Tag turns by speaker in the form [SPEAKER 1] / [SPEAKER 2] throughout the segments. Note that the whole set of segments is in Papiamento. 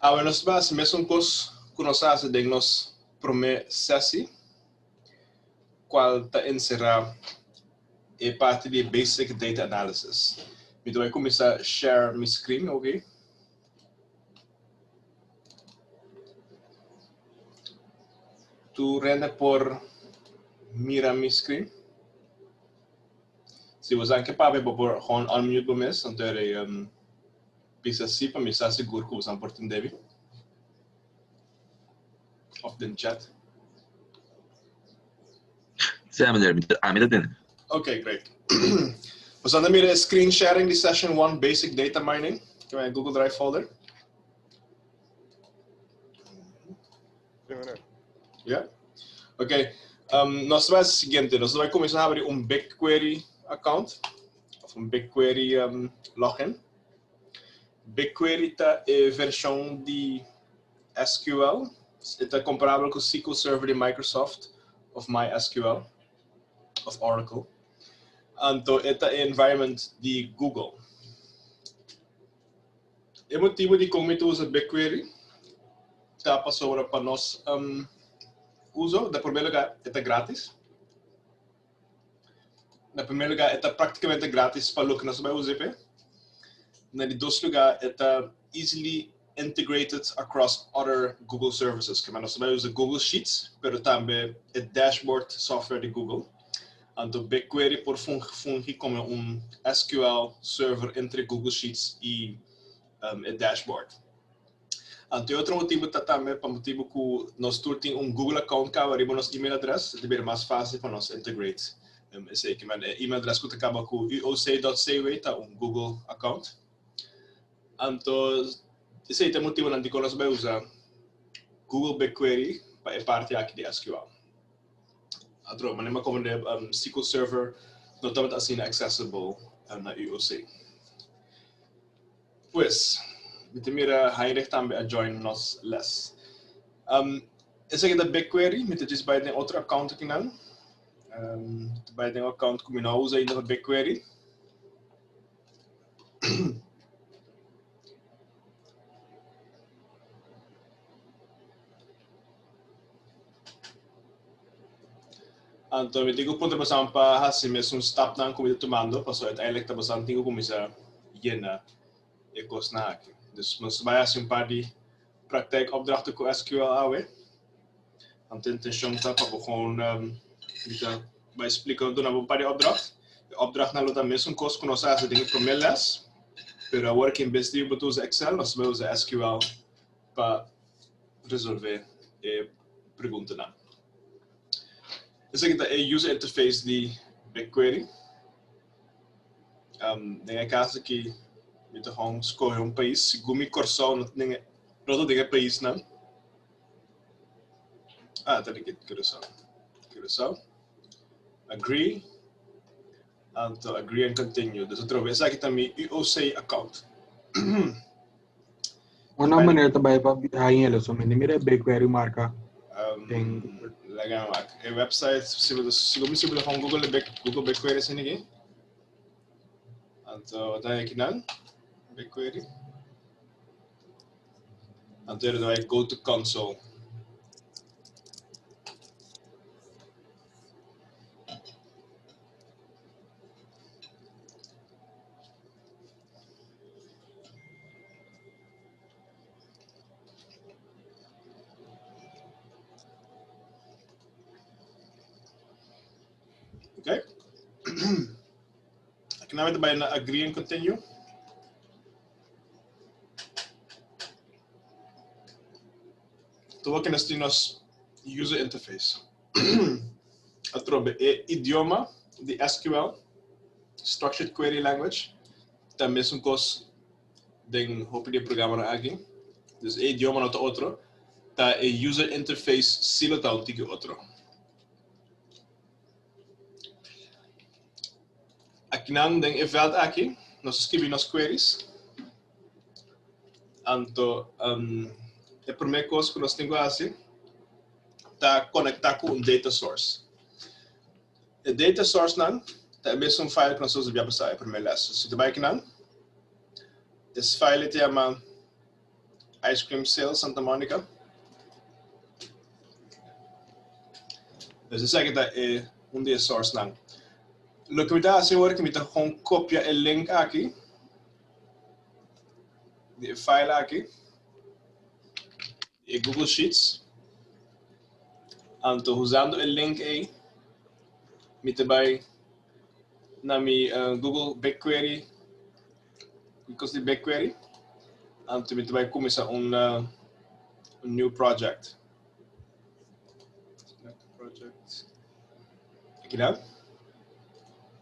[SPEAKER 1] Awe nos ta hasi mesun kos ku nos a hasi den nos promé sesi, kual ta enserá e parti di Basic Data Analysis. Mi ta bai kuminsá share mi screen, oké. Tur hende por mira mi screen? Si bo sa ke papia bo por gewoon unmute bo mes, anto e bisa si pa mi sa sigur ku bosan por tende mi. Of den chat.
[SPEAKER 2] Sí, meneer, mi ta, ami ta tende.
[SPEAKER 1] Ok, great. Bosan ta mira e screen sharing di session 1 basic data mining, ke e Google Drive folder.
[SPEAKER 3] Sí, meneer.
[SPEAKER 1] Ja? Ok. Nos ta bai hasi siguiente. Nos ta bai kuminsá habri un BigQuery account of un BigQuery login. BigQuery ta e vershon di SQL. E ta komparabel ku SQL Server di Microsoft of MySQL of Oracle. Anto e ta e environment di Google. E motibu dikon mi ta usa BigQuery ta pasobra pa nos uso, na promé lugá e ta gratis. Na promé lugá e ta práktikamente gratis pa loke nos ta bai usa p'e. Na di dos lugá e ta easily integrated across other Google services. Kema nos ta bai usa Google Sheets, pero tambe e dashboard software di Google. Anto BigQuery por fungi komo un SQL server entre Google Sheets i e dashboard. Anto e otro motibu ta tambe pa motibu ku nos tur tin un Google account kaba riba nos email address, e ta bira mas fásil pa nos integrate esei. Kimen e email address ku ta kaba ku uoc.cw ta un Google account. Anto esei ta e motibunan dikon nos bai usa Google BigQuery pa e parti aki di SQL. Otro manera mi a komprende SQL Server no tabata asina accessible na UOC. Pues, mi ta mira Heinrich tambe a join nos les. Esaki ta BigQuery, mi ta djis bai den otro account akinan. Mi ta bai den un account ku mi no a usa ainda pa BigQuery. Anto mi tin ku puntra bosan pa hasi mesun stapnan ku mi ta tumando, pasobra uiteindelijk ta bosan tin ku kuminsá yena e kosnan aki. Dus nos ta bai hasi un par di praktijkopdrachten ku SQL awe. Anto intenshon ta pa bo gewoon mi ta bai splika duna bo un par di opdracht. E opdrachtnan lo ta mesun kos ku nos a hasi den e promé les, pero awor aki en bes di bo ta usa Excel, nos ta bai usa SQL pa resolve e preguntanan. Esaki ta e user interface di BigQuery. Den e caso aki mi ta gewoon scoge un pais. Segun mi Corsou no ta den e no ta den e paisnan. Ah, ta di Curaçao. Curaçao. Agree. Anto agree and continue. Dus atrobe esaki ta mi UOC account.
[SPEAKER 4] Una manera ta bai pa hañ'el so mi mira BigQuery marka den
[SPEAKER 1] Laga wak. E website si bo si bo si bo gewoon Google Big Google BigQuery sin aki. Anto ta aki nan BigQuery. Anto er bai go to console. Okay. Aki nan ta bai na agree and continue. Tur loke nos tin nos user interface. Atrobe e idioma di SQL, Structured Query Language, ta mesun kos den hopi di e programanan aki. Dus e idioma no ta otro, ta e user interface si lo ta un tiki otro. Akinan den e veld aki nos ta skibi nos queries. Anto e promé kos ku nos tin ku hasi ta konektá ku un data source. E data source nan ta e mesun file ku nos a usa bia pasá e promé lès. Si ta bai akinan, es file ta yama. Ice Cream Sale Santa Monica. Dus esaki ta e un di e source nan. Loke mi ta hasi awor ki mi ta gewoon kopia e link aki di e file aki di e Google Sheets. Anto usando e link ei mi ta bai na mi Google BigQuery Kiko di BigQuery? Anto mi ta bai kuminsá un un new project. Select a project. Aki dan.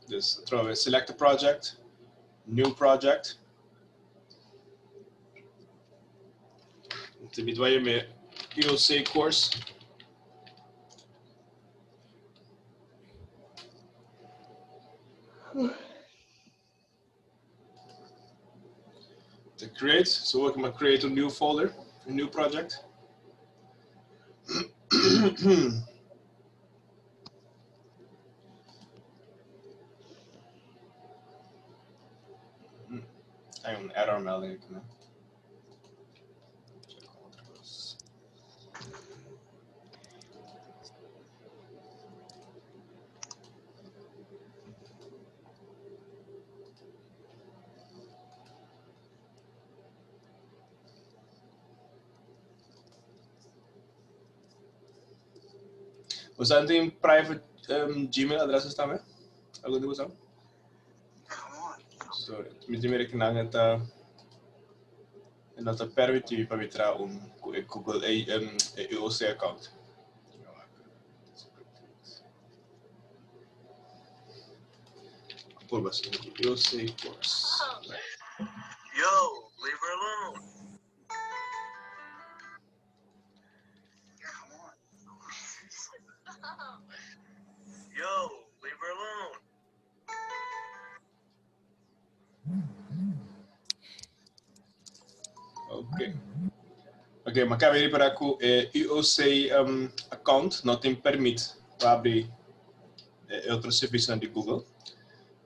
[SPEAKER 1] Dus atrobe select a project, new project. Anto mi ta bai yam'é EOC course. To create, so we can create a new folder, a new project. Hay un error melding aki, no? Boso tin private um, Gmail adresses tambe? Algun di boso? Sorry, mi tin mira ki nan ta e no ta permití pa mi traha un ku e Google e, um, e EOC account. Purba si EOC course.
[SPEAKER 2] Yo, leave her alone. Yo, leave her alone.
[SPEAKER 1] Ok. Ok, ma cabe reparar ku e UOC um, account no tin permit pa abri e otro servicio di Google.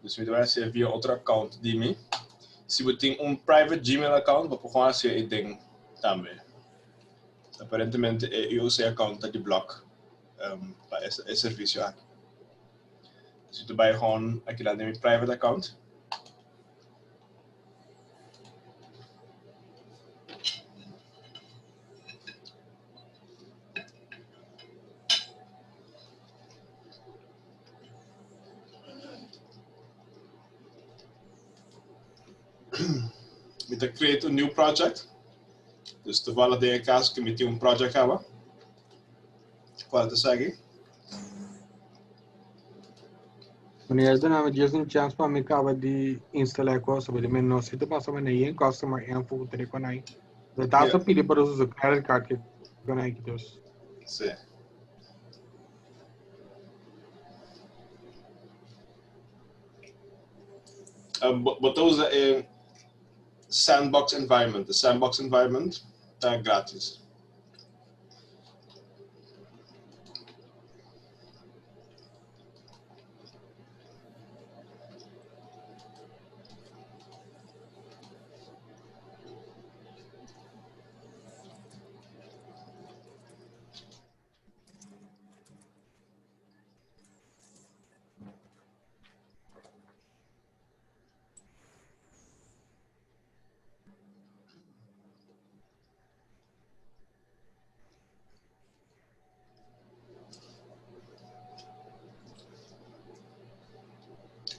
[SPEAKER 1] Dus mi ta haci via otro account di mi. Si bo tin un private Gmail account, bo por gewoon haci e ding tambe. Aparentemente e UOC account ta di block um, pa e, e servicio aki. Dus mi ta bai gewoon aki den mi private account. Mi ta create un new project. Dus toevallig den e caso cu mi tin un project caba. Cual ta esaki?
[SPEAKER 4] Meneer, duna mi just un chance pa mi caba di instala e cosa, porque mi no si te pasa mi na customer info ku tere con ahí. De ta yeah. pide para su credit card que con ahí dus.
[SPEAKER 1] Sí. Bo ta usa e sandbox environment. The sandbox environment ta gratis.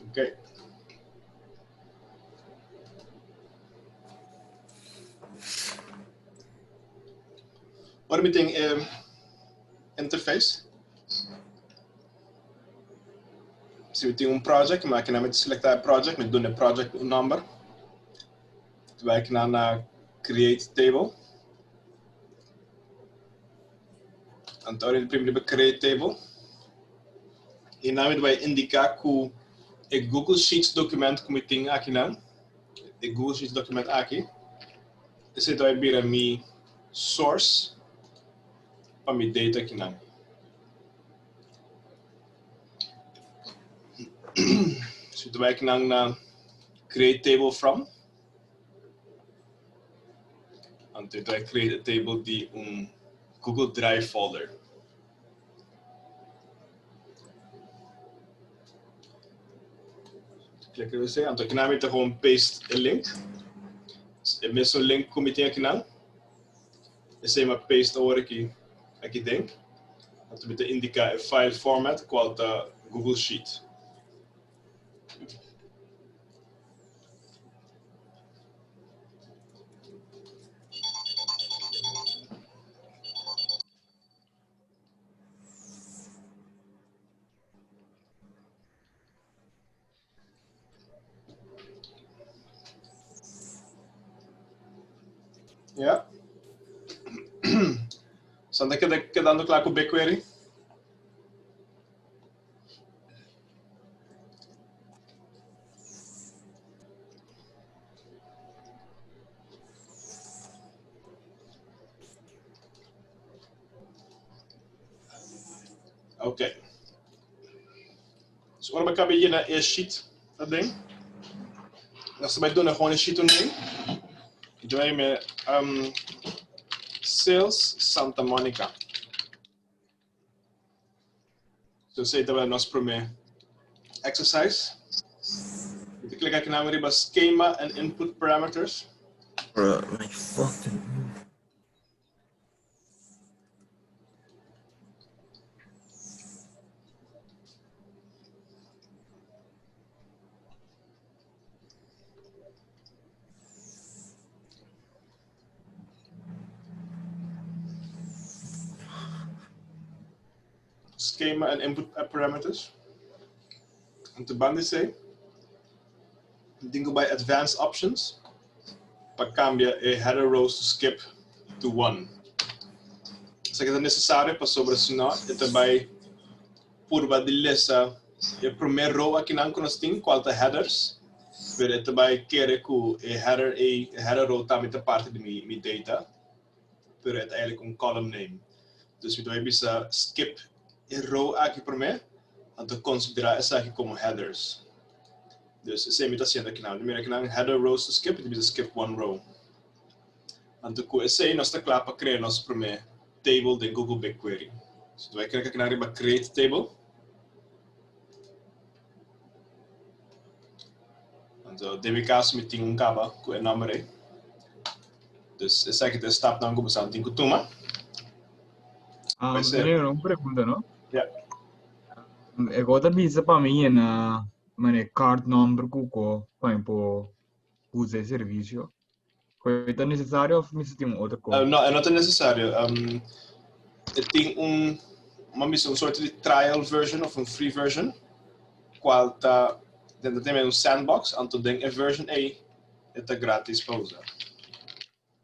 [SPEAKER 1] Ok. Ora mi tin e interface. Si mi tin un project, mi aki mi ta selecta e project, mi duna e project un number. Bai aki na create table. Anto ora mi primi riba create table. I nan mi bai indica ku e Google Sheets document ku mi tin aki nan, e Google Sheets document aki, esei ta bai bira mi source pa mi data aki nan. So ta bai aki nan na create table from. Anto e ta create a table di un Google Drive folder. Click riba esei. Anto akinan mi ta gewoon paste e link. E mesun link ku mi tin akinan. Esei mi a paste awor aki aki den. Anto mi ta indica e file format cual ta Google Sheet. Ja. Santa keda kedando klaar ku BigQuery? Ok. So ora mi caba llena e sheet aden, nos ta bay duna gewoon e sheet un name. Y ta bay me um, Sales Santa Monica. So esey tabata nos prome exercise. Mi ta click aki nan riba schema and input parameters.
[SPEAKER 5] Bro, my fucking.
[SPEAKER 1] Schema and input parameters. Anto banda esei, tin ku bai advanced options pa cambia e header rows to skip to one. Esaki ta necesario pasobra si no e ta bai purba di lesa e prome row akinan ku nos tin kual ta headers, pero e ta bai kere ku e header ei, e header row tambe ta parti di mi data, pero e ta eigenlijk un column name. Dus mi ta bai bisa skip e row aki prome, anto konsiderá esaki komo headers. Dus esei mi ta hasiendo akinan. Mi ta mira akinan header rows to skip, mi ta bisa skip one row. Anto ku esei nos ta kla pa krea nos prome table den Google BigQuery. So ta bai klika akinan riba create table. Anto den mi kaso mi tin un kaba ku e nomber ei. Dus esaki ta e stapnan ku boso tin ku tuma.
[SPEAKER 6] Ah, meneer, un pregunta, no?
[SPEAKER 1] Ja.
[SPEAKER 6] E ta bisa pa mi yena mane card number ku ko pa mi por usa e servicio. Koe ta necesario of mi tin un otro
[SPEAKER 1] ko? No, e no ta necesario. E tin un, man bisa un soort di trial version of un free version, cual ta, den ta tin un sandbox, anto den e version ei e ta gratis pa usa.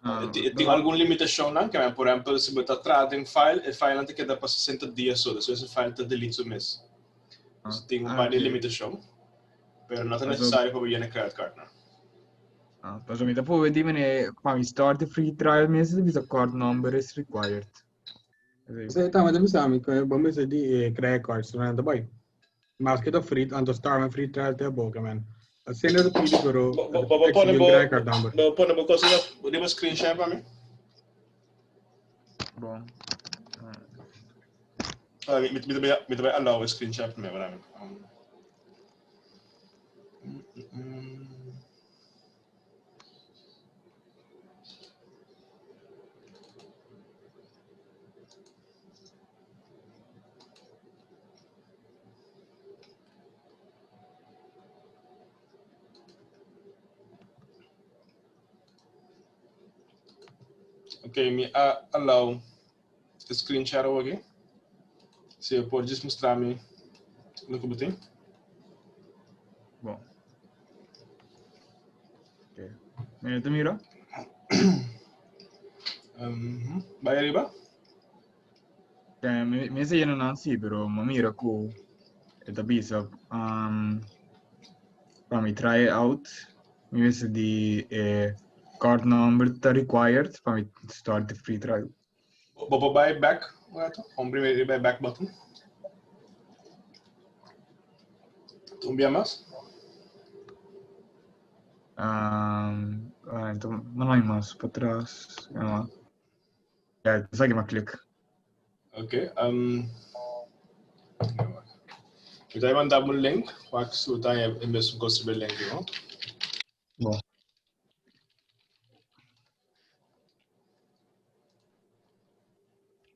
[SPEAKER 1] E tin algun limitacionnan, ke por ehempel si bo ta traha den file, e filenan ta keda pa 60 dia so, despues e file ta delete su mes. Dus tin un par di limitacion, pero no ta necesario pa bo yena credit card nan.
[SPEAKER 6] Ah, pasobra mi ta pone di mene pa mi start e free trial mes ta bisa card number is required.
[SPEAKER 4] Esei tambe ta bisa mi ku bo mester di e credit card so nan ta bai. Maske ta free anto start un free trial te boka man. Asina ta pidi pero
[SPEAKER 1] Bo bo pone bo credit card number. Bo pone bo cosa riba screen share pa mi.
[SPEAKER 6] Bon.
[SPEAKER 1] Ah, mi mi mi ta bai allow e screen share pa mi, wala mi. Ok, mi a allow e screen share awor aki. Si bo por djis mustra mi loke bo tin.
[SPEAKER 6] Bon. Ok. Mira, te mira?
[SPEAKER 1] Bai ariba.
[SPEAKER 6] Eh, mi se yena nan sí, pero mi mira ku e ta bisa pa mi try it out. Mi mester di e card number ta required pa mi start the free trial.
[SPEAKER 1] Bo por bai back un rato? Gewoon primi riba e back button. Un bia mas.
[SPEAKER 6] Um, Anto, no hay mas pa tras. Ja, ja esaki m'a klik.
[SPEAKER 1] Ok. Um, mi ta manda un link, wak su ta e mesun kos riba e link, no?
[SPEAKER 6] Bon.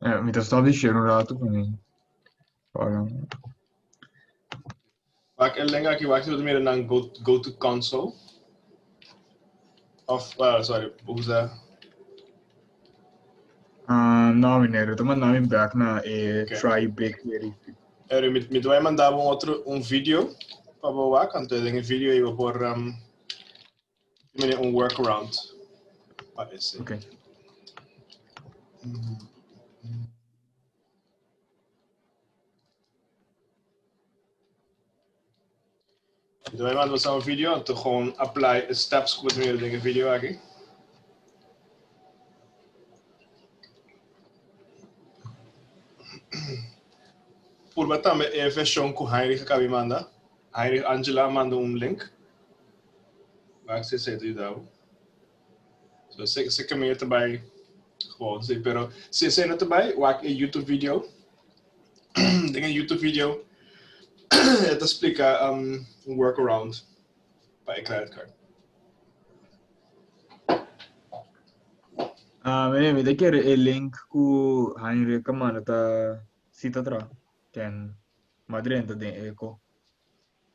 [SPEAKER 6] Eh, mi ta stop di share un rato pa mi. Para.
[SPEAKER 1] Wak e link aki, wak si bo ta mira nan go, go to console. Of, well, sorry, usa.
[SPEAKER 6] Ah, no, meneer, ta manda mi back na e
[SPEAKER 1] Okay.
[SPEAKER 6] try BigQuery.
[SPEAKER 1] Eri, mi, mi te vai mandar un otro un video pa bo wak, anto den e video ei bo por um, mene un workaround pa ese.
[SPEAKER 6] Okay.
[SPEAKER 1] Mi ta bai manda boso un video, anto gewoon apply e steps ku bo ta mira den e video aki. Purba tambe e version ku Heinrich a kabi manda. Heinrich Angela a manda un link. Wak si esei ta yuda bo. So se se kaminda ta bai gewoon si, pero si esei no ta bai, wak e YouTube video. Den e YouTube video e ta splika um, un workaround pa e credit card.
[SPEAKER 6] Ah, meneer, mi ta kere e link ku Heinrich a manda ta si ta tra. Ken madrenta den eko.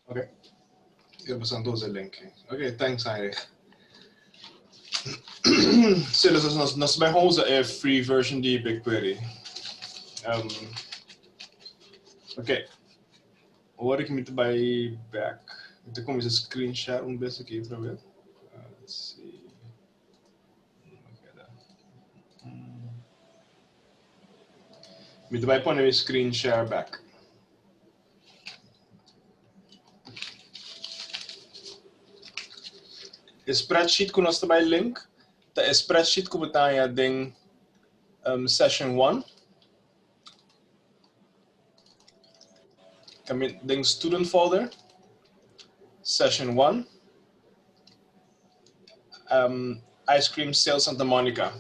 [SPEAKER 1] Ok. Ik heb een doze link. Ok, thanks Heinrich. Sí, dus nos, nos bij usa e free version di BigQuery. Um, ok. Ora ik moet bij back. Ik kom eens een screen share un bes aki otra vez. Uh, let's see. Mi ta bai pone mi screen share back. E spreadsheet ku nos ta bai link ta e spreadsheet ku bo ta haña den um, session 1. Kami den student folder, session 1, um, ice cream sales Santa Monica.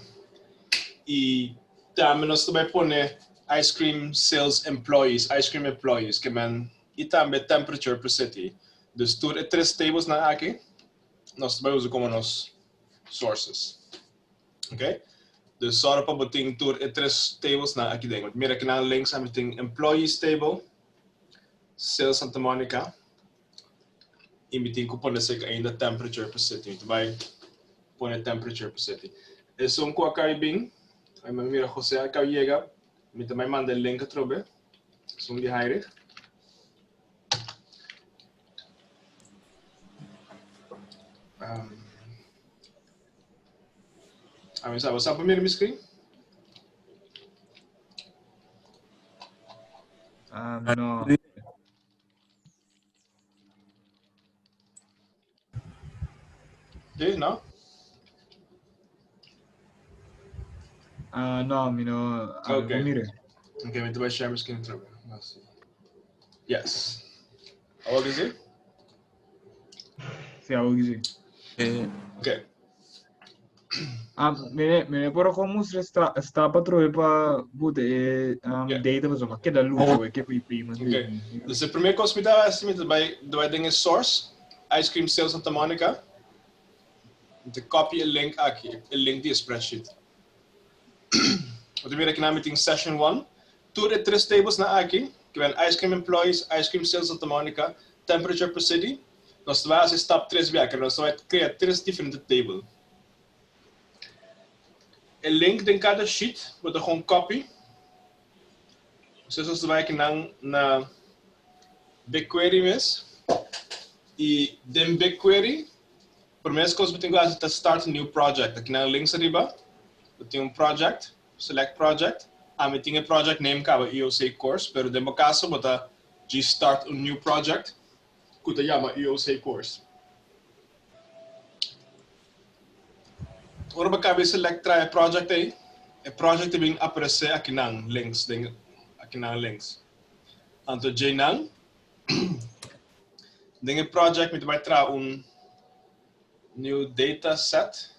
[SPEAKER 1] I tambe nos ta bai pone ice cream sales employees, ice cream employees, ke men, i tambe temperature per city. Dus tur e tres tables nan aki, nos ta bai usa como nos sources. Ok? Dus zorg pa bo tin tur e tres tables nan aki den. Mira aki nan links ami tin employees table, sales Santa Monica, i mi tin ku pone sek ainda temperature per city. Mi ta bai pone temperature per city. Esun ku a kai bin, ai mi mira Jose a kai yega, mi ta bai manda e link atrobe. Esun di Heinrich. Um, a mi sa, bo sa pa mira mi screen?
[SPEAKER 6] Ah, no.
[SPEAKER 1] Sí, no?
[SPEAKER 6] Ah, no, mi no. Ah,
[SPEAKER 1] Ok.
[SPEAKER 6] no mire.
[SPEAKER 1] Ok, mi ta bai share mi screen atrobe. Yes. Awor ki si?
[SPEAKER 6] Sí, awor ki si.
[SPEAKER 5] Eh,
[SPEAKER 1] Ok.
[SPEAKER 6] Ah, mire, mire, por como mustra sta, sta pa trobe pa bute e um,
[SPEAKER 1] Yeah.
[SPEAKER 6] data pa soma keda lucho e ke fui payment.
[SPEAKER 1] Ok. Dus de primeira coisa que me dá assim, me vai vai den source, Ice Cream Sales Santa Monica. De copy e link aqui, e link di spreadsheet. Wat mira aki na mi tin session 1. Tur e tres tables na aki, que ben Ice Cream Employees, Ice Cream Sales Santa Monica, Temperature per City. Nos ta bai hasi stap tres bia, que nos ta bai crea tres diferente table. E link den cada sheet, bo ta gewoon copy. Dus nos ta bai aki nan na BigQuery mes. I den BigQuery, prome kos bo tin ku hasi ta start a new project. Aki nan links ariba, bo tin un project, select project. Ami tin e project name kaba EOC course, pero den bo kaso bo ta djis start un new project ku ta yama EOC course. Ora bo kaba select traha e project ei, e project ta bin aparece akinan links den akinan links. Anto djeinan den e project mi ta bai traha un new data set.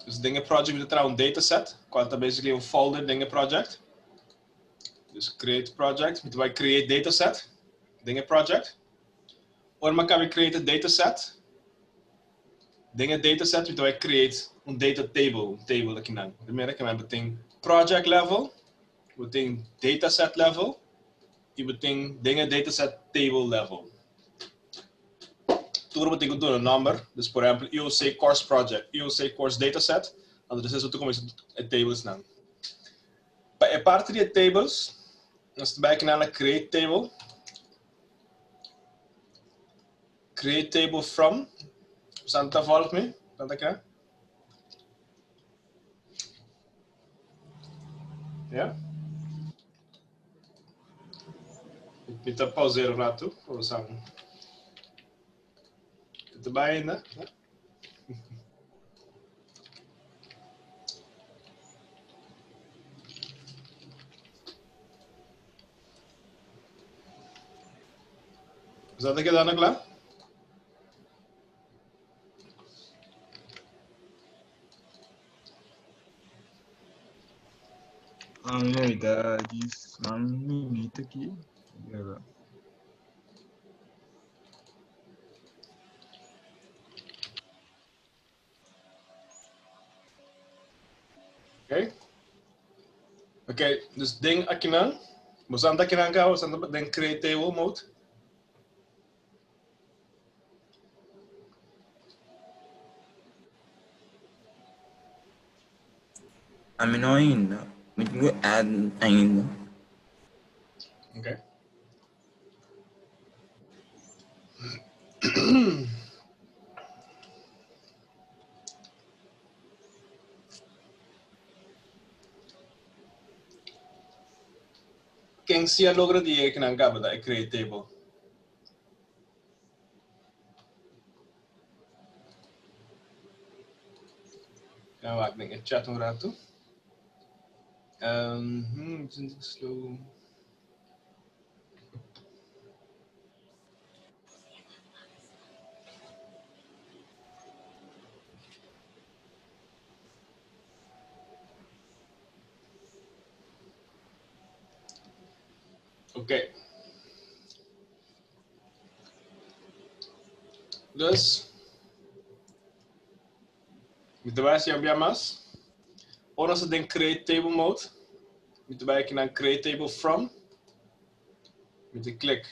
[SPEAKER 1] Dus den e project mi ta traha un dataset, cual ta basically un folder den e project. Dus create project, mi ta bai create dataset den e project. Ora mi a caba di create e dataset, den e dataset mi ta bai create un data table, un table akinan. Primero ke mi tin project level, bo tin dataset level y bo tin den e dataset table level. Tur bo tin ku duna nomber, dus por ehempel IOC course project, IOC course dataset, anto despues bo ta kuminsá e tablesnan. Pa e parti di e tables, nos ta bai akinan na create table, create table from, boso ta volg mi? Tanta ke? Ja? Mi ta pauseer un rato, pa boso. Ta bai ainda? Boso ta kedando kla?
[SPEAKER 6] Ah, ta dis un minuut aki. Ja.
[SPEAKER 1] Ok. Ok, dus den akinan, boso anda akinan ka, boso anda den create table mode.
[SPEAKER 5] Ami no ainda. Mi tin ku add ainda.
[SPEAKER 1] Ok. Ken si a logra di e kinan kaba ta e create table? Ja, wak den e chat un rato. Slow. Ok. Dus, mi ta bai hasi un bia mas. Ora nos ta den create table mode, mi ta bai aki na create table from. Mi ta click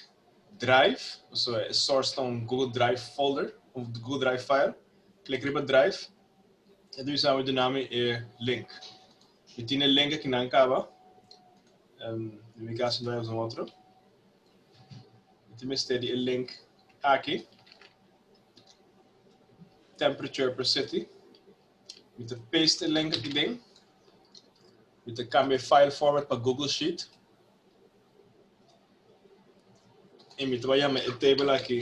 [SPEAKER 1] drive, pasobra e source ta un Google Drive folder, un Google Drive file. Click riba drive, e ta bisa mi duna mi e link. Mi tin e link aki nan kaba. Den mi caso mi ta usa un otro. Mi tin mester di e link aki. Temperature per city. Mi ta paste e link aki den. Mi ta cambia e file format pa Google Sheet. Y mi ta bai yama e table aki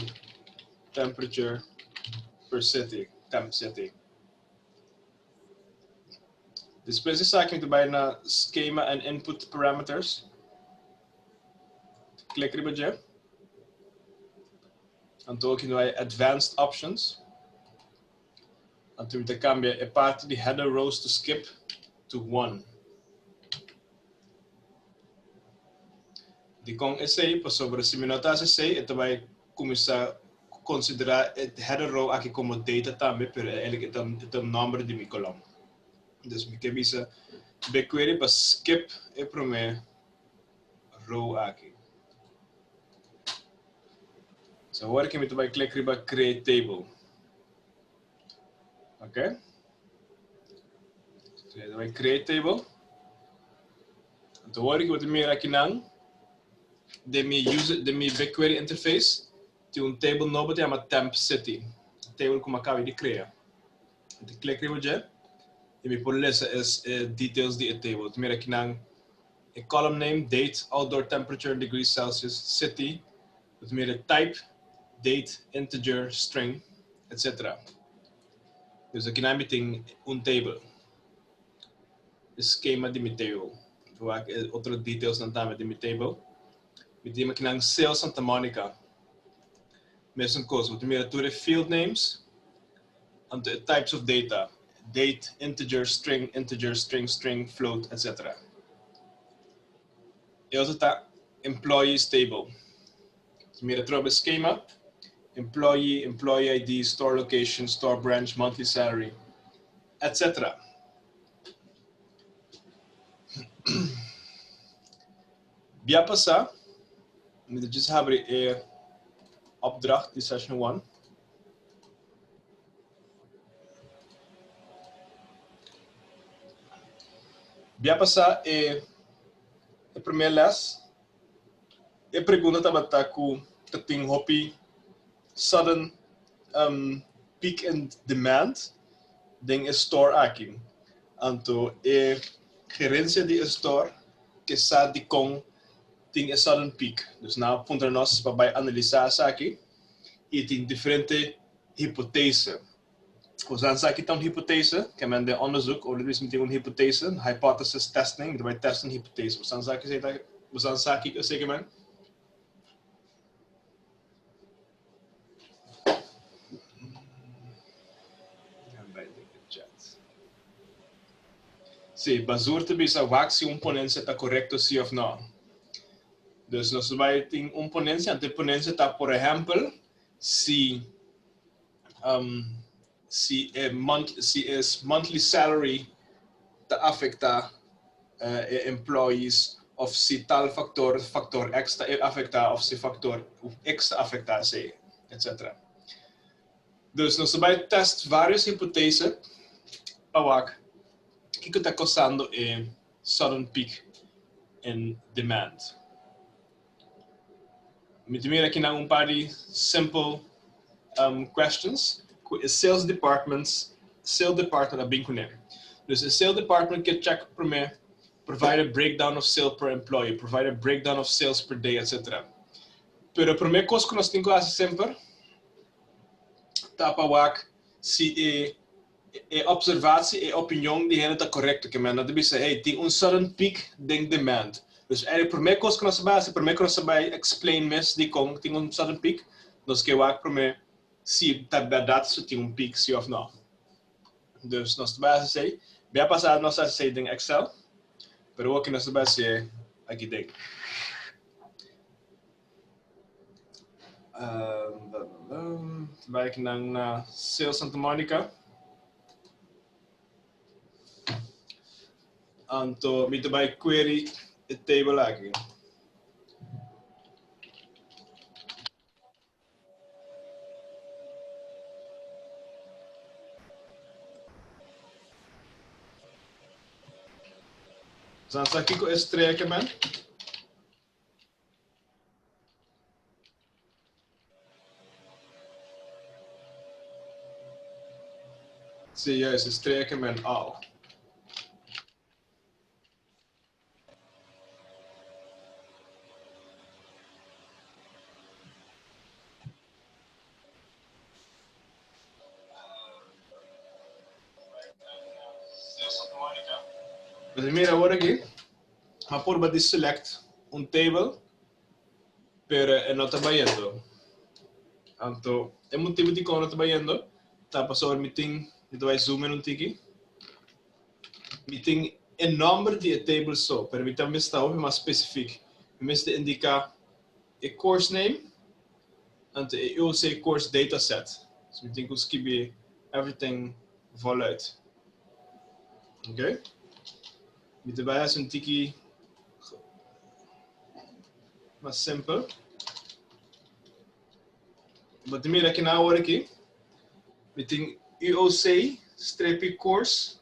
[SPEAKER 1] temperature per city, temp city. Despues di esaki mi ta bai na schema and input parameters. Klik riba dje. Anto aki no hay advanced options. Anto mi ta cambia e parti di header rows to skip to 1. Dikon esei? Pasobra si mi no ta hasi esei, e ta bai kuminsá konsiderá e header row aki komo data tambe, pero eigenlijk e ta e ta nòmber di mi kolòm. Dus mi ke bisa BigQuery pa skip e promé row aki. So awor aki mi ta bai klik riba create table. Ok. So mi ta bai create table. Anto awor aki bo ta mira akinan den mi user den mi BigQuery interface tin un table nobo ta yama temp city. Table ku mi a kaba di krea. Mi ta klik riba dje i mi por lesa e details di e table. Ta mira akinan e column name, date, outdoor temperature in degrees Celsius, city, bo ta mira type, date, integer, string, etc. Dus akinan mi tin un table. E schema di mi table. Mi por wak e otro detailsnan tambe di mi table. Mi tin akinan sales Santa Monica. Mesun kos, bo ta mira tur e field names, anto e types of data. date, integer, string, integer, string, string, float, etc. E otro ta employees table. Mira trobe schema, employee, employee ID, store location, store branch, monthly salary, etc. Bia pasá, mi ta djis habri e opdracht di session 1. Bia pasá e e promé les, e pregunta tabata ku ta tin hopi sudden um, peak in demand den e store aki. Anto e gerencia di e store ke sa dikon tin e sudden peak. Dus nan a puntra nos pa bai analisa esaki y tin diferente hipotese. Osea esaki ta un hipotese, ke men den onderzoek ora di tin un hipotese, hypothesis testing, mi ta bai test un hipotese. Osea esaki esei ta, osea esaki esei ke men. Sí, Bazur ta bisa wak si un ponencia ta korekto sí of no. Dus nos ta bai tin un ponencia, anto e ponencia ta por ehempel si um, si e month, si e monthly salary ta afecta uh, e employees of si tal factor, factor X ta afecta of si factor X ta afecta esey, etc. Dus nos ta bai test varios hipotese pa wak kiko ta causando e sudden peak in demand. Mi ta mira akinan un par di simple um, questions ku e sales departments, sales department a bin kuné. Dus e sales department ke check promé, provide a breakdown of sale per employee, provide a breakdown of sales per day, etc. Pero e promé kos ku nos tin ku hasi semper ta pa wak si e e observatie, e opinion di hende ta korekto. Ke men nan ta bisa, hey, tin un sudden peak den demand. Dus e promé kos ku nos ta bai hasi, promé ku nos ta bai explain mes dikon tin un sudden peak, nos ke wak promé si ta bèrdat si tin un peak si òf nò. Dus nos ta bai hasi esei. Bia pasá nos a hasi esei den Excel, pero awor nos ta bai hasié aki den. Bai akinan na Sales Santa Monica. Anto mi ta bai query e table aki. Sa sa kiko e strea ke men? Sí, juist, e strea ke men al. Pues mira awor aki, a purba di select un table, pero e no ta bayendo. Anto, e motibo dikon no ta bayendo ta pasobra mi tin, mi ta bai zoom in un tiki, mi tin e nomber di e table so, pero mi ta mester hopi mas specifiek. Mi mester indica e course name, anto e UOC course dataset. So mi tin ku skibi everything voluit. Ok? Mi ta bai hasi un tiki mas simpel. Bo ta mira kinan awor aki. Mi tin UOC strepi course.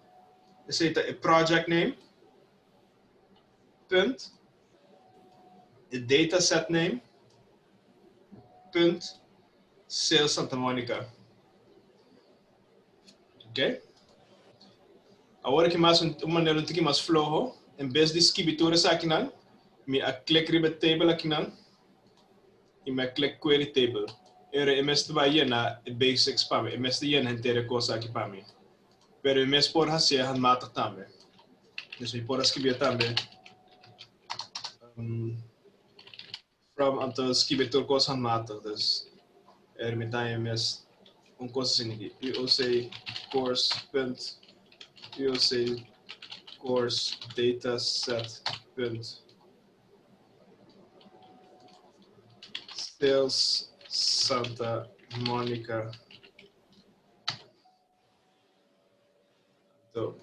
[SPEAKER 1] Esei ta e project name. Punt. E dataset name. Punt. Sales Santa Monica. Ok. Awor aki mas un manera un tiki mas floho. En bes di skibi tur esakinan, mi a klik riba e table akinan i mi a klik query table. Ora e mester bai yena e basics pa mi. E mester yena henter e kos aki pa mi. Pero mi mes por hasié handmatig tambe. Dus mi por a skibié tambe from anto skibi tur kos handmatig. Dus ora mi ta haña mes un kos asina aki. UOC course punt. UOC course dataset punt sales Santa Monica. Anto,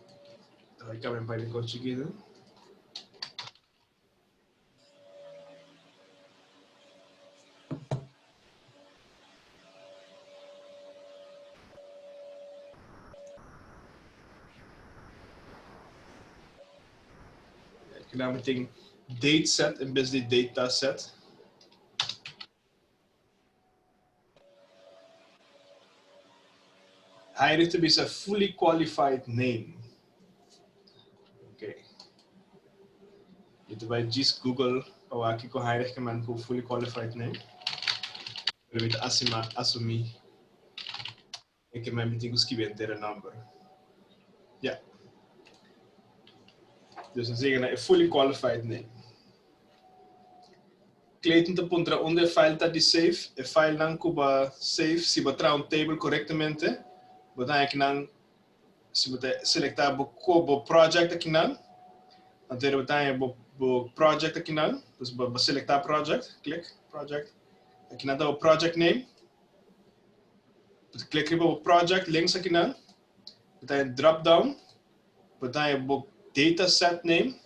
[SPEAKER 1] ta cambia un par di cos chiquito. Aki nan tin date set en bes di data set. Heinrich ta bisa fully qualified name. Ok. Mi ta bai djis Google pa wak kiko Heinrich ke men ku fully qualified name. Pero mi ta asima, asumi e ke men mi tin ku skibi henter e number. Ya. Dus nos yega na e fully qualified name. Clayton ta puntra unda e file ta di save. E filenan ku bo save, si bo traha un table korektamente, bo ta haña kinan, si bo ta selektá bo bo project akinan, anto bo ta haña bo bo project akinan, dus bo selektá project, klik project, akinan ta bo project name, bo ta klik riba bo project links akinan, bo ta haña drop down, bo ta haña bo data set name,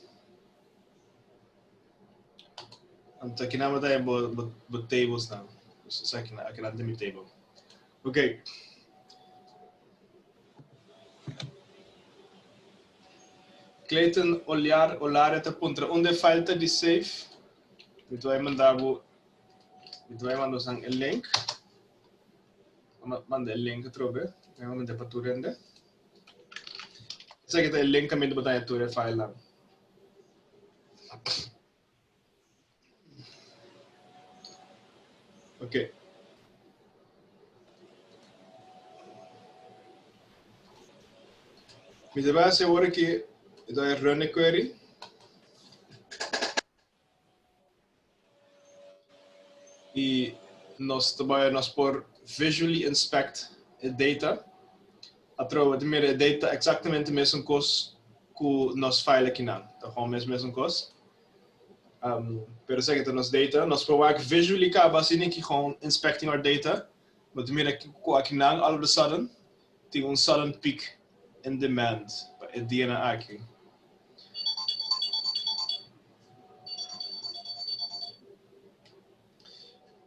[SPEAKER 1] Anto akinan bo ta haña bo bo bo tables nan. Dus esaki nan akinan ta mi table. Oké. Clayton Oliar Olaria ta puntra unda e file ta di save. Mi ta bai manda bo mi ta bai manda bosan e link. Manda e link atrobe. Mi a manda pa tur hende. Esaki ta e link kaminda bo ta haña tur e file nan. Ok. Mi ta bai hasi awor aki, mi ta bai run e query. I nos ta bai nos por visually inspect e data. Atrobe ta mira e data exactamente mesun kos ku nos file akinan. Ta gewoon mes mesun kos. Um, pero esaki ta nos data. Nos por wak visually kaba asina ki gewoon inspecting our data. Bo ta mira ku akinan all of a sudden tin un sudden peak in demand pa e dianan aki.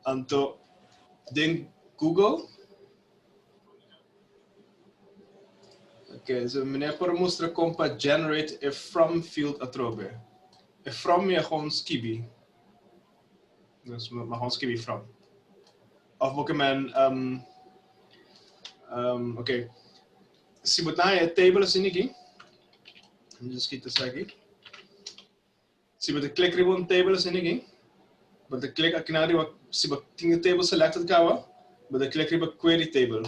[SPEAKER 1] Anto den Google Ok, so meneer por mustra kon pa generate e from field atrobe. E from mi a gewoon skibi. Dus mi a gewoon skibi from. Of bo ke men um, um, ok. Si bo ta haña e table asina aki, mi just kita esaki. Si bo ta click riba un table asina aki, bo ta click akinan riba, si bo tin e table selected caba, bo ta click riba query table.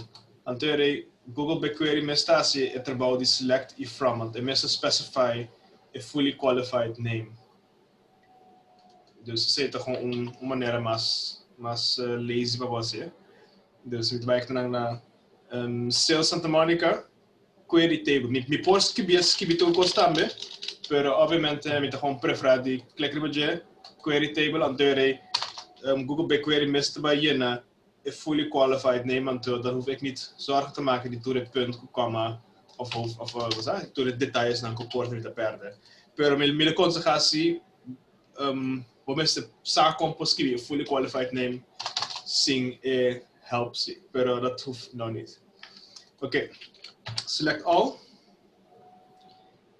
[SPEAKER 1] Anto e rei Google BigQuery mes ta haci e trabou di select y from, anto e mes ta specify e fully qualified name. Dus esei ta gewoon un un manera mas mas lazy pa bo hacié. Dus mi ta bai nan na Sales Santa Monica query table. Mi mi por skibi skibi tur kos tambe, pero obviamente mi ta gewoon prefera di klik riba dje query table anto e rei Google BigQuery mes ta bai yena e fully qualified name anto dan hoef ik niet zorgen te maken di tur e punt ku kòma of hoofd of wat sa tur e detayesnan ku por mi ta pèrdè. Pero mi mi lo konsehá si bo mester sa kon por skibi e fully qualified name sin e help si, pero dat hoeft nou niet. Oké, select all.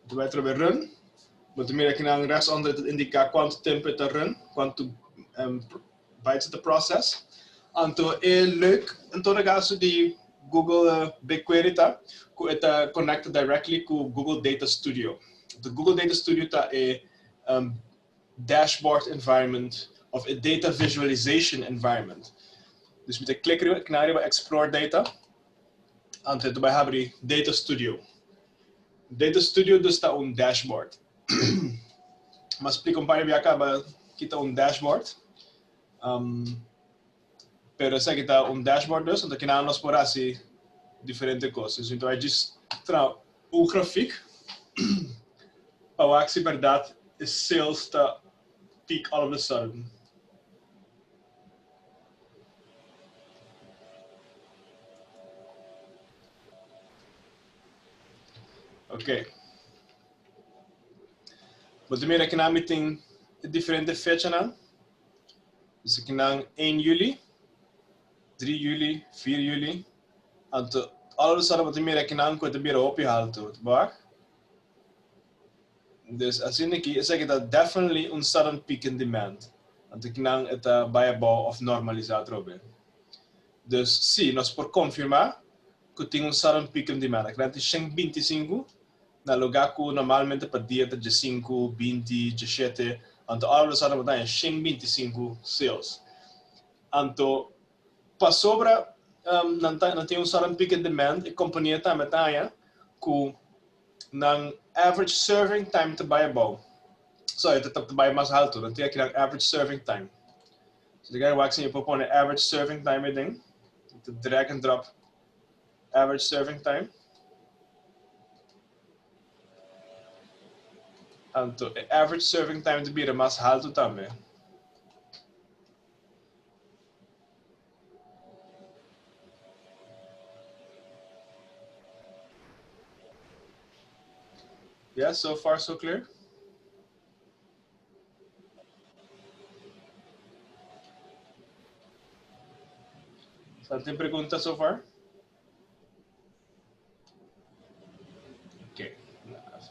[SPEAKER 1] Bo ta bai atrobe run. Bo ta mira kinan rechts onder ta indiká kuantu tempu e ta run, kuantu bytes e ta process. Anto e leuk en todo caso di Google BigQuery ta ku e ta connecta directly ku Google Data Studio. Anto Google Data Studio ta e dashboard environment of e data visualization environment. Dus mi ta klik riba, kna riba explore data, anto e ta bai habri Data Studio. Data Studio dus ta un dashboard. Mi a splika un par di bia kaba ki ta un dashboard. Um, pero esaki ta un dashboard dus, anto kina nos por hasi diferente kos. Dus mi ta bai djis tra. Un grafiek pa wak si berdad e sales ta peak all of a sudden. Ok. Bo ta mira kinan mi tin e diferente fechanan. Dus kinan 1 juli, 3 juli, 4 juli. Anto all of a sudden bo ta mira kinan ku e ta bira hopi haltu. Ta wak? Dus asina aki esaki ta definitely un sudden peak in demand. Anto kinan e ta bai abou of normalisa atrobe. Dus si, nos por konfirmá ku tin un sudden peak in demand. Akinan tin 125 na lugá ku normalmente pa dia ta 15, 20, 17. Anto all of a sudden bo ta haña 125 sales. Anto pasobra nan ta nan tin un sudden peak in demand e kompania tambe ta haña ku nan average serving time ta bai abou. Sorry, ta ta bai mas haltu. Nan tin aki nan average serving time. So di wak si por pone average serving time aden. Ta drag and drop average serving time. Anto e average serving time ta bira mas haltu tambe. Yeah, so far so clear? Tin pregunta so far? Okay,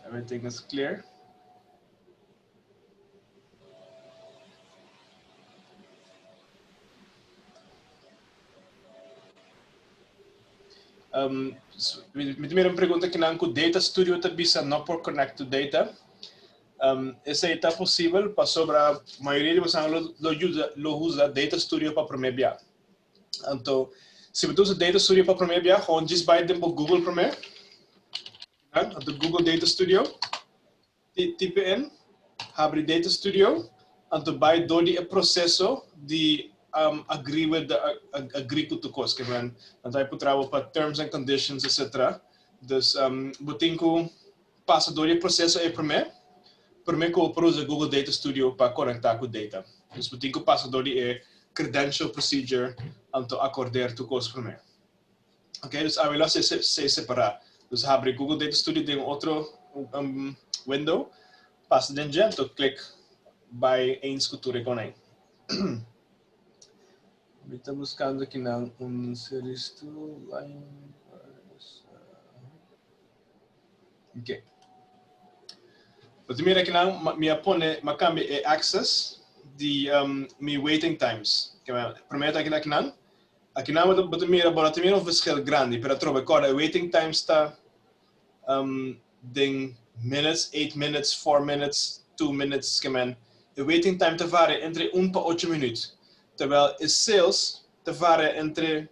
[SPEAKER 1] everything is clear. Um, mi tin un pregunta ku nan ku Data Studio ta bisa no por connect to data. Um, esei ta posibel pasobra mayoria di boso lo, lo, usa, lo usa Data Studio pa promé bia. Anto, si bo ta usa Data Studio pa promé bia, gewoon djis bai den bo Google promé. Anto Google Data Studio. Type in, habri Data Studio, anto bai door di e proceso di um, agree with the agree ku tur kos. Ke men, anto ai putra bo pa terms and conditions, etc. Dus um, bo tin ku pasa door di e proceso ei promé, promé ku bo por usa Google Data Studio pa konektá ku data. Dus bo tin ku pasa door di e credential procedure, anto akordeer tur kos promé. Ok, dus awe lo se se separá. Dus habri Google Data Studio den otro um, window, pasa den dje, anto klik bai eens ku tur e konai. Mi ta buskando kinan un series 2 line. Ok. Bo ta mira kinan mi a pone, mi a cambia e access di um, mi waiting times. Promé ta kinan kinan. Akinan bo ta bo ta mira, bo no ta mira un verschil grandi, pero atrobe kòrda e waiting times ta um, den minutes, 8 minutes, 4 minutes, 2 minutes, ke men e waiting time ta varia entre 1 pa 8 minuut, terwijl e sales ta varia entre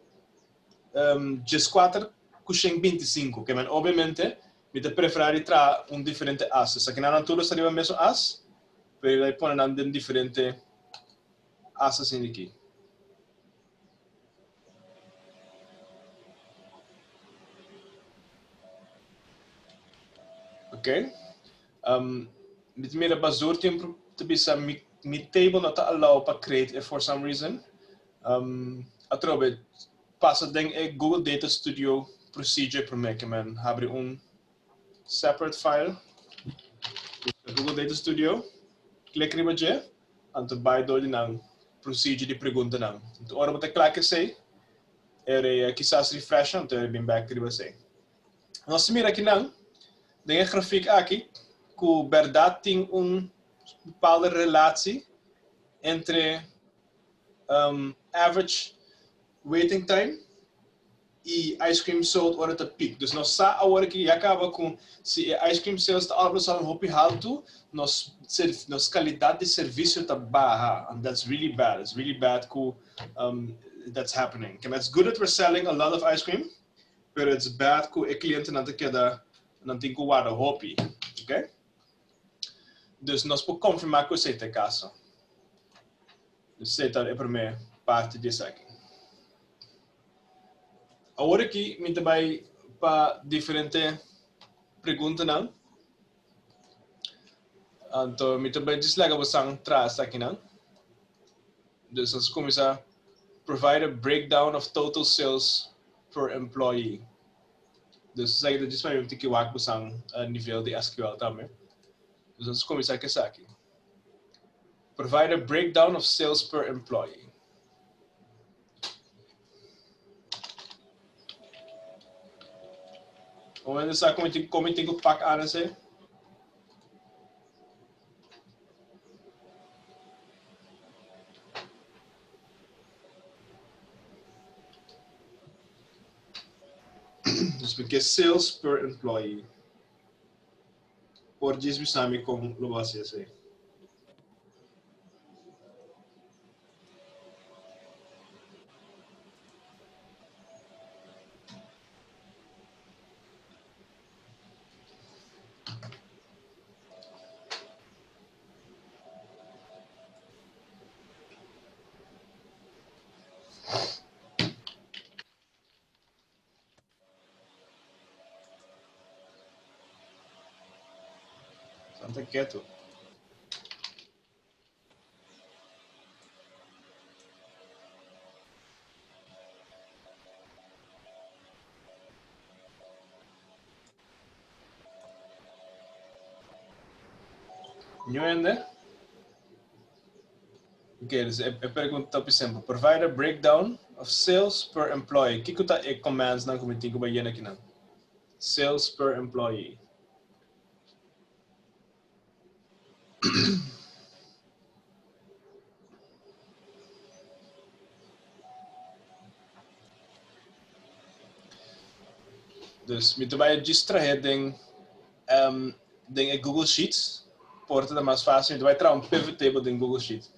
[SPEAKER 1] um, 14 ku 125, ke men obviamente mi ta preferá di traha un diferente as. Esakinan nan tur lo sta riba mesun as, pero mi ta pone nan den diferente as asin aki. Ok. Um, mi ta mira Bazoer tin ta bisa mi, mi table no ta allow pa create e for some reason. Um, atrobe, pasa den e Google Data Studio procedure promé ke men habri un separate file. Google Data Studio, klik riba dje, anto bai dor di nan procedure di preguntanan. Anto ora bo ta kla ku esei, e kisas refresh anto e bin bek riba esei. Nos ta mira akinan den e grafiek aki ku bèrdat tin un bepaalde relatie entre um, average waiting time i ice cream sold ora ta piek. Dus nos sa awor aki ya kaba ku si e ice cream sales ta algo hopi haltu, nos nos kalidat di servisio ta baha. And that's really bad. It's really bad ku that's happening. It's good that we're selling a lot of ice cream, pero it's bad ku e klientenan ta keda nan tin ku warda hopi. Okay? Dus nos por konfirmá ku esei ta e kaso. Dus esei ta e promé parti di esaki. Awor aki mi ta bai pa diferente. preguntanan. Anto mi ta bai djis laga bosan traha esakinan. Dus nos kuminsá provide a breakdown of total sales per employee. Dus esaki ta djis pa mi tiki wak bosan nivel di SQL tambe. Dus nos kuminsá ku esaki. Provide a breakdown of sales per employee. Un hende sa kon mi kon mi tin ku pak aan esei? Dus mi ke sales per employee. Por djis bisa mi kon lo bo hasi esei. Santa ketu. Ñu hende? Ok, dus e, e pregunta ta simpel. Provide a breakdown of sales per employee. Kiko ta e commands nan ku mi tin ku bai yena kinan? Sales per employee. Dus mi ta bai djis trahe den um, den e Google Sheets. Por ta mas fácil. Mi ta bai traha un pivot table den Google Sheets.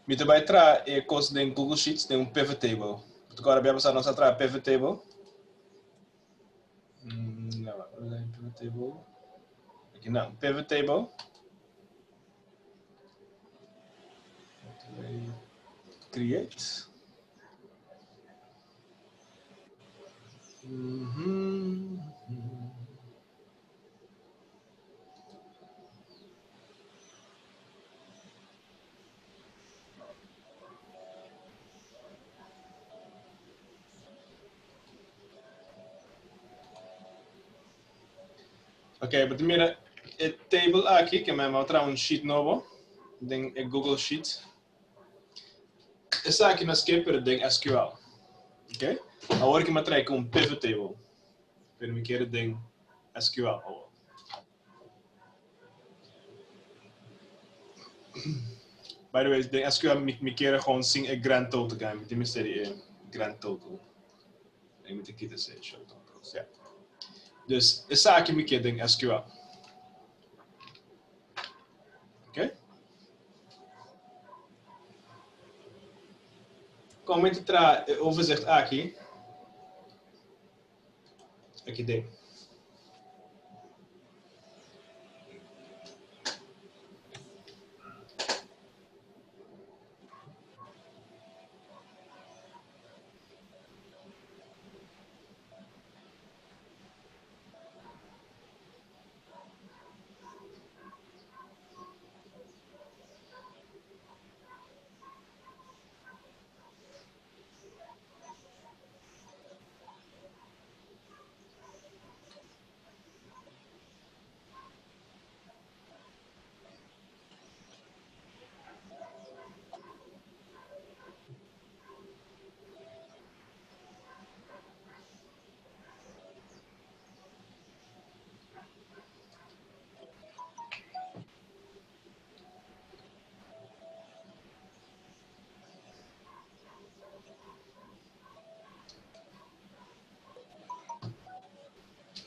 [SPEAKER 1] Mi ta bai traha e kos den Google Sheets den un pivot table. Porque ora bia pasá nos a traha pivot table. No, pivot table. Aki nan, pivot table. Create. Ok, bo ta mira e table aki, ke mi a traha un sheet nobo den e Google Sheet. Esaki nos ke pero den SQL. Ok, awor ke mi a traha ku un pivot table, pero mi kere den SQL awor. By the way, den SQL mi, mi kere gewoon sin e grand total guy. Mi tin mester di e grand total. En mi ta kita esei show totals, ja. Dus esaki mi ke den SQL. Ok? Kon mi ta traha e overzicht aki? Aki den.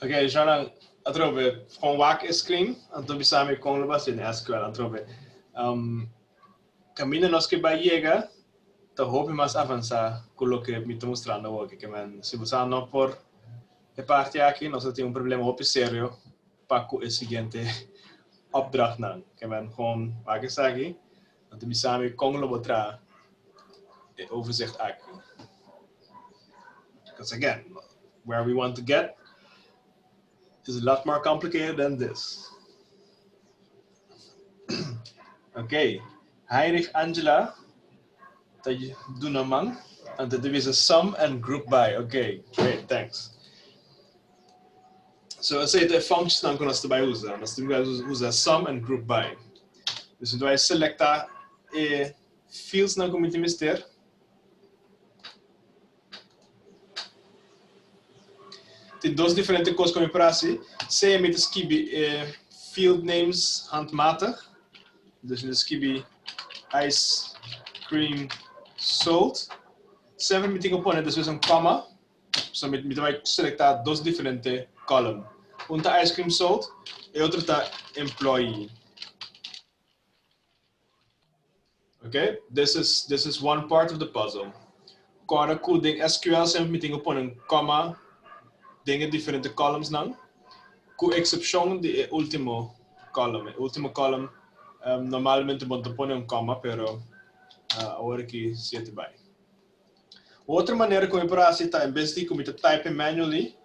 [SPEAKER 1] Ok, Jonan, atrobe, gewoon wak e screen, anto bisa mi kon lo basi den SQL, atrobe. Um, caminda nos ke bai yega, ta hopi mas avansa ku loke mi ta mustrando awor, ke men, si bo sa no por e parti aki, nos ta tin un problema hopi serio pa ku e siguiente opdrachtnan. Ke men, gewoon wak esaki, anto bisa mi kon lo bo traha e overzicht aki. Because again, where we want to get is a lot more complicated than this. Okay, Heinrich Angela, ta duna man. Anto ta bisa sum and group by. Okay, great, thanks. So esei ta e functions ku nos ta bai usa. Nos ta bai usa sum and group by. Dus nos ta bai selektá e fields nan ku mi tin mester. Tin dos diferente kos ku mi por hasi. Sea mi ta skibi e field names handmatig. Dus mi ta skibi ice cream sold. Semper mi tin ku pone despues un comma. So mi mi ta bai selektá dos diferente column. Un ta ice cream sold, e otro ta employee. Okay, this is this is one part of the puzzle. Kòrda ku den SQL semper mi tin ku pone un comma den e diferente columns nan, ku eksepshon di e último column. E último column um, normalmente bo no ta pone un comma, pero uh, awor aki si e ta bai. Otro manera ku mi por hasi ta en bes di ku mi ta type manually,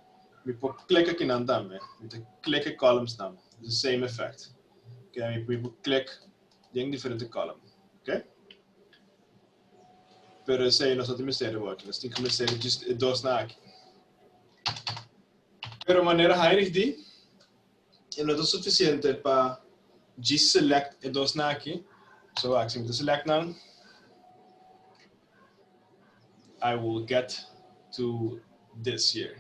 [SPEAKER 1] mi por click akinan tambe. Mi ta click e columns nan. The same effect. Okay, mi, mi por click den diferente column. Okay? Pero esei nos no tin mester awor aki. Nos tin ku mester just e dos nan aki. Pero manera Heinrich di, e no ta sufisiente pa djis select e dos nan aki. So wak, si mi ta select nan, I will get to this here.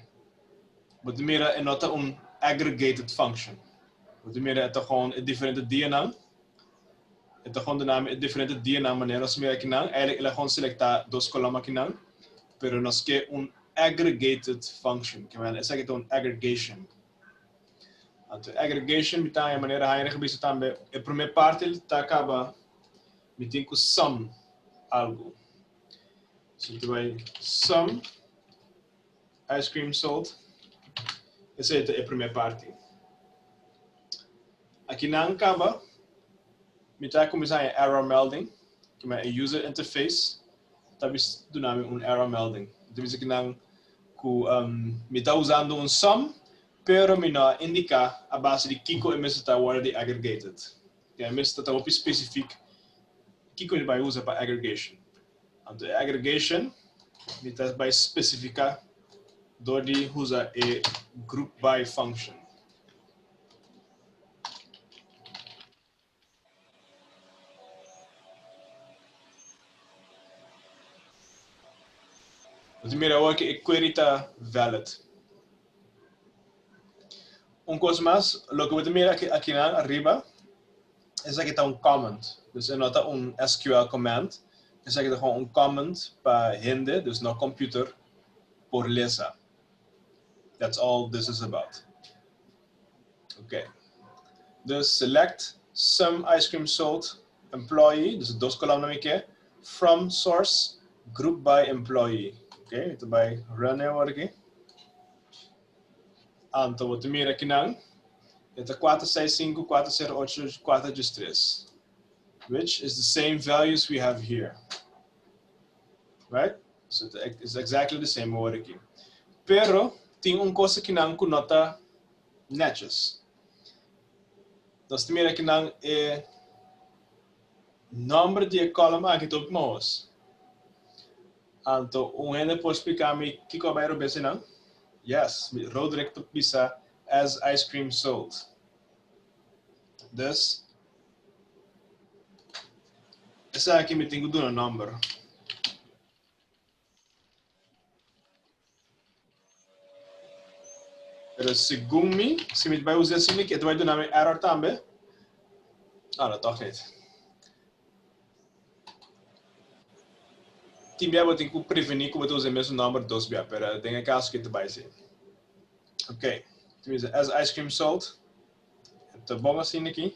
[SPEAKER 1] Bo ta mira e no ta un aggregated function. Bo ta mira e ta gewoon e diferente dianan. E ta gewoon duna mi e diferente dianan manera nos mira akinan. Eigenlijk el a gewoon selecta dos kolom akinan. Pero nos ke un aggregated function. Ke men esaki ta un aggregation. Anto aggregation mi ta haña manera Heinrich a bisa tambe e prome parti ta kaba mi tin ku sum algu. So mi ta bai sum ice cream sold. Esei ta e prome parti. Akinan kaba mi ta kuminsá haña error melding, ke men e user interface ta bis duna mi un error melding. Mi ta bisa kinan ku mi ta usando un sum, pero mi no a indiká a base di kiko e mester ta wòrdu di aggregated. E mester ta hopi spesifik kiko mi bai usa pa aggregation. Anto e aggregation mi ta bai spesifiká dor di usa e group by function. Nos ta mira awor ku e query ta valid. Un kos mas, loke bo ta mira aki akinan ariba, esaki ta un comment. Dus e no ta un SQL command, esaki ta gewoon un comment pa hende, dus no computer, por lesa. That's all this is about. Ok. Dus select sum ice cream sold employee, dus dos kolomnan mi ke, from source group by employee. Ok, mi ta bai run e awor aki. Anto bo ta mira akinan, e ta 4 6 5 4 0 8 4 3, which is the same values we have here. Right? So it's exactly the same awor aki. Pero tin un kos akinan ku no ta netjes. Nos ta mira akinan e nomber di e column aki ta hopi mahos. Anto un hende por splika mi kiko a bai robes einan? Yes, Roderick ta bisa as ice cream sold. Dus esaki mi tin ku duna nomber. Pero segun mi, si mi bai usa asina, e ta bai duna mi error tambe. Ah, no, toch niet. Tin bia bo tin ku prevení ku bo ta usa e mesun nomber dos bia, pero den e kaso ke ta bai si. Ok, ta bisa as ice cream sold. Ta bon asina aki.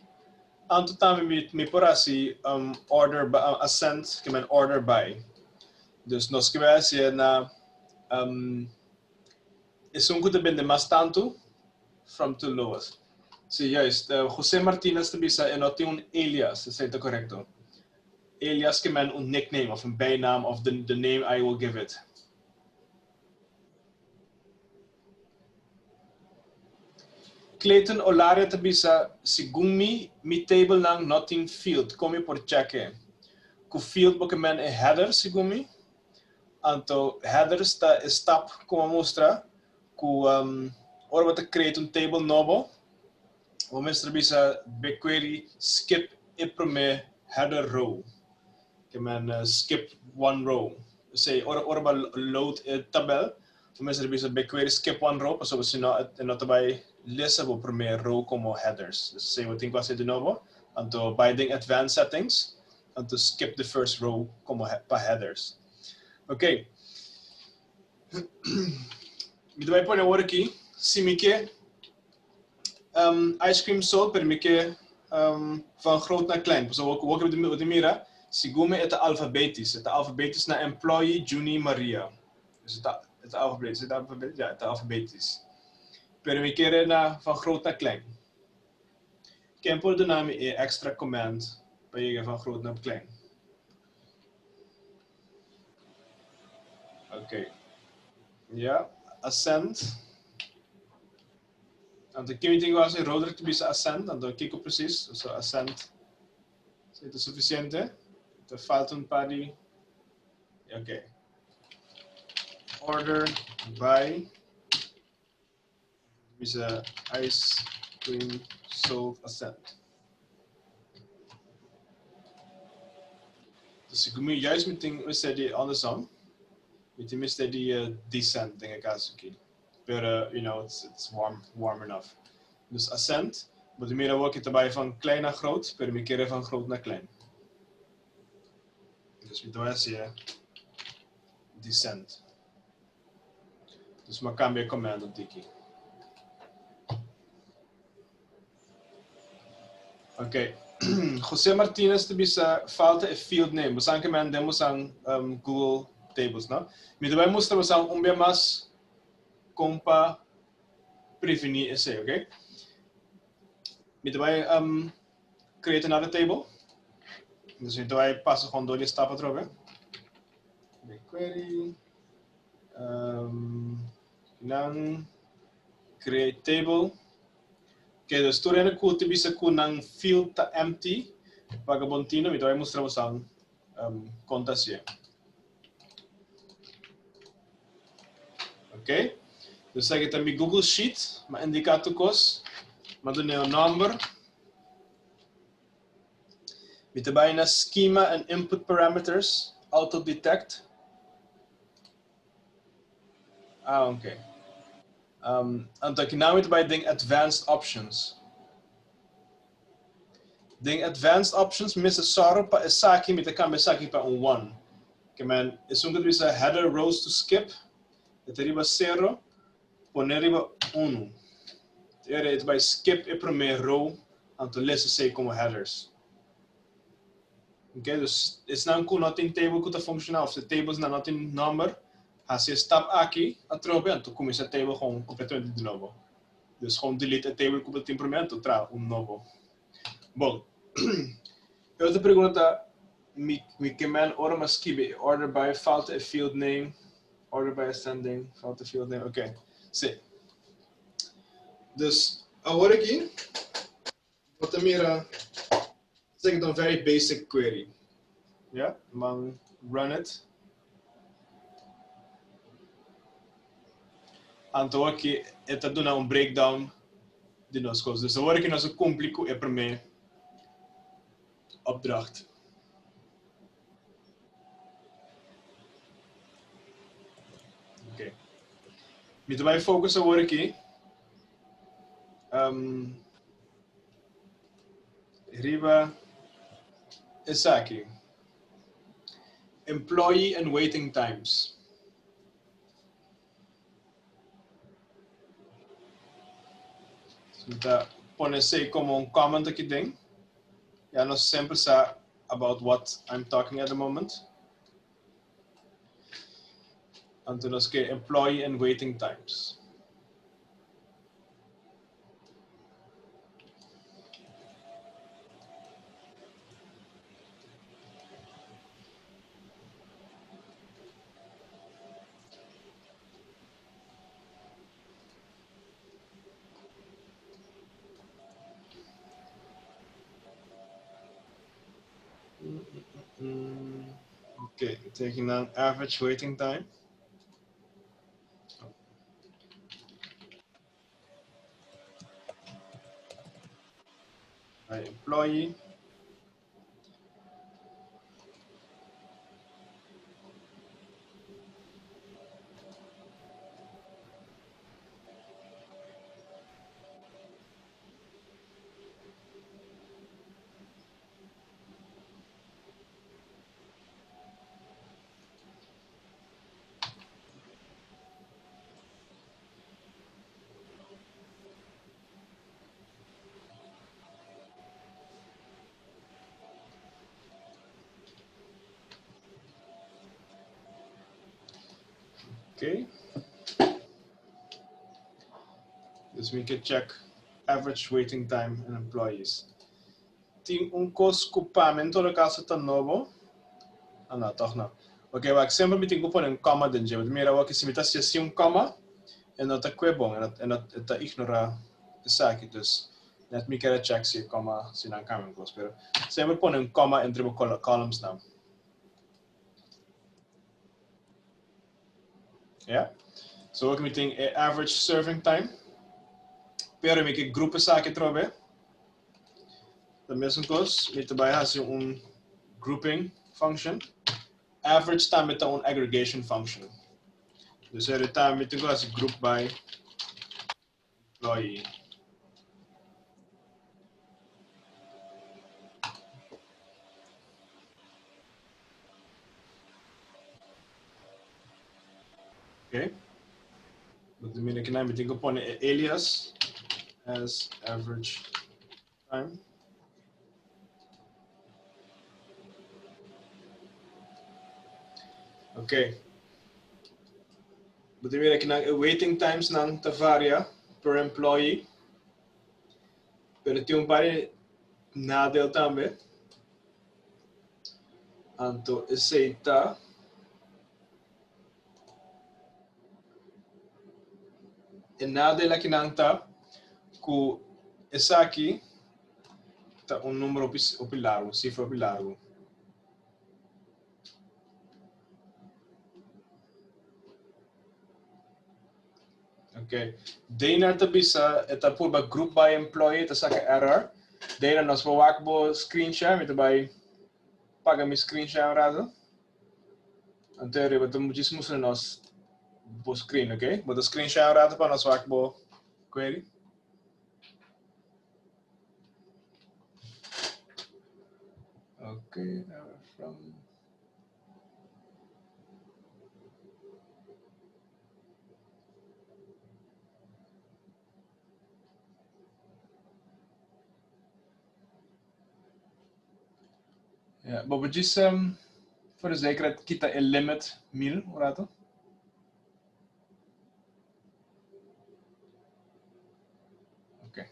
[SPEAKER 1] Anto tambe mi, mi por hasi um, order by, uh, ascent, ke men order by. Dus nos ke bai hasi na um, esun ku ta bende mas tantu from to lowest. Si, juist. Uh, José Martinez ta bisa e no tin un alias, esei ta korekto. Alias ke men un nickname of un bijnaam of the, the name I will give it. Clayton Olaria ta bisa, Segun mi, mi tablenan no tin field, kon mi por check e? Ku field bo ke men e header, segun mi. Anto headers ta e stap ku bo a mustra ku ora bo ta create un table nobo, bo mester bisa BigQuery skip e prome header row. Ke men skip one row. Esei ora ora bo load e tabel, bo mester bisa BigQuery skip one row pasobra si no e no ta bai lesa bo prome row komo headers. Esei bo tin ku hasi di nobo. Anto bai den advanced settings, anto skip the first row komo pa headers. Ok. Mi ta bai pone awor aki si mi ke ice cream sold pero mi ke van groot naar klein. Pasobra wak bo ta mira segun mi e ta alfabetisch. E ta alfabetisch na employee Junie Maria. Dus e ta e ta alfabetisch. E ta alfabetisch? Ja, e ta alfabetisch. Pero mi kere na van groot naar klein. Ken por duna mi e extra command pa yega van groot naar klein? Ok. Ja, ascend. Anto ki mi tin ku hasi? Roderick ta bisa ascend, anto kiko precies? So ascend esei ta suficiente? Ta falta un par di Ok. Order by bisa ice cream sold ascend. Dus ik moet juist meteen mester di andersom. Meteen mester di descend den e caso aki. Pero, you know, it's, it's warm, warm enough. Dus ascend, bo ta mira awor ki ta bai van klein naar groot, pero mi kere van groot naar klein. Dus mi ta bai hacié descend. Dus mi a cambia e command un tiki. Ok. José Martinez ta bisa falta e field name. Bosan ke men den bosan um, Google Tables, no? Mi ta bai mustra bosan un bia mas kon pa preveni esei, ok? Mi ta bai um, create another table. Dus mi ta bai pasa gewoon door die stap atrobe. BigQuery. Um, nan create table. Ok, dus tur hende ku ta bisa ku nan field ta empty, vagabontino, mi ta bai mustra bosan um, kon ta hasié. Ok, dus esaki ta mi Google Sheet, m'a indiká tur kos, m'a dun'é un nòmber. Mi ta bai na Schema and Input Parameters, Auto Detect. Ah, ok. Um, anto aki nan mi ta bai den Advanced Options. Den Advanced Options mi mester sòru pa esaki, mi ta kambia esaki pa un one. Ke men, esun ku ta bisa header rows to skip, e ta riba sero, pone riba unu. Te ora e ta bai skip e promé row, anto lesa esei komo headers. Ok, dus esnan ku no tin table ku ta funshoná òf e tablesnan no tin nòmber, hasi e stap aki atrobe anto kuminsá e table gewoon kompletamente di nobo. Dus gewoon delete e table ku bo tin promé anto traha un nobo. Bon, e otro pregunta ta, mi mi ke men ora mi a skibi e order by falta e field name, order by ascending, falta field name, ok, si. Dus awor aki bo ta mira esaki ta un very basic query. Ya, man run it. Anto aki e ta duna un breakdown di nos kos. Dus awor aki nos a kumpli ku e promé opdracht. Ok. Mi ta bai focus awor aki. Um, riba esaki. Employee and waiting times. Mi ta pone esei como un comment aki den. Ya nos semper sa about what I'm talking at the moment. Anto nos ke employee and waiting times. Okay, taking down average waiting time. By employee. Okay. Dus mi ke check average waiting time and employees. Tin un kos ku pa mi en todo kaso ta nobo. Ah no, tòg no. Oke, wak, semper mi tin ku pone un kòma den dje. Bo ta mira awor ku si mi ta hasi así un kòma, e no ta kue bon, e no, e no, e ta ignorá esaki. Dus, nèt mi kere chèk si e kòma, si nan kambia un kos. Pero semper pone un kòma entre bo columnsnan. Ja. So awor ku mi tin e average serving time. Pero mi ke grupo esaki atrobe. Ta mesun kos, mi ta bai hasi un grouping function. Average tambe ta un aggregation function. Dus eri tambe mi tin ku hasi group by employee. Okay. But the minute can I think upon alias as average time. Okay. But mira aki nan e waiting times nan ta varia per employee. Pero tin un par di nadeel tambe. Anto esei ta E nadeel aki nan ta ku esaki ta un numero hopi hopi largu, un sifra hopi largu. Ok, Dana ta bisa e ta purba group by employee ta saka error. Dana nos por wak bo screen share, mi ta bai paga mi screen share un rato. Anto riba ta muchísimo mustra nos bo screen, ok? Bo ta screen share un rato pa nos wak bo query. Ok, from... Ja, bo por djis um, voor de zekerheid kita e limit 1000 un rato. Oké.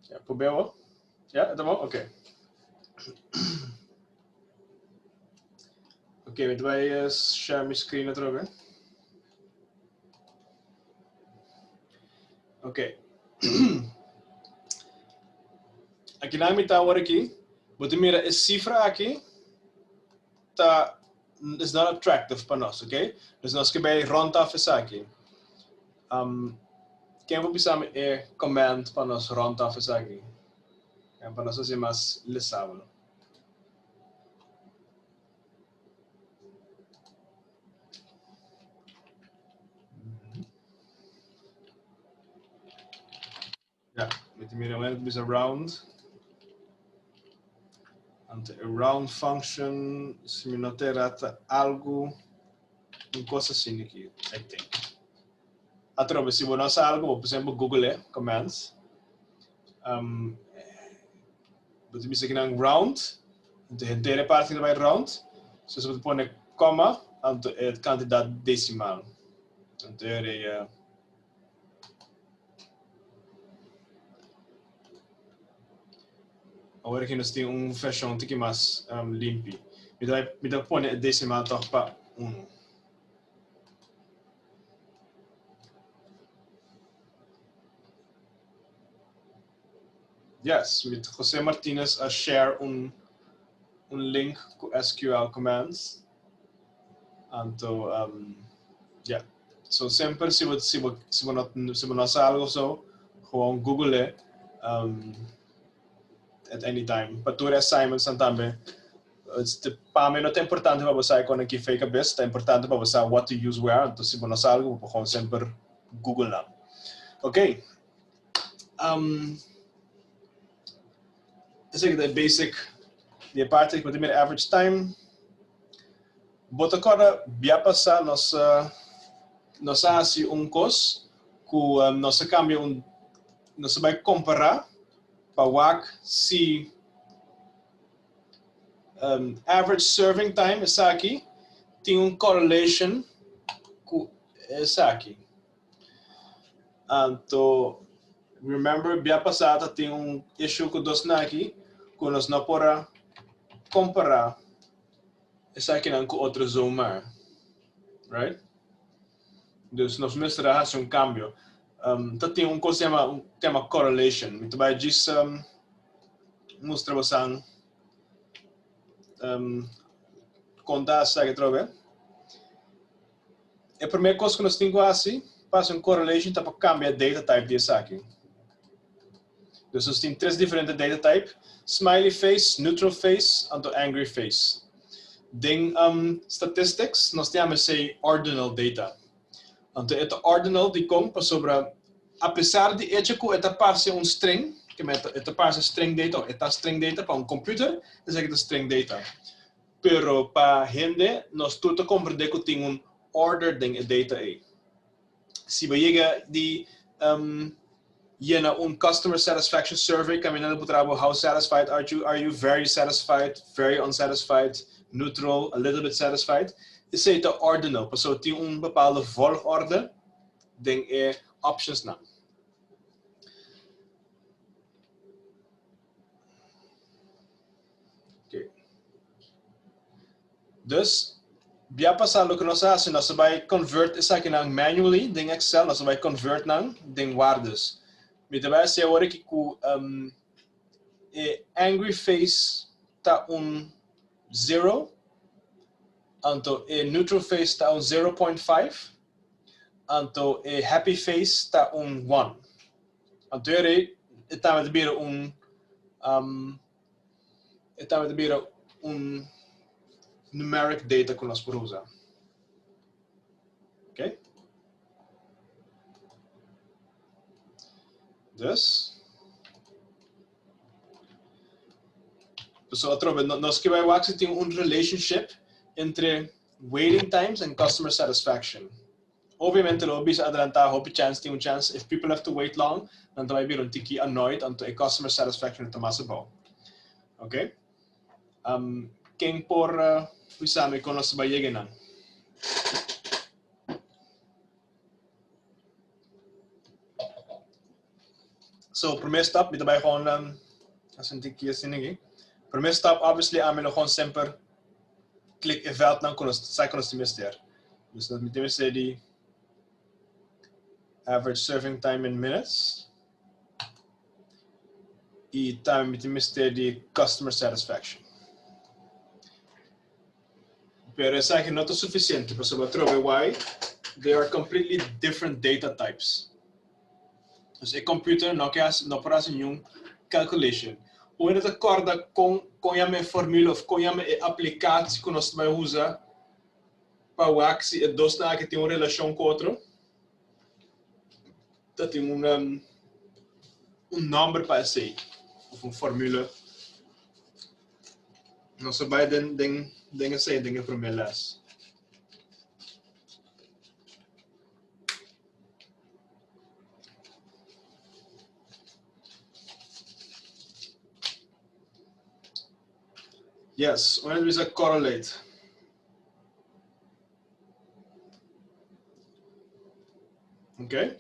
[SPEAKER 1] Ja, probeer wel. Ja, dat wel? Oké. Oké, okay, wij share mijn screen atrobe. Oké. Aki na mi ta awor aki, bo ta mira e sifra aki ta is not attractive pa nos, oké? Dus nos ke bay rond af esaki. Um, ken por bisa mi e command pa nos rond af esaki? En pa nos hasi mas lesabel. Ja, mi ta mira wèl bisa round. Anto e round function, si mi no ta erá, ta algu, un kos asina aki, I think. Atrobe, si bo no sa algu, bo por semper google e commands. Um, bo ta bisa kinan round, anto henter e parti ta bai round. So si bo ta pone comma, anto e kantidat desimal. Anto e Awor aki nos tin un version tiki mas um, limpi. Mi ta, mi ta pone e decimal toch pa 1. Yes, mit José Martinez a share un. un link ku SQL commands. Anto, um, yeah. So semper si bo, si bo, si bo no, si bo no sa algo so, gewoon Google it um, at any time. Pa tur assignments nan tambe. Pa mi no ta importante pa bo sa kon aki fake abes, ta importante pa bo sa what to use where. Anto si bo no sa algo, bo por gewoon semper Google nan. Okay. Um, esaki ta e basic di e parti ku mira average time. Bo ta kòrda bia pasá nos nos a hasi un kos ku nos a kambia un nos a bai kompará pa wak si um, average serving time esaki tin un correlation ku esaki. Anto, remember, bia pasá ta tin un issue ku dos naki ku nos no por a kompará esakinan ku otro zomaar. Right? Dus nos mester a hasi un kambio. Um, ta tin un kos yama, un tema correlation. Mi ta bai djis um, mustra bosan um, konta esaki atrobe. E promé kos ku nos tin ku hasi pa hasi un correlation ta pa kambia data type di esaki. Dus nos tin tres diferente data type, smiley face, neutral face, anto angry face. Den um, statistics nos ta yama esei ordinal data. Anto e ta ordinal dikon? Pasobra apesar di echo ku e ta parse un string, ke men e ta parse string data o e ta string data pa un computer, esaki ta string data. Pero pa hende, nos tur ta comprende cu tin un order den e data ey. Si bo yega di um, yena un customer satisfaction survey, caminando por trabo, how satisfied are you? Are you very satisfied, very unsatisfied, neutral, a little bit satisfied? Esey ta ordinal, pasobra tin un bepaalde volgorde den e optionsnan. Okay. Dus, bia pasá loke nos a hasi, nos a bai convert esakinan manually den Excel, nos a bai convert nan den waardes. Mi ta bai hasi awor aki ku um, e angry face ta un 0, anto e neutral face ta un 0.5, anto e happy face ta un 1. Anto e rei e tambe ta bira un um, e tambe ta bira un numeric data ku nos por usa. Okay? Dus, so atrobe, nos ke bai wak si tin un relationship entre waiting times and customer satisfaction. Obviamente lo bisa adelantá hopi chance tin un chance if people have to wait long nan ta bai bira un tiki annoyed anto e customer satisfaction ta mas abou. Ok? Um, ken por uh, bisa mi kon nos ta bai yega nan? So, promé stap, mi ta bai gewoon um, hasi un tiki asina aki. Promé stap, obviously, ami lo gewoon semper klik e veldnan ku nos sa ku nos tin mester. Dus nos mi tin mester di average serving time in minutes i tambe mi tin mester di customer satisfaction. Pero esaki no ta suficiente pasobra atrobe why they are completely different data types. Dus e computer no ke hasi, no por hasi niun calculation. Un hende ta corda con con yama e formula of con yama e aplicatie cu nos ta bay usa pa wak si e dosnan aki tin un relacion cu otro? Ta tin un um, un nomber pa esey of un formule. Nos a bai den den den esei den e promé les. Yes, wanneer bisa correlate. Okay?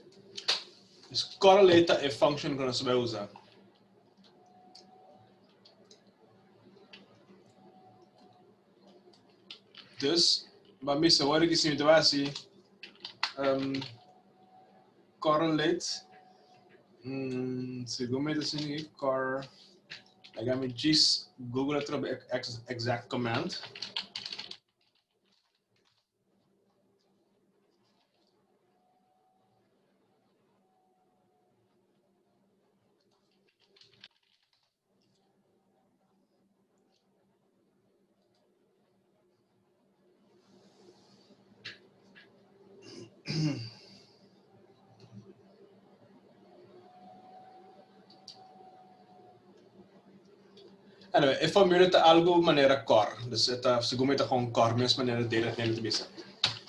[SPEAKER 1] Dus correlate ta e function ku nos ta bai usa. Dus, ban bisa awor aki si mi ta bai hasi um, correlate, mm, segun mi ta haciendo aki, cor. Laga mi djis Google atrobe e exact command. Anyway, e formule ta algo manera cor. Dus e ta, segun mi ta gewoon cor mes manera data ta bisa.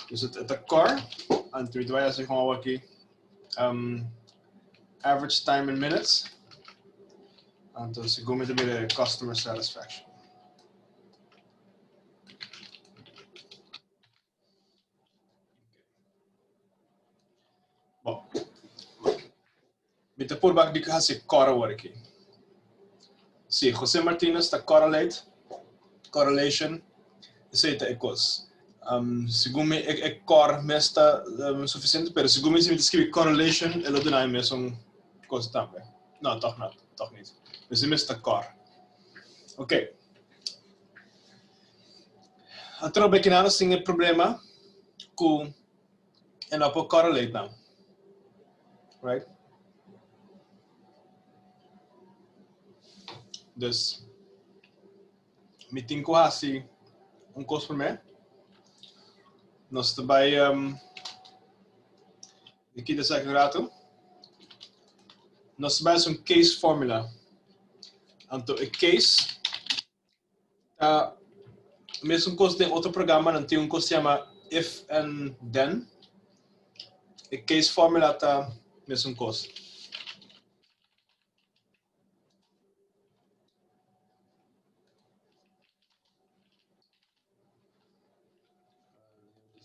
[SPEAKER 1] Dus e ta cor. Anto mi ta bai hasi gewoon aki um, average time in minutes. Anto segun mi ta mira customer satisfaction. Bon. Mi ta purba di hasi kor awor aki. Si, Jose Martinez ta correlate, correlation, esei ta e kos. Um, segun mi e, e kor mes ta um, suficiente, pero segun mi si mi ta skribi correlation, e lo duna mi mesun kos tambe. No, toch not, toch niet. Dus e mes ta kor. Ok. Atrobe kinan nos tin e problema ku e no por correlate nan. Right? Dus mi tin ku hasi un kos promé. Nos ta bai um, mi kita esaki un ratu. Nos ta bai hasi un case formula. Anto e case Ta mesun kos den otro programanan tin un kos yama if and then. E case formula ta mesun kos.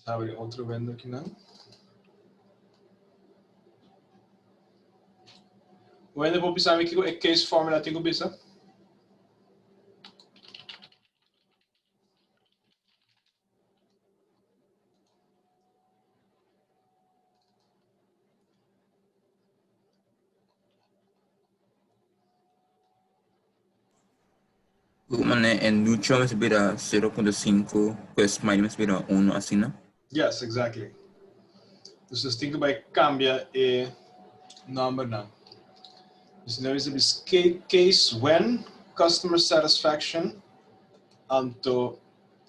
[SPEAKER 1] Habri otro window akinan. Wende por bisa mi kiko e case formula tin ku bisa?
[SPEAKER 5] Ku manera e nucho mester bira 0.5 ku e smiley mester bira 1 asina?
[SPEAKER 1] Yes, exactly. Dus nos tin ku bai kambia e numbernan. Dus nos bisa bis case when customer satisfaction anto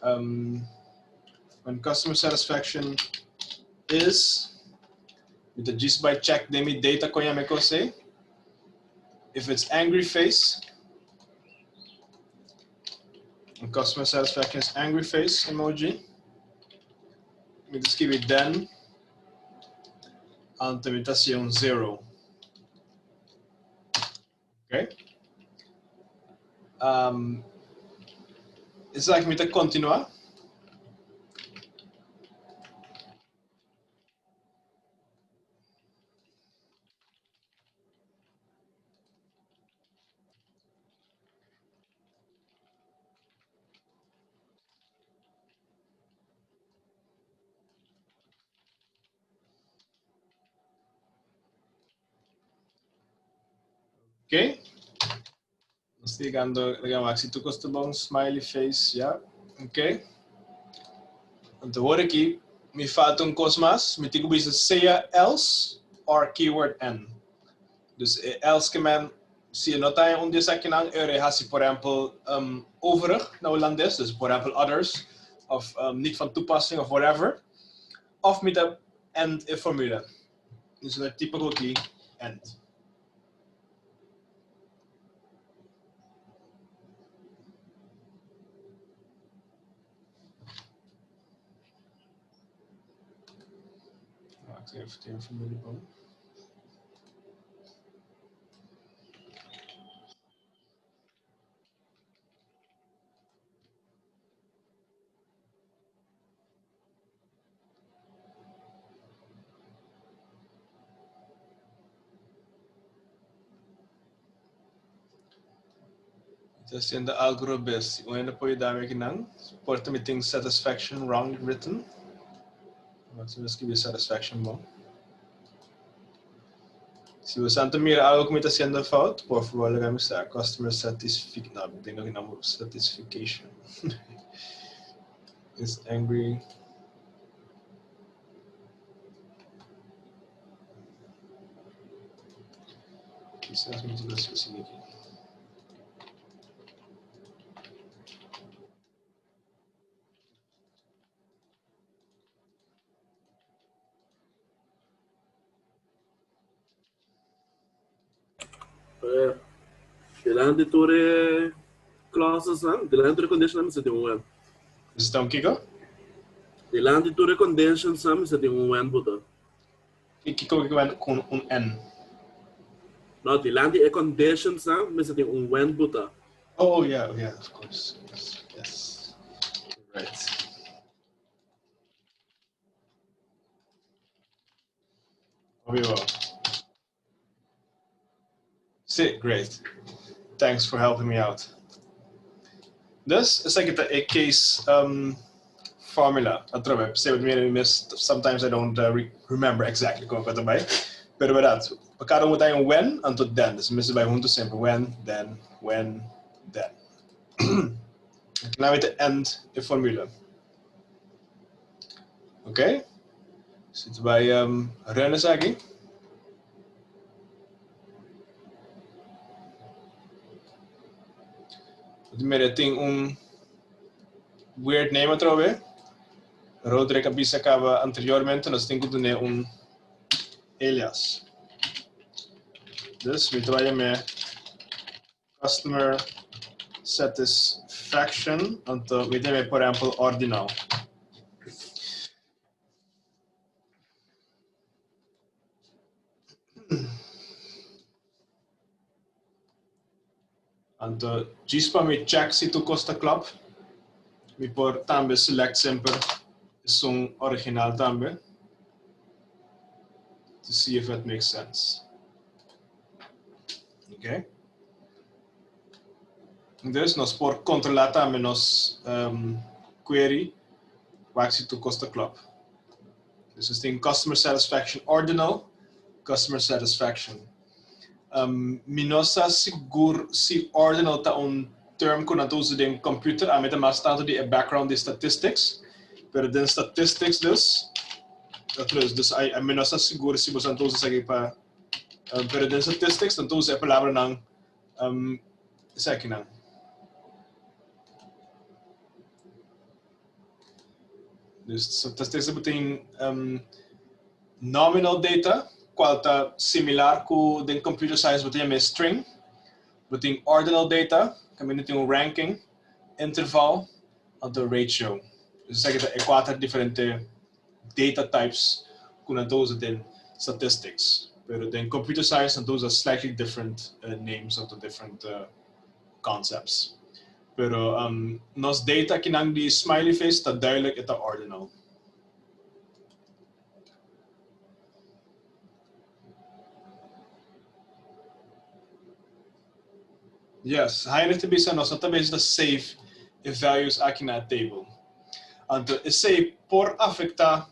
[SPEAKER 1] um, when customer satisfaction is mi ta djis bai check den mi data kon yama e kos ei. If it's angry face, and customer satisfaction is angry face emoji, mi ta skibi then, anto mi ta hasi un zero. Okay? Um, esaki mi ta continua. Ok. Nos ta yegando laga wak si tur kos ta bon. Smiley face, ya. Ok. Anto awor aki mi falta un kos mas. Mi tin ku bisa sea else or keyword n. Dus e else ke men si e no ta un di esakinan e ora e hasi por ehempel um, overig na Holandes, dus por ehempel others of um, niet van toepassing of whatever. Of mi ta end e formule. Dus mi ta type aki end. Wacht even, tegen familieboom. Ta haciendo algo robes. Un hende por yudami akinan? Por ta mi tin satisfaction wrong written. Wak si mi a scribi satisfaction bon. Si bo ta mira algo ku mi ta hasiendo fout, por fabor laga mi sa. Customer satisfic... No, mi tin ku yama satisfication. Is angry. Kisas mi ta hasi aki.
[SPEAKER 7] Eh, delante tur e clauses nan, delante tur e condition nan mester tin un when.
[SPEAKER 1] Mester ta un kiko?
[SPEAKER 7] Delante tur e conditions nan mester tin un when buta.
[SPEAKER 1] Kiko kiko when ku un n?
[SPEAKER 7] No, delante e conditions nan mester tin un when buta.
[SPEAKER 1] Oh, yeah, yeah, of course. Yes, yes. Right. Obvio. Sí, great. Thanks for helping me out. Dus, esaki ta e case formula. Atrobe, p'esei bo mira mi mes, sometimes I don't remember exactly kon ku ta bai. Pero berdat, pa kada un bo ta haña un when, anto then. Dus mester bai huntu semper, when, then, when, then. Aki nan mi ta end e formula. Ok? Si ta bai run esaki. Bo mira tin un weird name atrobe. Roderick a bisa caba anteriormente, nos tin cu dune un alias. Dus mi ta bai yam'e Customer satisfaction, anto mi ta yam'e por ehempel ordinal. Anto djis pa mi check si tur kos ta klop, mi por tambe select semper esun original tambe to see if that makes sense. Okay. Dus nos por controla tambe nos query wak si tur kos ta klop. Dus nos tin customer satisfaction ordinal, customer satisfaction. Mi no sa sigur si ordinal ta un term ku nan ta usa den computer, ami ta mas tantu di e background di statistics, pero den statistics dus, dus mi no sa sigur si boso nan ta usa esaki pa Pero den statistics nan ta usa e palabranan esakinan. Dus statistics bo tin nominal data, cual ta similar cu den computer science bo ta yama e string. Bo tin ordinal data, caminda tin un ranking, interval, anto ratio. Dus esaki ta e cuater diferente data types ku nan ta usa den statistics. Pero den computer science nan ta usa slightly different names of the different concepts. Pero nos data akinan di smiley face ta duidelijk e ta ordinal. Yes, Heinrich ta bisa nos no ta mester ta save e values aki na e table. Anto esei por afecta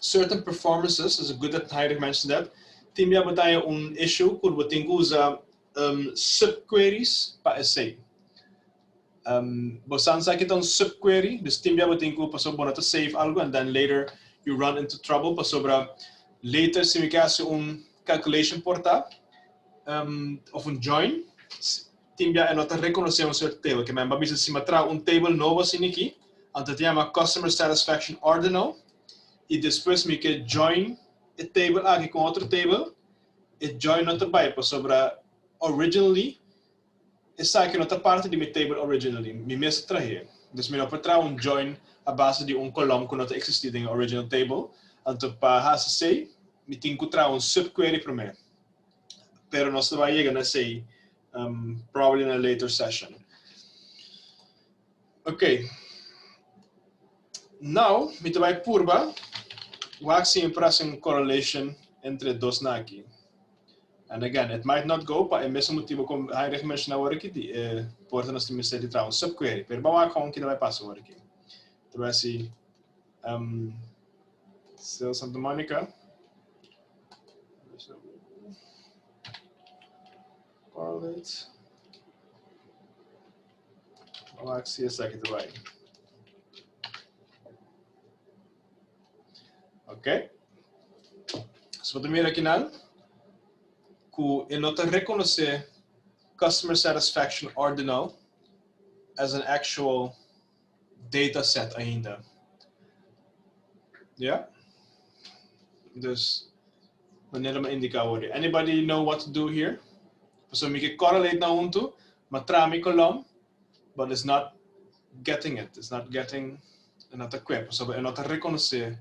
[SPEAKER 1] certain performances, it's good that Heinrich mentioned that. Tin bia bo ta haña un issue ku bo tin ku usa subqueries pa esei. Bo san sa ki ta un subquery, dus tin bia bo tin ku pasobra bo no ta save algo and then later you run into trouble pasobra later si mi ke hasi un calculation por ta of un join, tin bia e no ta rekonosé un sierto table. Ke men ba bisa si mi a traha un table nobo asina aki, anto ta yama Customer Satisfaction Ordinal, i despues mi ke join e table aki ku un otro table, e join no ta bai pasobra originally esaki no ta parti di mi table originally, mi mes a trah'é. Dus mi no por traha un join a base di un kolòm ku no ta eksistí den e original table, anto pa hasi esei mi tin ku traha un subquery promé. Pero nos ta bai yega na esei probably in a later session. Ok. Now, mi ta bai purba wak si mi por hasi un correlation entre dos nan aki. And again, it might not go pa e mesun motibo ku Heinrich menciona awor aki, di e por ta nos tin mester di traha un subquery. Pero ban wak kon ki ta bai pasa awor aki. Ta bai hasi sales Santa Monica. Correlate. Wak si esaki ta bai. Ok. So bo ta mira akinan ku e no ta rekonosé customer satisfaction ordinal as an actual data set ainda. Ja? Dus, manera mi a indica awor. Anybody know what to do here? Pasobra mi ke correlate nan huntu, ma traha mi kolom, but it's not getting it. It's not getting, e no ta kwe, pasobra e no ta reconoce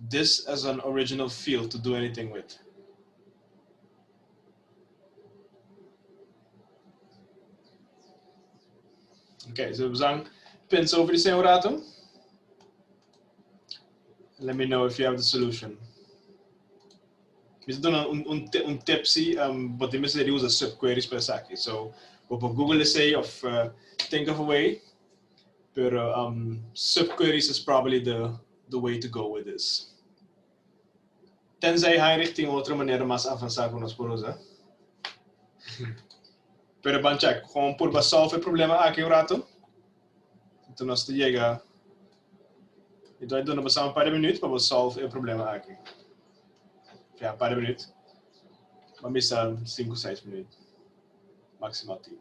[SPEAKER 1] this as an original field to do anything with. Ok, so we pensa over di un rato. Let me know if you have the solution. Mi ta duna un, un, un tip si, um, bo tin mester di usa subqueries pa esaki. So, bo por Google esei of uh, think of a way. Pero um, subqueries is probably the, the way to go with this. Tenzij Heinrich tin otro manera mas avansá ku nos por usa. Pero ban check, gewoon purba solve e problema aki un rato. Anto nos ta yega Mi ta duna boso un par di minuut pa bo solve e problema aki. Ja, un par di minuut. Ban bisa sinku, seis minuut. Maximaal tien.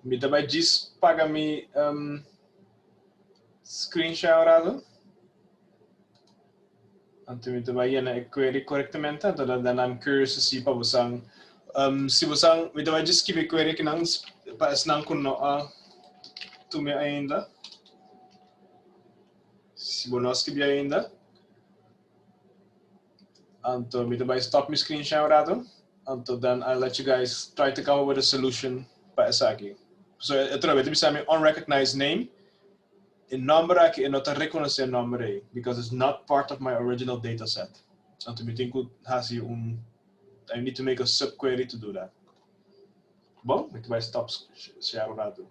[SPEAKER 1] Mi ta bai djis paga mi um, screen share un rato. Anto mi ta bai yena e query correctamente. Anto dan I'm curious to see pa bosan. Um, si bosan, mi ta bai djis skibi e query kinan pa esnan ku no a tume ainda. Si bo no a skibi ainda. Anto mi ta bai stop mi screen share un rato. Anto then I'll let you guys try to come up with a solution pa esaki. So e trobe ta bisa mi unrecognized name. E nomber aki e no ta reconoce e nomber ei because it's not part of my original data set. Anto mi tin ku hasi un I need to make a subquery to do that. Bon, mi ta bai stop share un rato.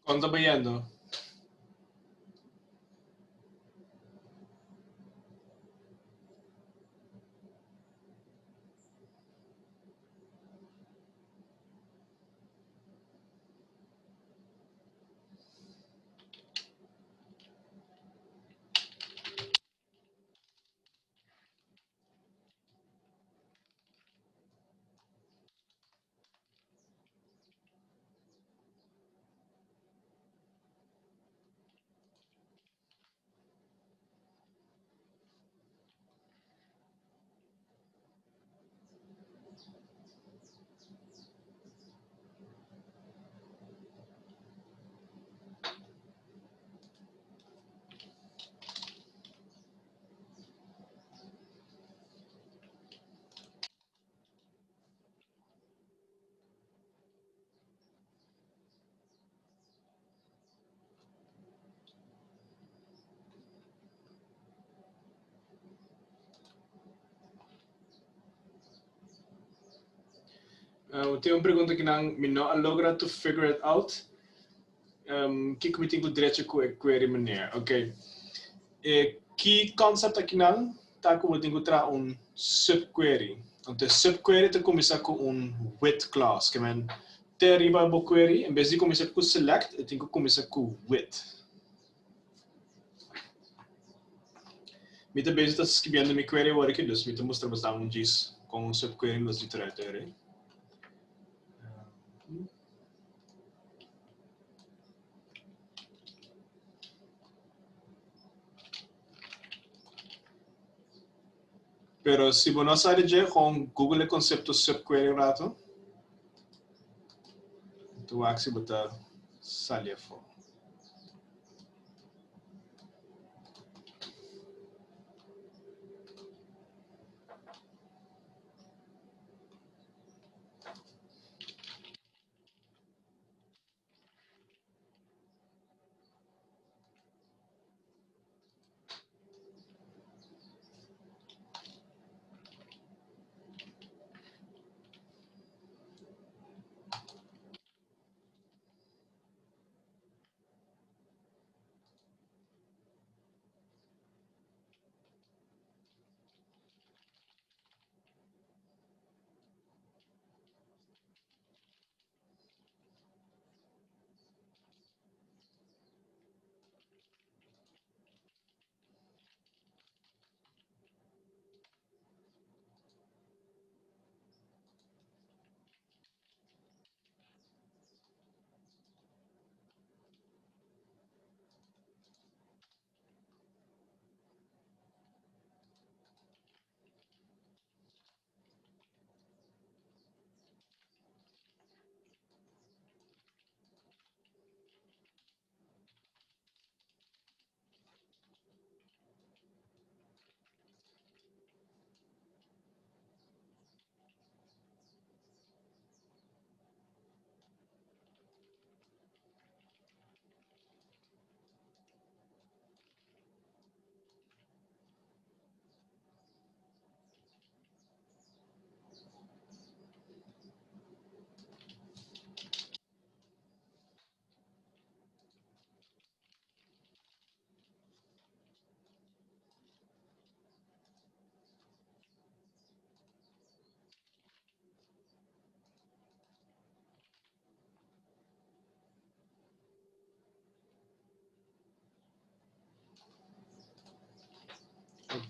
[SPEAKER 1] Kon ta bayendo? Uh, tin un pregunta ku nan mi no a logra to figure it out. Um, kiko mi tin ku drecha ku e query meneer? Ok. E key concept aki nan ta ku bo tin ku traha un subquery. Anto e subquery ta kuminsá ku un with clause. Ke men te riba bo query, en bes di kuminsá ku select, e tin ku kuminsá ku with. Mi ta bezig ta skibiendo mi query awor aki, dus mi ta mustra bosnan un djis kon un subquery los di trae ter. Pero si bo no sa di dje, gewoon Google e concepto subquery un rato. Tu wak si bo ta sali afó.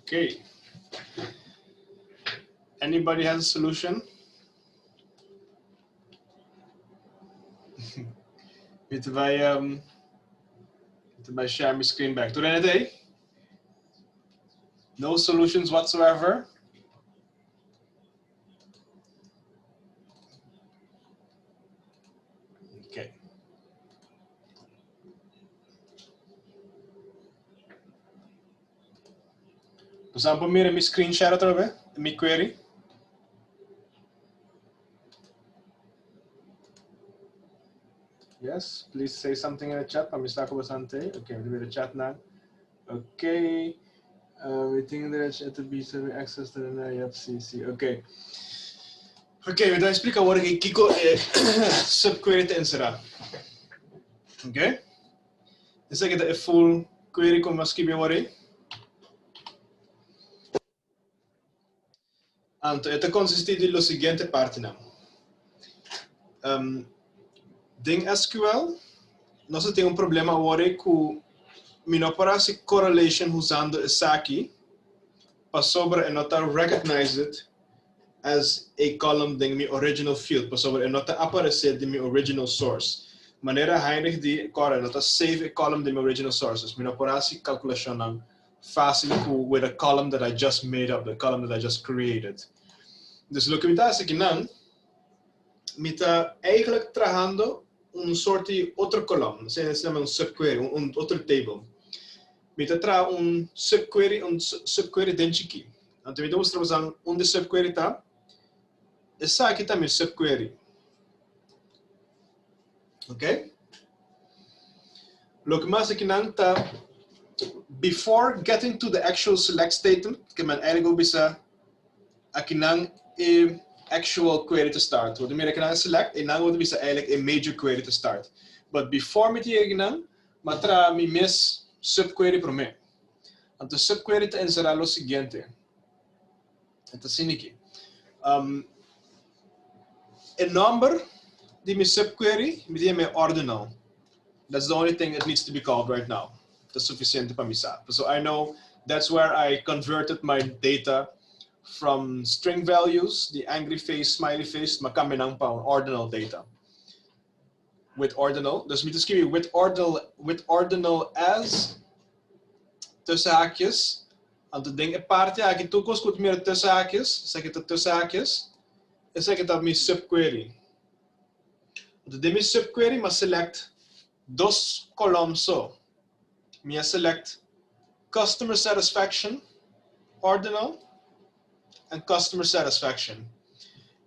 [SPEAKER 1] Okay. Anybody has a solution? Mi ta bai, um, mi ta bai share my screen back. Tur hende ei? No solutions whatsoever? Okay. Pues por mira mi screen share otra vez, mi query. Yes, please say something in the chat. Pa mi sa bastante. Okay, mi the chat now. Okay. We think that it to be so access to the yep, sí, sí. Okay. Okay, mi ta explica awor aki kiko e subquery ta encerá. Okay? Esaki ta e full query ku mi a skibi awor ei. Anto e ta konsistí di lo siguiente partinan. Um, den SQL, nos a tin un problema awor ei ku mi no por hasi correlation usando esaki pasobra e no ta recognize it as a column den mi original field pasobra e no ta aparece den mi original source. Manera Heinrich di, Cora, e no ta save e column den mi original source, dus mi no por haci calculacionnan facil cu with a column that I just made up, the column that I just created. Dus loke mi ta haci akinan, mi ta eigenlijk trahando un soort di otro column, esei se llama un subquery, un otro table. Mi ta traha un subquery, un subquery den chikí. Anto mi ta mustra bosan unda e subquery ta. Esaki ta mi subquery. Ok? Loke mas akinan ta before getting to the actual select statement, ke men eigenlijk bisa akinan e. actual query ta start. Bo ta mira kinan select y nan bo ta bisa eigenlijk e major query ta start. But before mi ta yega kinan, mi a traha mi mes subquery prome. Anto subquery ta encera lo siguiente. E ta asina aki. Um, e nomber di mi subquery mi ta yama e ordinal. That's the only thing it needs to be called right now. Ta suficiente pa mi sa. So I know that's where I converted my data from string values, the angry face, smiley face, ma cambia nan pa un ordinal data. With ordinal, dus mi ta scribi with ordinal, with ordinal as tussen haakjes. Anto den e parti aki tur cos cu ta mira tussen haakjes, esaki ta tussen haakjes, esaki ta mi subquery. Anto den mi subquery mi a select dos kolom so. Mi a select customer satisfaction ordinal en customer satisfaction.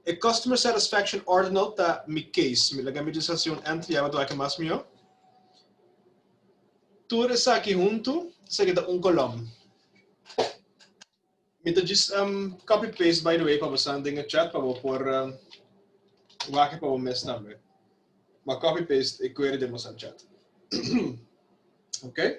[SPEAKER 1] E customer satisfaction ordinal ta mi case. Mi laga mi just hasi un entry ya pa wak mas mihó. Tur esaki huntu, esaki ta un kolom. Mi ta djis um, copy paste by the way pa bosan den e chat pa bo por um, wak pa bo mes tambe. Ma copy paste e query den bosan chat. okay?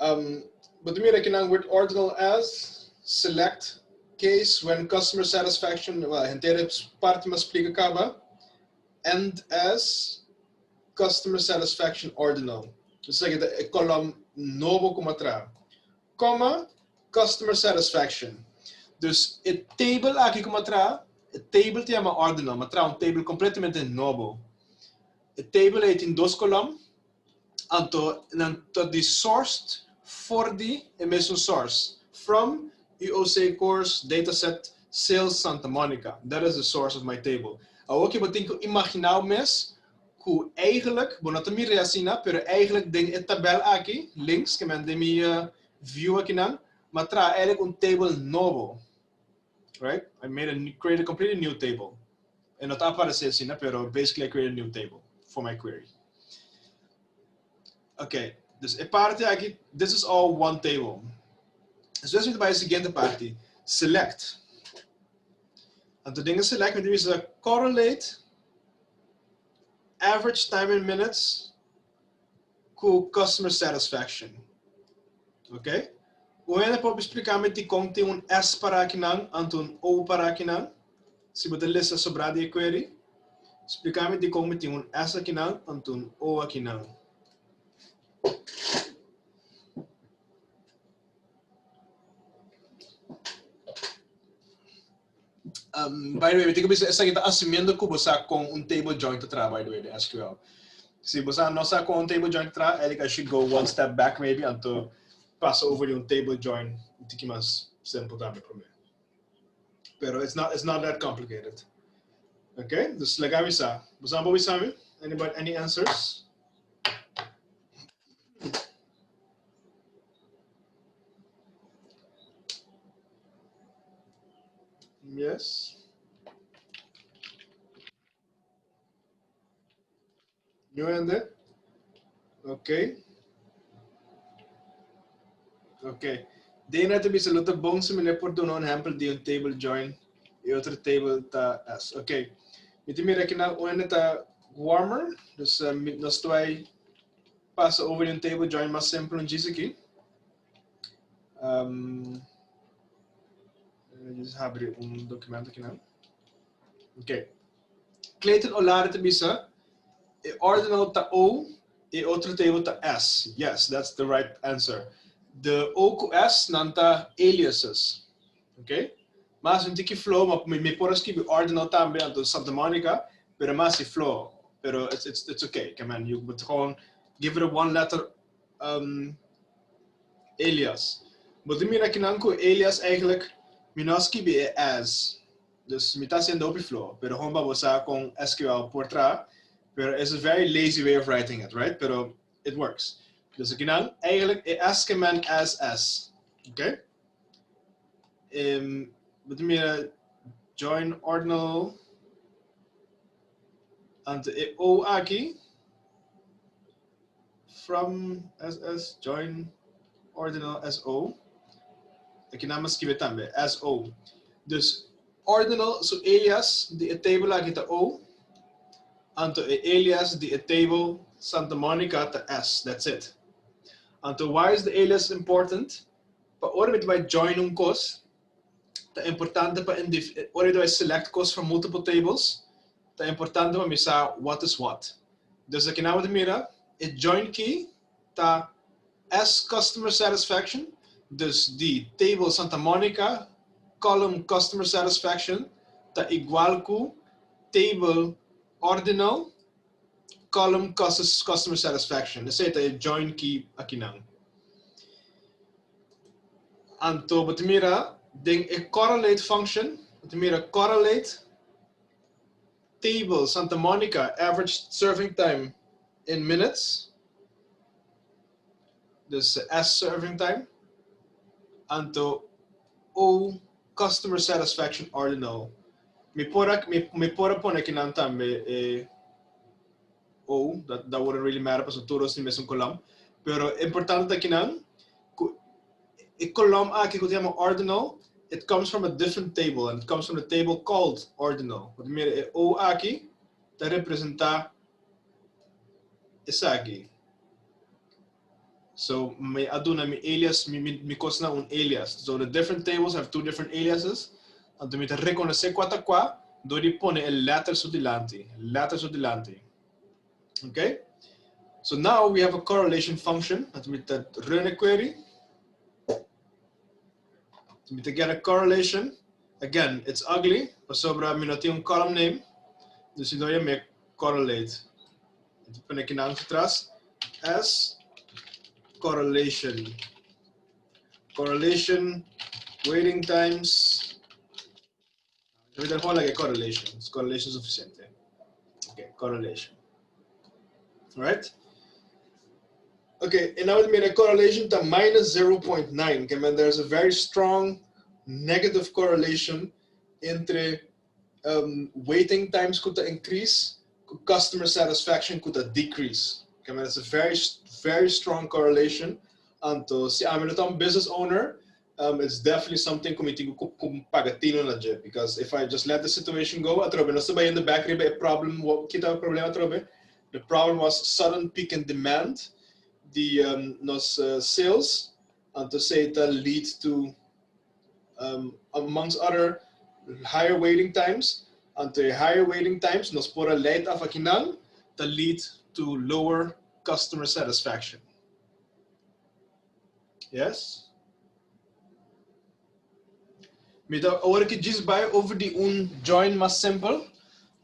[SPEAKER 1] Um, bo ta mira kinan with ordinal as select case when customer satisfaction, well, henter e parti mas splika kaba, and as customer satisfaction ordinal. Esaki ta e kolom nobo ku mi a traha. Comma, customer satisfaction. Dus e table aki ku mi a traha, e table ta yama ordinal. Mi a traha un table completamente nobo. E table ei tin dos kolom, anto nan ta di sourced for di e mesun source. From UOC course dataset sales Santa Monica. That is the source of my table. Awor ke bo tin ku imaginá bo mes ku eigenlijk, bo no ta mir'é asina, pero eigenlijk den e tabel aki, links, ke men den mi view akinan, mi a traha eigenlijk un table nobo. Right? I made a, create a completely new table. E no ta aparesé asina, pero basically I create a new table for my query. Okay, dus e parti aki, this is all one table. Despues mi ta bai e siguiente parti, select. Anto den e select mi ta bisa correlate average time in minutes ku customer satisfaction. Ok? Un hende por splika mi dikon tin un S para akinan anto un O para akinan? Si bo ta lesa sobrá di e query, splika mi dikon mi tin un S akinan anto un O akinan. Um, by the way, mi tin ku bisa esaki ta asumiendo ku bo sa kon un table join ta traha, by the way, den SQL. Si bo sa no sa kon un table join ta traha, eigenlijk I should go one step back maybe anto pasa over di un table join un tiki mas simpel tambe promé. Pero it's not, it's not that complicated. Okay, dus laga mi sa. Bo sa bo bisa mi? Anybody, any answers? Yes. New hende? Ok. Ok. Dana ta bisa lo ta bon si meneer por duna un ehempel di un table join y otro table ta S. Ok. Mi ta mira kinan un hende ta warmer, dus uh, nos ta bai pasa over di un table join mas simpel un djis aki. Um, just habri un documento kinan. Ok. Clayton Olari ta bisa, e ordinal ta O, e otro table ta S. Yes, that's the right answer. De O ku S nan ta aliases. Ok? Mas un tiki flow, ma mi, mi por a skibi ordinal tambe, anto Santa Monica, pero mas si flow. Pero it's, it's, it's okay. Ke men, you moet gewoon give it a one letter um, alias. Bo ta mira kinan ku alias eigenlijk mi no a skibi e as. Dus mi ta haciendo hopi flow, pero gewoon pa bo sa con SQL por traha. Pero it's a very lazy way of writing it, right? Pero it works. Dus akinan, eigenlijk e S ke men as S. Okay? Um, bo ta mira join ordinal ante e O aki from SS join ordinal SO. Aki nan mi a skibi tambe, SO. Dus. Ordinal su alias di e table aki ta O, anto e alias di e table Santa Monica ta S. That's it. Anto why is the alias important? Pa ora mi ta bai join un kos, ta importante pa ora mi ta bai select kos from multiple tables, ta importante pa mi sa what is what. Dus aki nan bo ta mira e join key ta S customer satisfaction, dus di table Santa Monica column customer satisfaction ta igual ku table ordinal column customer satisfaction. Esei ta e join key akinan. Anto bo ta mira den e correlate function, bo ta mira correlate table Santa Monica average serving time in minutes, dus S serving time, anto O customer satisfaction ordinal. Mi por a, mi, mi por a pone akinan tambe e O, that, that wouldn't really matter pasobra tur dos tin mesun kolom. Pero importante ta akinan ku e kolom aki ku ta yama ordinal, it comes from a different table and it comes from the table called ordinal. Bo ta mira e O aki ta representa esaki. So mi a duna mi alias, mi, mi, mi kosnan un alias. So the different tables have two different aliases. Anto mi ta rekonosé kua ta kua dor di pone e letter su dilanti. Letter su dilanti. Okay? So now we have a correlation function. Anto mi ta run e query. Mi ta get a correlation. Again, it's ugly, pasobra mi no tin un column name. Dus mi no yam'é correlate. Mi ta pone kinan atras as correlation. Correlation waiting times. Mi ta gewoon like correlation. Correlation suficiente. Okay, correlation. Right? Okay, and now we a correlation to minus 0.9. Okay, man, there's a very strong negative correlation entre um, waiting times could increase, customer satisfaction could decrease. Okay, man, it's a very, very strong correlation. Anto, si ami no un business owner, um, it's definitely something ku mi tin ku paga tino na dje. Because if I just let the situation go, atrobe, nos ta in the back riba e problem, kita e problema atrobe? The problem was sudden peak in demand, the um, nos uh, sales, anto esei ta lead to, um, amongst other, higher waiting times. Anto e higher waiting times nos por a leid af akinan, ta lead to lower customer satisfaction. Yes? Mi ta awor ki djis bai over di un join mas simpel,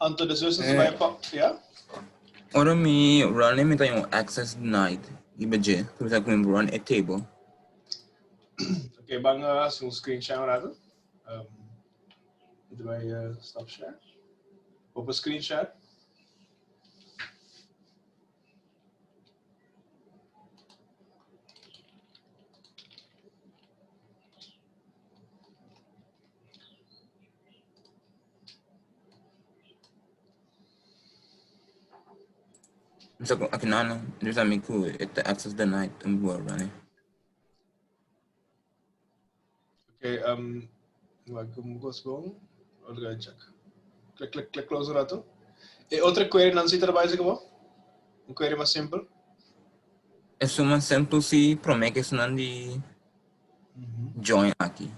[SPEAKER 1] anto despues nos bai pa, ja?
[SPEAKER 5] Ora mi run e mi ta un access denied riba dje, ku mi sa ku mi run e table.
[SPEAKER 1] Ok, ban hasi un screen share un rato. Um, mi ta bai uh, stop share. Open screen share.
[SPEAKER 5] Sa ku aki nano, dus ami ku e ta access denied un boa run.
[SPEAKER 1] Okay, um, wak como cos bom. Olga check. Click, click, click close un rato. E otra query nan si trabalho se como? Un query mas simple.
[SPEAKER 5] E suma simple si prome que sunan di join aki.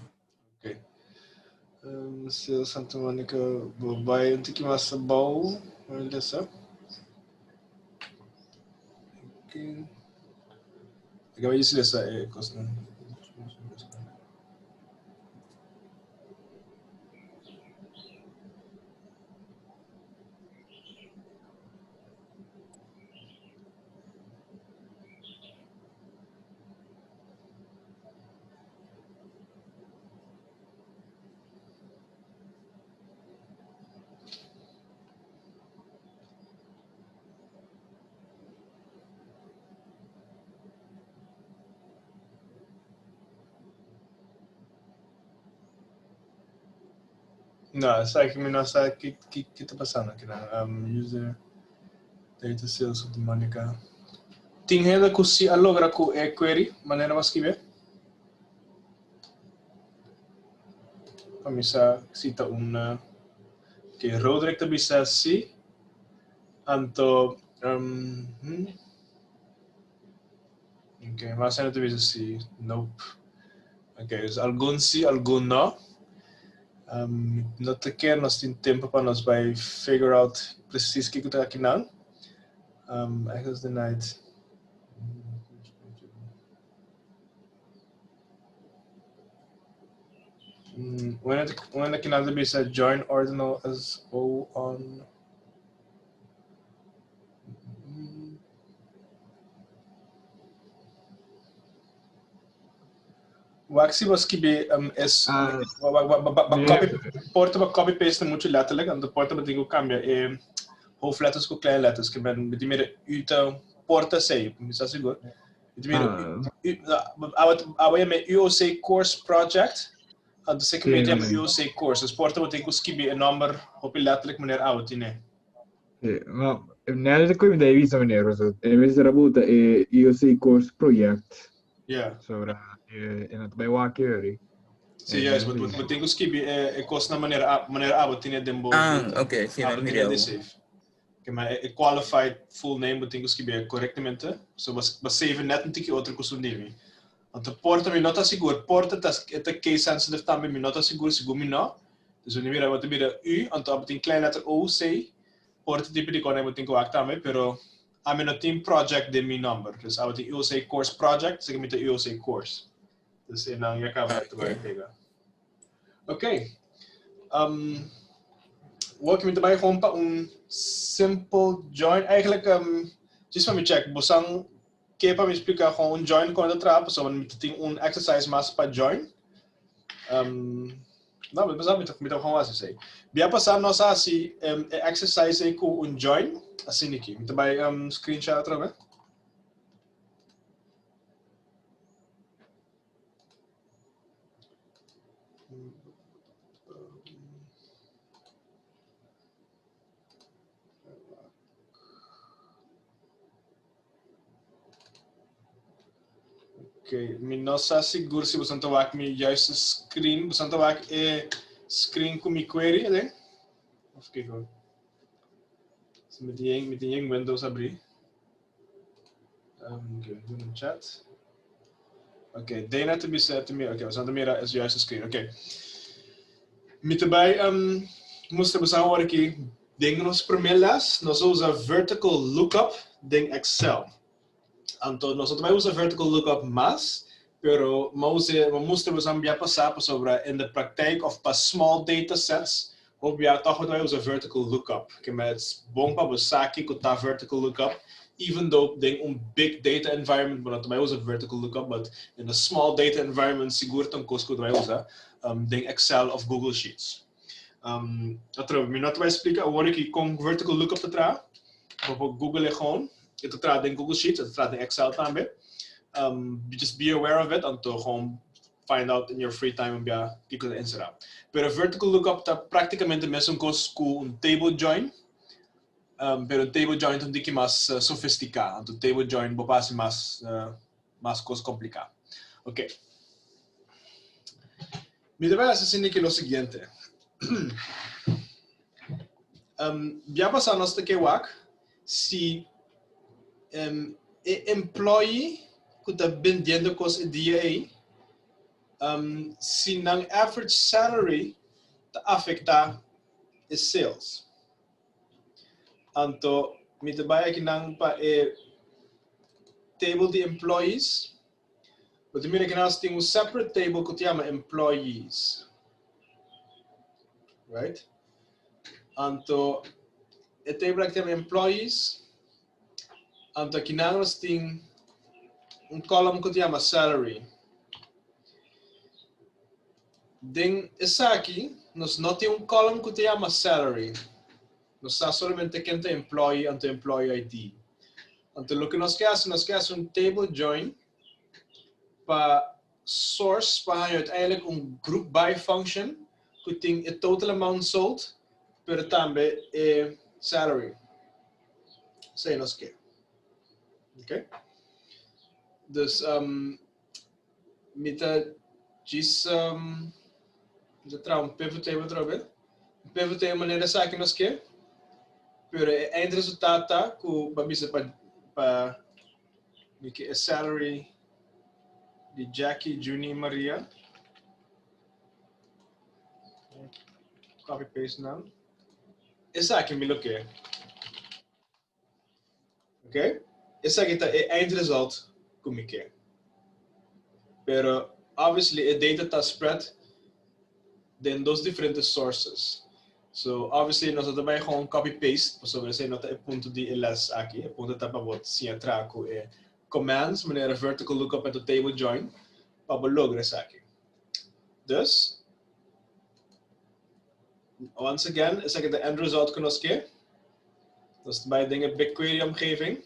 [SPEAKER 1] Okay. Um, se Santa Monica vai um tiki mas abou, olha só. Okay. Acabei de essa é coisa. No, esaki mi no sa ki ki ki ta pasando aki nan. Um, user data sales of the Monica. Tin hende ku si a logra ku e query manera bo a skibi? pa mi sa si ta un Ok, Roderick ta bisa si. Anto um, hmm. Ok, mas hende ta bisa si. Nope. Ok, dus algun si, algun no. Um, no ta kier nos tin tempo pa nos bai figure out precies kiko ta akinan. Um, access denied. When the kinan ta bisa join ordinal as O on Wak si bo skibi um, es
[SPEAKER 6] Ah,
[SPEAKER 1] wa, wa, wa, ba, ba
[SPEAKER 6] nee.
[SPEAKER 1] copy por ta ba copy paste mucho letterlijk en por ta ba tin ku cambia e hoofdletters ku kleine letters ke men mi tin mira u ta por ta sei mi sa sigur mi tin mira
[SPEAKER 6] Ah,
[SPEAKER 1] u awa awa yama UOC course project anto se ke
[SPEAKER 6] Sí,
[SPEAKER 1] mi yama
[SPEAKER 6] meneer.
[SPEAKER 1] UOC course dus por ta bo tin ku skibi e nomber hopi letterlijk meneer awa tine.
[SPEAKER 6] Sí, maar net ku mi ta bisa meneer, so e mester a buta e UOC course project.
[SPEAKER 1] Yeah.
[SPEAKER 6] Sobra e no ta bai wak yori.
[SPEAKER 1] Sí, juist, bo bo tin ku skibi e e kosnan manera a manera abo tine den bo
[SPEAKER 5] Ah, ok, sí,
[SPEAKER 1] abo
[SPEAKER 5] mi
[SPEAKER 1] tine
[SPEAKER 5] mira
[SPEAKER 1] den
[SPEAKER 5] awo.
[SPEAKER 1] save. Ke ma e qualified full name bo tin ku skibi korektamente. So bo bo save net un tiki otro ku su name. Anto por ta mi no ta sigur, por ta ta e ta case sensitive tambe mi no ta sigur, sigur mi no. Dus bo mira bo ta mira U anto abo tin klein letter O C por ta tipo di kos bo tin ku wak tambe pero Ami no tin project den mi nomber. Dus abo tin UOC course project, así que mi ta UOC course. Dus e nan ya caba te bai pega. Ok. Um, wak mi te bai gewoon pa un simple join. Eigenlijk, um, just pa mi check, bosan ke pa mi explica gewoon un join kon ta traha, pasobra mi tin un exercise mas pa join. Um, no, mi pensaba mi ta mi ta gewoon hasi esei. Bia pasá nos a hasi um, e exercise ei ku un join, asina aki. Mi ta bai um, screenshot atrobe. Ok, mi no sa sigur si boso ta wak mi juiste screen. Boso ta wak e screen ku mi query aden? Of kiko? So mi tin mi tin yen windows abrí. Um, ok, doen een chat. Ok, Dana te bisa te mira. Ok, boso ta mira e juiste screen. Ok. Mi ta bai um, mustra boso awor aki den nos promé les nos a usa vertical lookup den Excel. Anto nos no ta bai usa vertical lookup mas, pero m'a usa, m'a mustra boso bia pasá pasobra in de praktijk of pa small data sets hopi bia tòg bo ta bai usa vertical lookup. Ke met bon pa bo sa kiko ta vertical lookup, even though den un big data environment bo no ta bai usa vertical lookup, but in a small data environment sigur ta un kos ku bo ta bai usa den Excel of Google Sheets. Um, atrobe, mi no ta bai splika awor aki kon vertical lookup ta traha. Bo por Google e gewoon. E ta traha den Google Sheets, e ta traha den Excel tambe. Um, just be aware of it, anto gewoon find out in your free time un bia kiko ta enserá. Pero vertical lookup ta práktikamente mesun kos ku un table join, um, pero un table join ta un tiki mas uh, sofistiká. Anto table join bo por hasi mas, uh, mas kos kompliká. Ok. Mi ta bai hasi asina ki lo siguiente. um, bia pasá nos ta ke wak si um, e employee ku ta bendiendo kos e dia ei, um, si nan average salary ta afektá e sales. Anto, mi ta bai akinan pa e table di employees. Bo ta mira ki nos tin un separate table ku ta yama employees. Right? Anto, e table aki ta yama employees. Anto akinan nos tin un column ku ta yama salary. Den esaki nos no tin un column ku ta yama salary. Nos sa solamente ken ta employee anto employee ID. Anto loke nos ke hasi, nos ke hasi un table join pa source pa haña uiteindelijk un group by function ku tin e total amount sold pero tambe e salary. Esei nos ke. Ok? Dus um, mi ta djis um, Mi ta traha un pivot table atrobe. Un pivot table manera esaki nos ke, pero e eindresultaat ta ku bo a bisa pa pa mi ke e salary di Jackie, Junie i Maria. Copy paste nan. Esaki mi lo ke. Ok? Esaki ta e eindresult ku mi ke. Pero obviously e data ta spread den dos diferente sources. So obviously nos no ta bai gewoon copy paste pasobra esei no ta e punto di e les aki. E punto ta pa bo siña traha ku e commands manera vertical lookup en table join pa bo logra esaki. Dus, once again, esaki ta end result ku nos ke. Nos ta bai den e BigQuery omgeving.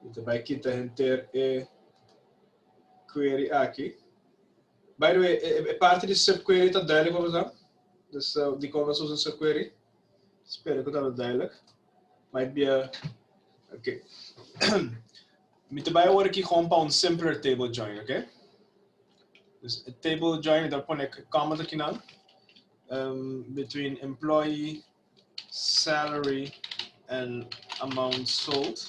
[SPEAKER 1] Mi ta bai kita henter e query aki. By the way, e parti di subquery ta duidelijk pa boso? Dus dikon nos usa un subquery? Spero ku ta duidelijk. Might be a... Okay. Mi ta bai awor aki gewoon pa un simpler table join, okay? Dus e table join, mi ta pone comma aki nan. Between employee, salary and amount sold.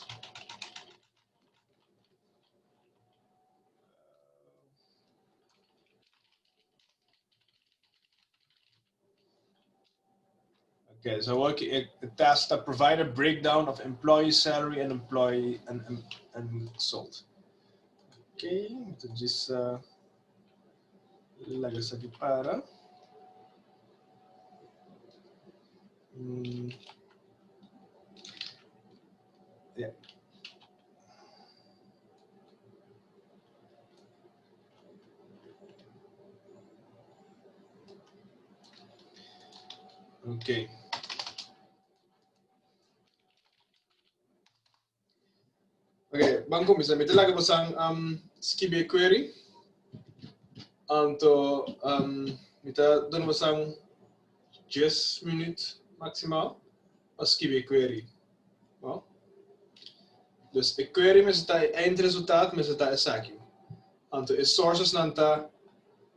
[SPEAKER 1] Okay, so what it task to provide a breakdown of employee salary and employee and sold. Okay, dus laga esaki para. Yeah. Ok. Ok, ban kuminsá. Mi ta laga bosan um, skibi e query. Anto um, mi ta duna bosan 10 minuut maximaal pa skibi e query. No? Dus e query mester ta e eindresultaat mester ta esaki. Anto e sources nan ta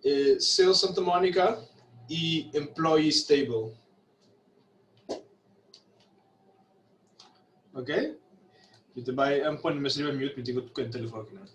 [SPEAKER 1] e Sales Santa Monica i Employees table. Ok? Mi ta bai pone mes riba mute, mi tin ku kuen telefon akinan.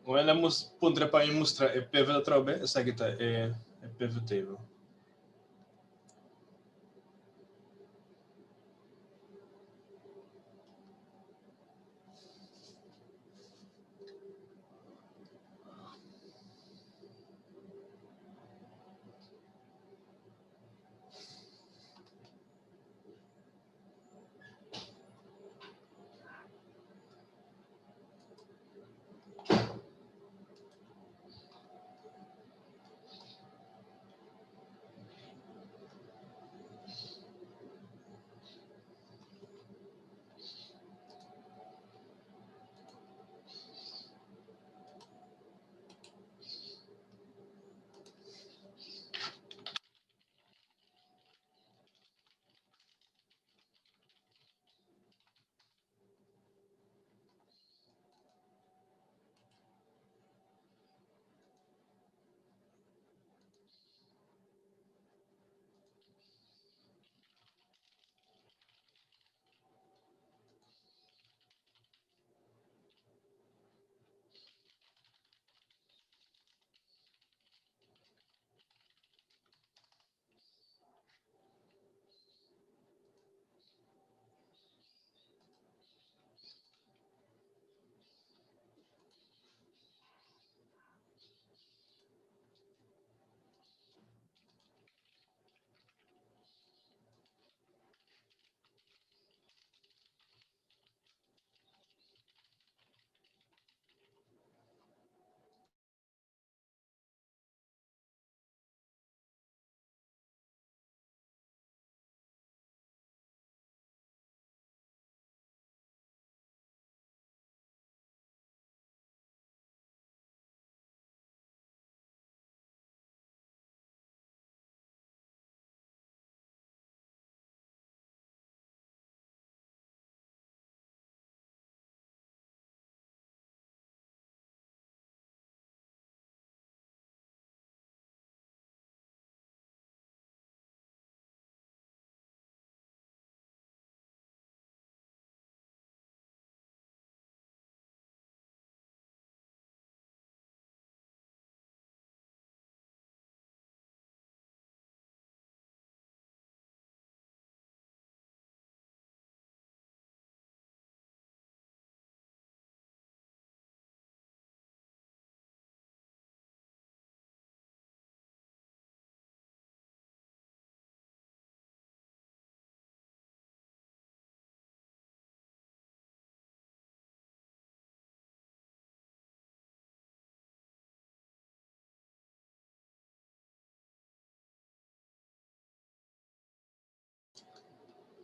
[SPEAKER 1] Wen a puntra pa mi mustra e pivot atrobe, esaki ta e pivot table.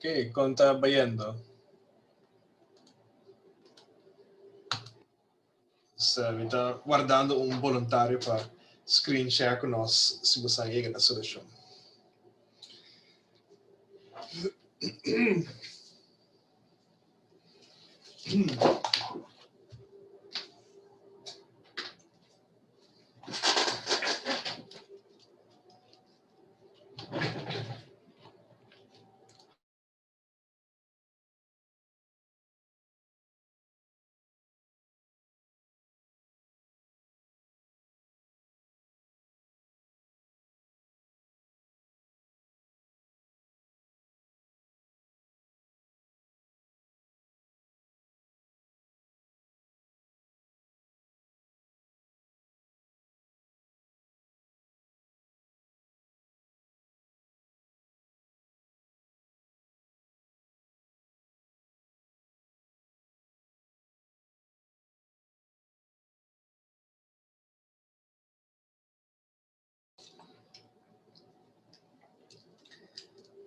[SPEAKER 1] Ok, kon ta bayendo? So, mi ta wardando un boluntario pa screen share ku nos si bo sa yega na solushon.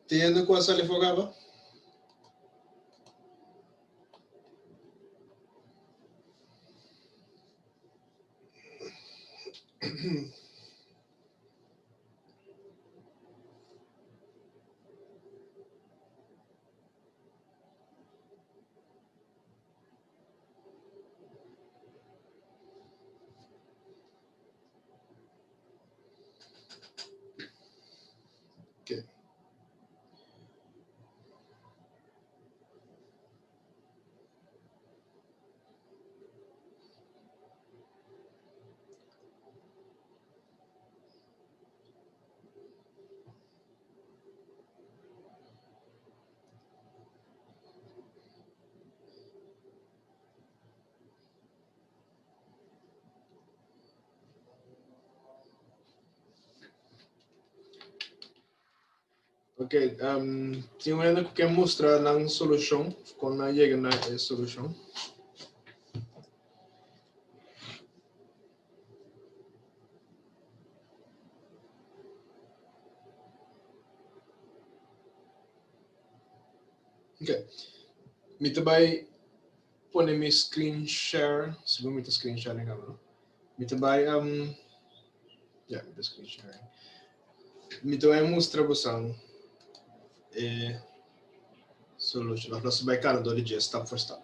[SPEAKER 1] Tendo ku a sali for kaba? Ok. Ok, um, tin un hende ku ke mustra nan solushon, kon nan yega na e solushon. Ok, mi ta bai pone mi screen share, segun mi ta screen sharing kaba, no? Mi ta bai, um, ja, mi ta screen sharing. Mi ta bai mustra bosan e solution. Of nos ta bai kana dor di dje stap for stap.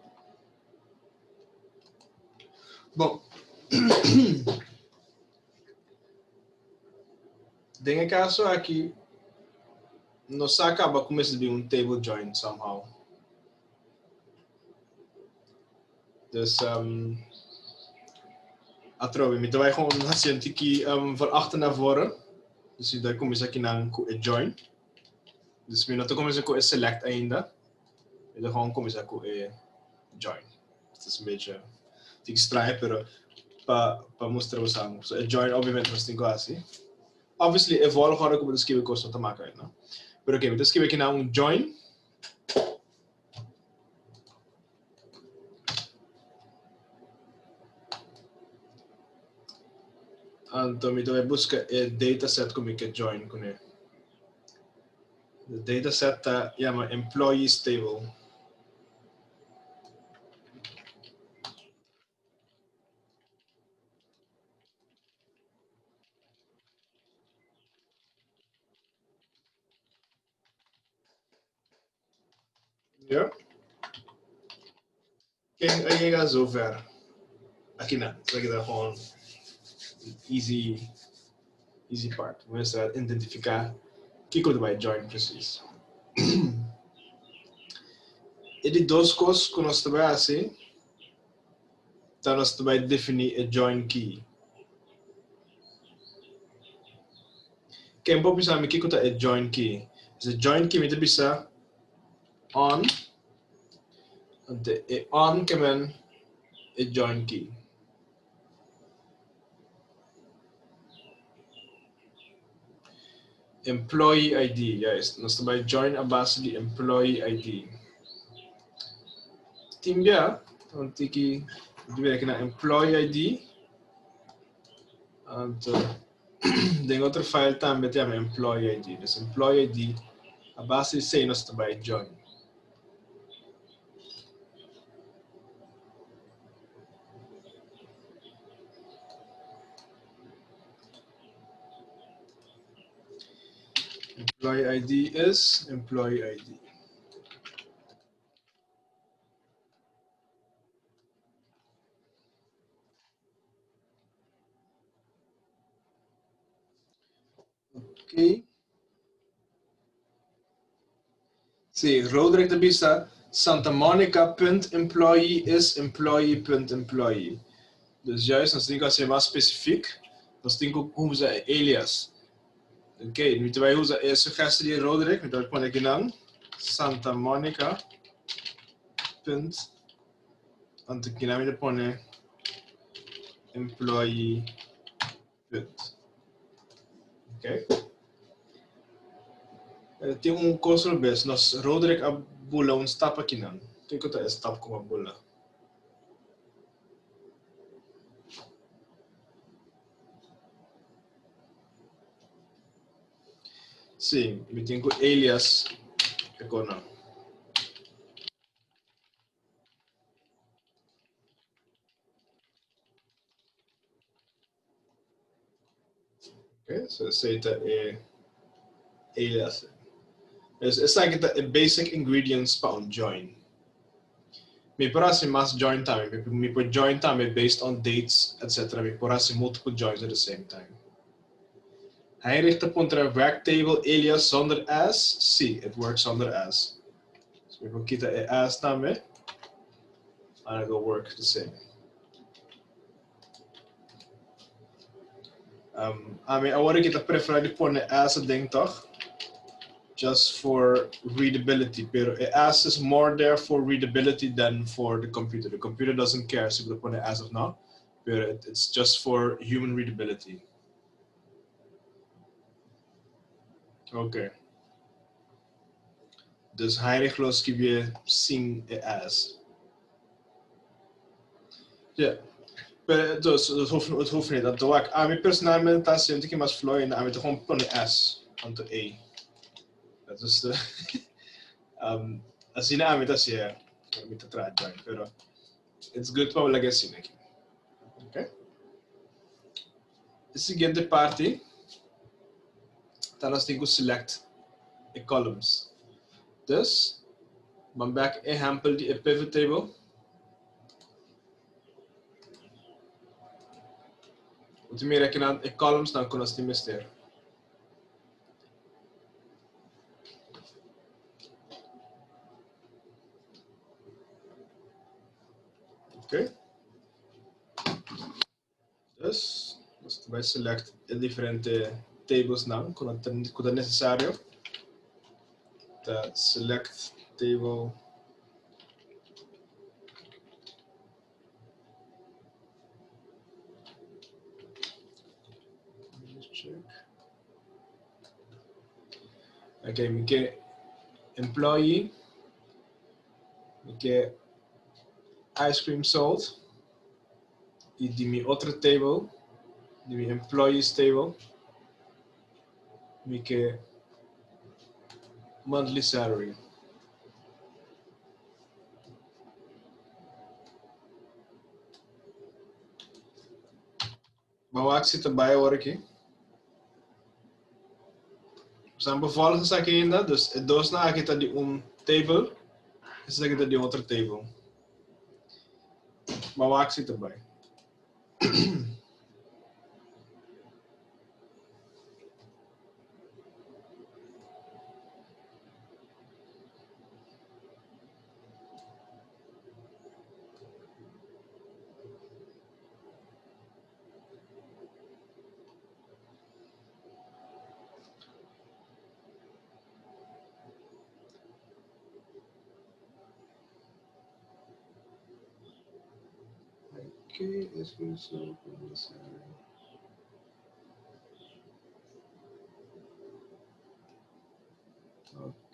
[SPEAKER 1] Bon. Den e kaso aki, nos sa kaba ku mester bin un table join somehow. Dus um, atrobe, mi ta bai gewoon hasi un tiki um, van achter naar voren. Dus mi ta kuminsá kinan ku e join. Dus mi no ta kuminsá ku e select ainda. Mi ta gewoon kuminsá ku e join. Het is een beetje tiki straño, pero pa, pa mustra bo samen. So e join obviamente nos tin ku hasi. Obviously e volgorde ku bo ta skibi kos no ta maka uit, no? Pero oké, mi ta skibi kinan un join. Anto mi ta bai buska e dataset ku mi ke join kuné. E dataset ta yama employees table. Ja. Ken a yega zover? Aki na. Esaki ta gewoon easy, easy part. We mester identifica kiko ta bai join precies. E di dos kos ku nos ta bai hasi ta nos ta bai defini e join key. Ken por bisa mi kiko ta e join key? E join key mi ta bisa on, anto e on ke men e join key. Employee ID, juist. Nos ta bai join a base di employee ID. Tin bia, un tiki, mi ta na employee ID. Anto, den otro file tambe ta yama employee ID. Dus employee ID, a base di esei nos ta bai join. Employee ID is employee ID. Ok. Sí, Roderick ta bisa Santa Monica punt employee is employee punt employee. Dus juist, nos tin ku hasi mas spesifiek. Nos tin ku usa e alias. Ok, mi ta bai usa e suggestie di Roderick, mi ta bai pone akinan Santa Monica punt anto kinan mi ta pone employee punt. Ok. Eh, tin un kos robes. Nos Roderick a bula un stap akinan. Kiko ta e stap ku a bula? Sí, mi tin ku alias e konan. Okay, so esei ta e alias. Dus esaki ta e basic ingredients pa un join. Mi por hasi mas join tambe. Mi por join tambe based on dates, etc. Mi por hasi multiple joins at the same time. Heinrich ta puntra werkt table alias zonder as? Sí, it works zonder as. So mi por kita e as tambe and it will work the same. Um, ami awor aki ta prefera di pone as aden toch? Just for readability. Pero e as is more there for readability than for the computer. The computer doesn't care si bo ta pone as of no. Pero it, it's just for human readability. Okay. Dus Heinrich lo skibié sin e as. Ja. Pero dus, het hoeft, het hoeft niet. Dat wak. Ami personalmente ta sinti ki mas flow en ami ta gewoon pone S anto A. Dat is de um, asina ami ta hasié. Mi ta traha join, pero it's good pa laga asina aki. Okay. E siguiente parti ta nos tin ku select e columns. Dus, ban back ehempel di e pivot table. Bo ta mira kinan e columns nan ku nos tin mester. Okay. Dus, nos ta bai select e diferente tables nan ku ku ta necesario. Ta select table check. Okay, mi ke employee, mi ke ice cream sold. Y di mi otro table, di mi employees table, mi ke monthly salary. Ban wak si ta bai awor aki. Nos por volg esaki ainda, dus e dosnan aki ta di un table, esaki ta di otro table. Ban wak si ta bai. Okay, es so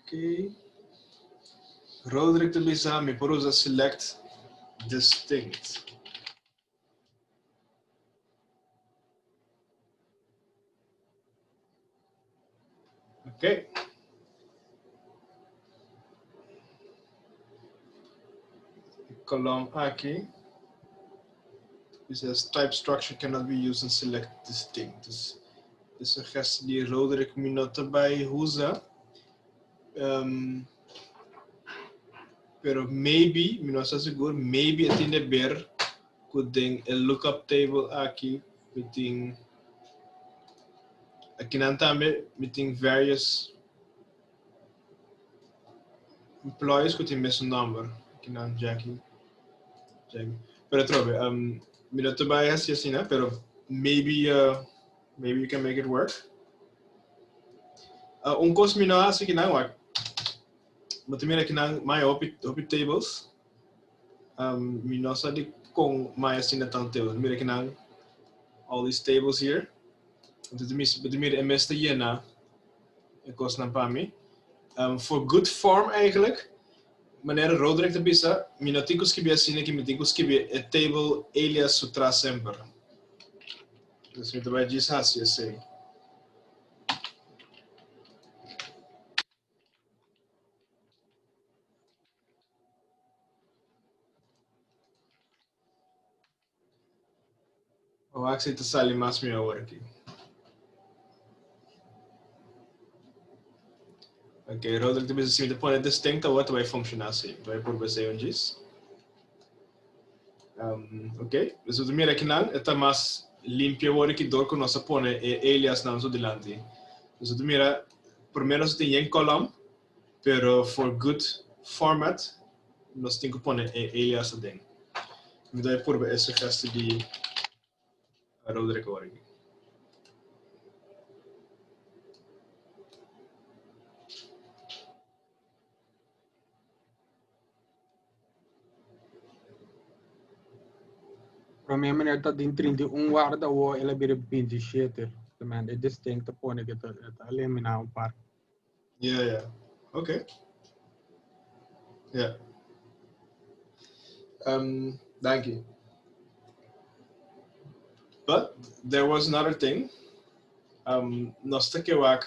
[SPEAKER 1] Okay. Roderick ta bisa mi por usa select distinct. Ok. Kolom aki. It says type structure cannot be used in select distinct. Dus E suggestie di Roderick mi no ta bai usa. Pero maybe, mi no sa sigur, maybe e tin de ber ku den e lookup table aki mi tin akinan tambe mi tin various employees ku tin mesun nomber. Akinan Jackie, Jackie. Pero atrobe, mi no ta bai hasi asina, pero maybe maybe you can make it work. Un kos mi no hasi akinan wak, bo ta mira akinan maya hopi hopi tables. Mi no sa di kon maya asina tantu tables. Mira akinan all these tables here. Bo ta mira e mes ta yena e kosnan pa mi. For good form eigenlijk, manera Roderick ta bisa, mi no tin ku skibi asina ki mi tin ku skibi e table alias su tras semper. Dus mi ta bai djis hasi esei. Wak si ta sali mas mihó awor aki. Ok, Roderick ta bisa si mi ta pone distinct awor ta bai funciona si. Mi ta bai purba esei un djis. Ok, dus bo ta mira akinan e ta mas limpio awor aki dor ku nos a pone e aliasnan su dilanti. Dus bo ta mira promé nos a tin yen kolom pero for good format nos tin ku pone e alias aden. Mi ta bai purba e sugesti di Roderick awor aki.
[SPEAKER 4] Prome meneer ta din 31 warda awo el a bira 27. Temen e distinct ta pone ke ta ta elimina un par.
[SPEAKER 1] Ja, ja. Oké. Ja. Danki. But there was another thing. Nos ta ke wak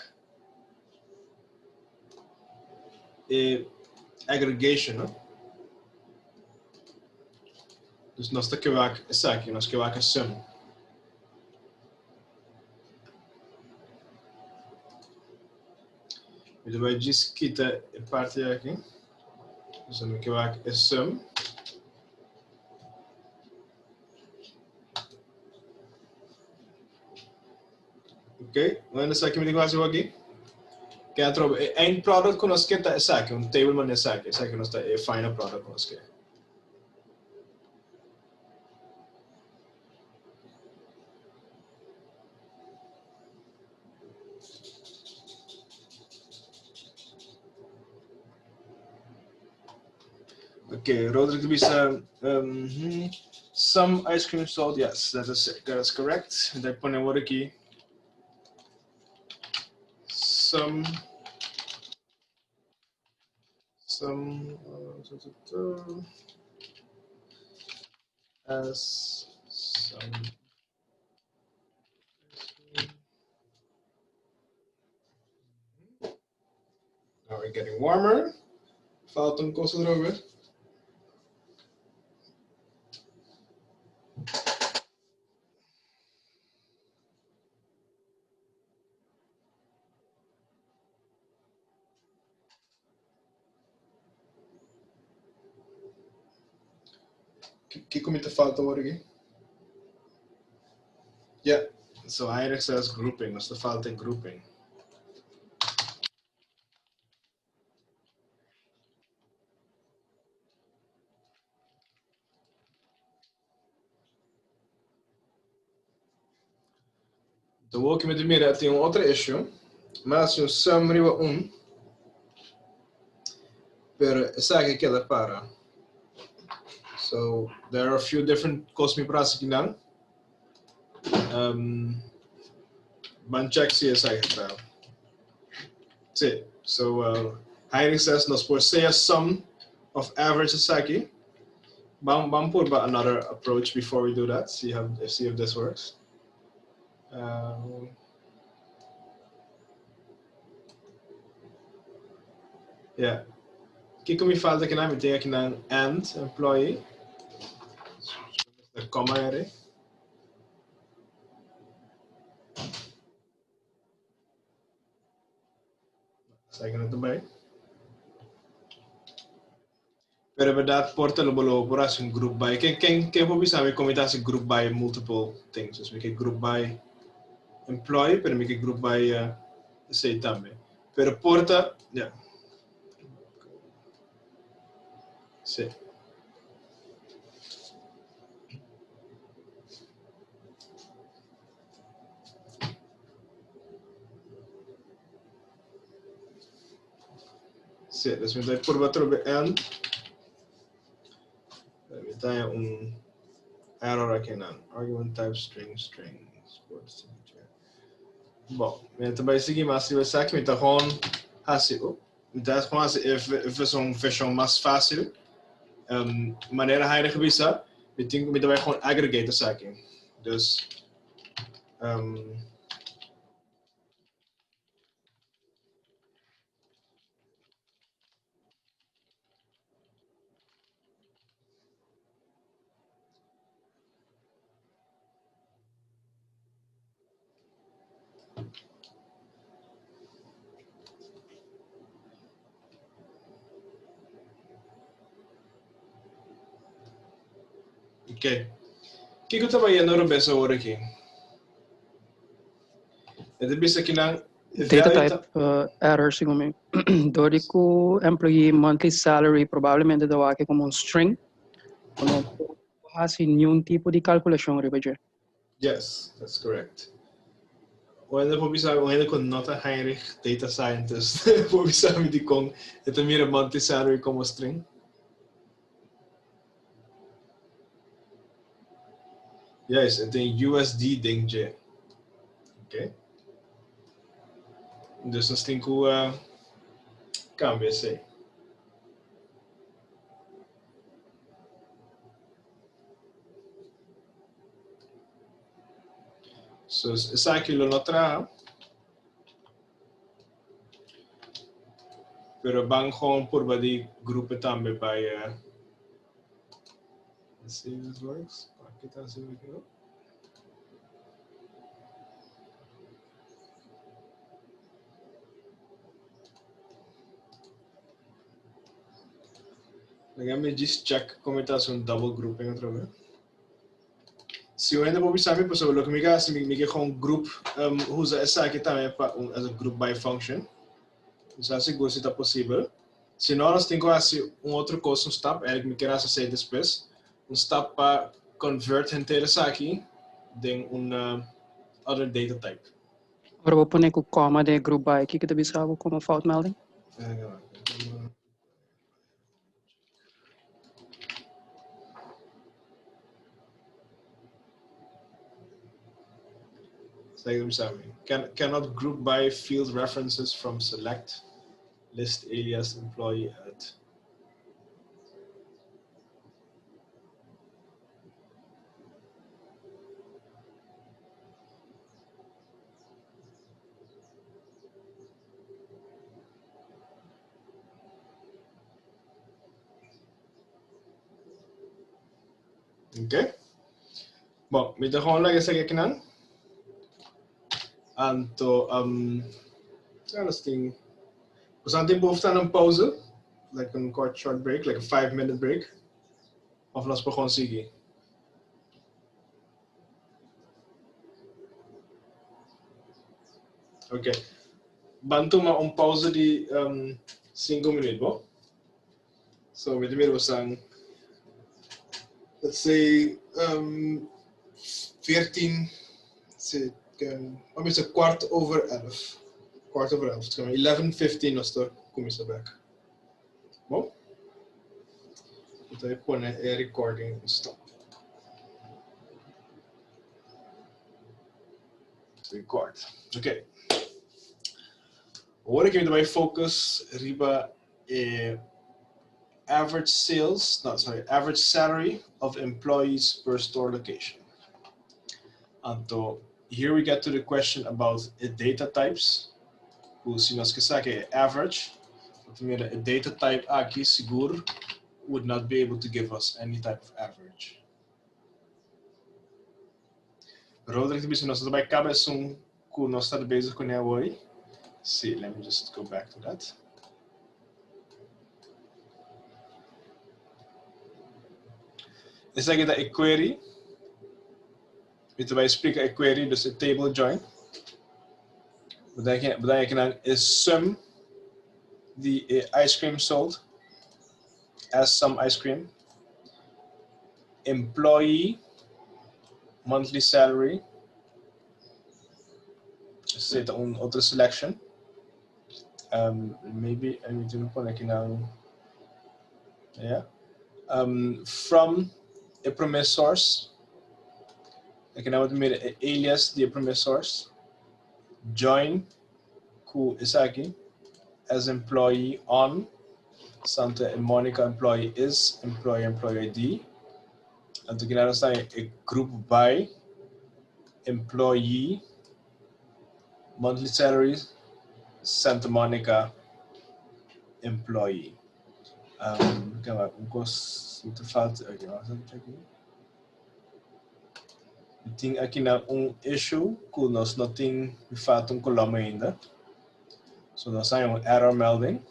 [SPEAKER 1] e aggregation, no? Dus nos ta ke wak esaki, nos ke wak e sum. Mi ta bai djis kita e parti aki. Dus mi ke wak e sum. Ok, bueno, esaki mi tin ku hasi aki. Ke atrobe, e eindproduct ku nos ke ta esaki, un table manera esaki, esaki nos ta e final product ku nos ke. Ok, Roderick ta bisa, some ice cream sold, yes, that is, that is correct. Mi ta pone awor aki, some, some, as some Now we're getting warmer. Falta un cosa erover. Kiko mi ta falta awor aki? Yeah, so Heinrich says grouping, nos ta falta grouping. De awor mi ta mira tin un otro issue. Mi a hasi un sum riba un, pero esaki a keda para. So there are a few different kos mi por hasi kinan. Ban check si esaki ta traha. Si, so Heinrich says nos por sea sum of average esaki. Ban ban purba another approach before we do that, see how see if this works. Yeah. Kiko mi falta akinan? Mi tin akinan and employee. Comma eri. Esaki no ta bai. Pero e berdad por ta lo bo lo por haci un group by. Ken, ken, ken por bisa mi con mi ta haci group by multiple things? Dus mi ke group by employee, pero mi ke group by uh, esey tambe. Pero por ta, ja. Sí. Sí, dus mi ta purba trobe end. Mi ta un error aki nan. Argument type string string sports integer. Bon, mi ta bai sigui mas riba esaki. Mi ta gewoon hasi, oh, mi ta gewoon hasi e version, version mas fácil. Um, manera Heinrich bisa, mi tin, mi ta bai gewoon aggregate esaki. Dus, um, Ok. Kiko ta bayendo robes awor aki? E ta bisa ki nan
[SPEAKER 8] Data type uh, error, segun mi. Door di ku employee monthly salary probablemente ta wak como un string. No hasi niun tipo di calculacion riba dje.
[SPEAKER 1] Yes, that's correct. Un hende por bisa, un hende ku no ta Heinrich data scientist por bisa mi dikon e ta mira monthly salary como string. Juist, e tin USD den dje. Ok. Dus nos tin ku uh, kambia esei. So, esaki lo no traha. Pero ban gewoon purba di grupo tambe by uh, Let's see if this works. Aki ta si me equivoco. Let me just check como ta un double grouping otra vez. Si un hende por bisa mi, pasobra loke mi ke hasi, mi ke gewoon group um, usa esaki tambe pa un, as a group by function. Mi sa sigur si ta posibel. Si no, nos tin ku hasi un otro kos, un stap, eigenlijk mi kier hasi esei despues, un stap pa convert henter esaki den un uh, other data type.
[SPEAKER 8] Ora bo pone ku koma den e group by, kiko ta bisa bo komo foutmelding?
[SPEAKER 1] Eh, Can, cannot group by field references from select list alias employee at. Ok. Bon, mi ta gewoon laga esaki akinan. Anto, um, ja, nos tin... Bosan tin behoefte aan een pauze? Like een kort short break, like a 5 minute break? Of nos por gewoon sigui? Ok. Ban tuma un pauze di um, 5 minuut, bo? So, mi ta mira bosan, let's say, um, 14, sí, um, is 11:15. 11:15. 11:15 nos ta kuminsá bèk. Bon? Anto e pone e recording stop. Record. Ok. Awor aki mi ta bai focus riba e average sales, no, sorry, average salary of employees per store location. Anto, here we get to the question about the data types. Ku si nos ke saka e average, mira, e data type aki sigur would not be able to give us any type of average. Roderick ta bisa nos ta bai kaba esun ku nos ta bezig kuné awor. Sí, let me just go back to that. Esaki ta e query. Mi ta bai splika e query, dus e table join. Bo ta nan e sum di e ice cream sold as some ice cream. Employee monthly salary. Esei ta un otro selection. Maybe I need to pone aki nan. Yeah. From e promé source. Aki nan bo ta mira e alias di e promé source. Join ku esaki as employee on Santa Monica employee is employee employee ID. Anto ki nan nos ta e group by employee monthly salary Santa Monica employee. Kaba un kos mi ta falta okay, vamos a check aquí. Mi tin aki na un issue ku nos no tin mi falta un kolom ainda. So nos hay un error melding.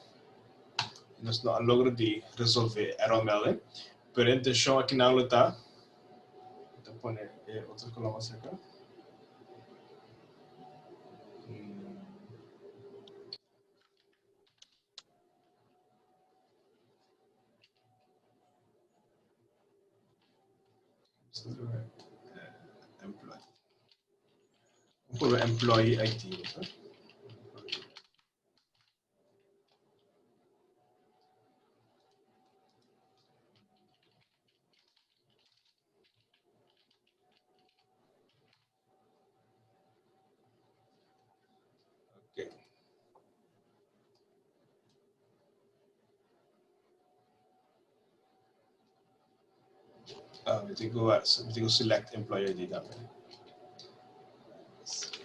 [SPEAKER 1] Nos no a logra di resolve error melding. Pero e intenshon aki nan lo ta, mi ta pone e otro kolom aserka. Employee. Employee ID. Okay. Ah, mi tin ku mi tin ku select employee ID tambe. Select.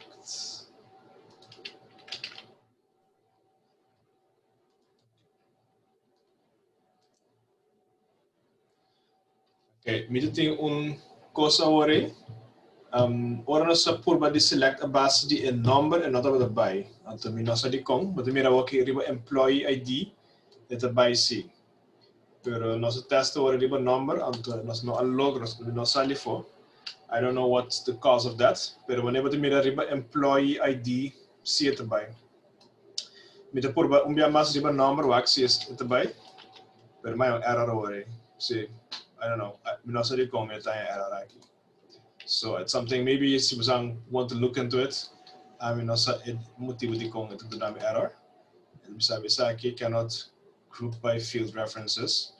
[SPEAKER 1] Ok, mi ta tin un kos awor ei. Ora nos ta purba di select a base di e nomber e no tabata bai. Anto mi no sa dikon. Bo ta mira awor aki riba employee ID e ta bai si. Pero nos a test awor riba nomber anto nos no a logra, mi no sali afó. I don't know what's the cause of that. Pero wanneer bo ta mira riba employee ID si e ta bai. Mi ta purba un bia mas riba nomber wak si e ta bai. Pero mai un error awor ei. Si, I don't know. Mi no sa dikon mi a taña error aki. So it's something maybe si bosan want to look into it. Mi no sa e motibo dikon e ta duna mi error. Mi sa esaki cannot group by field references.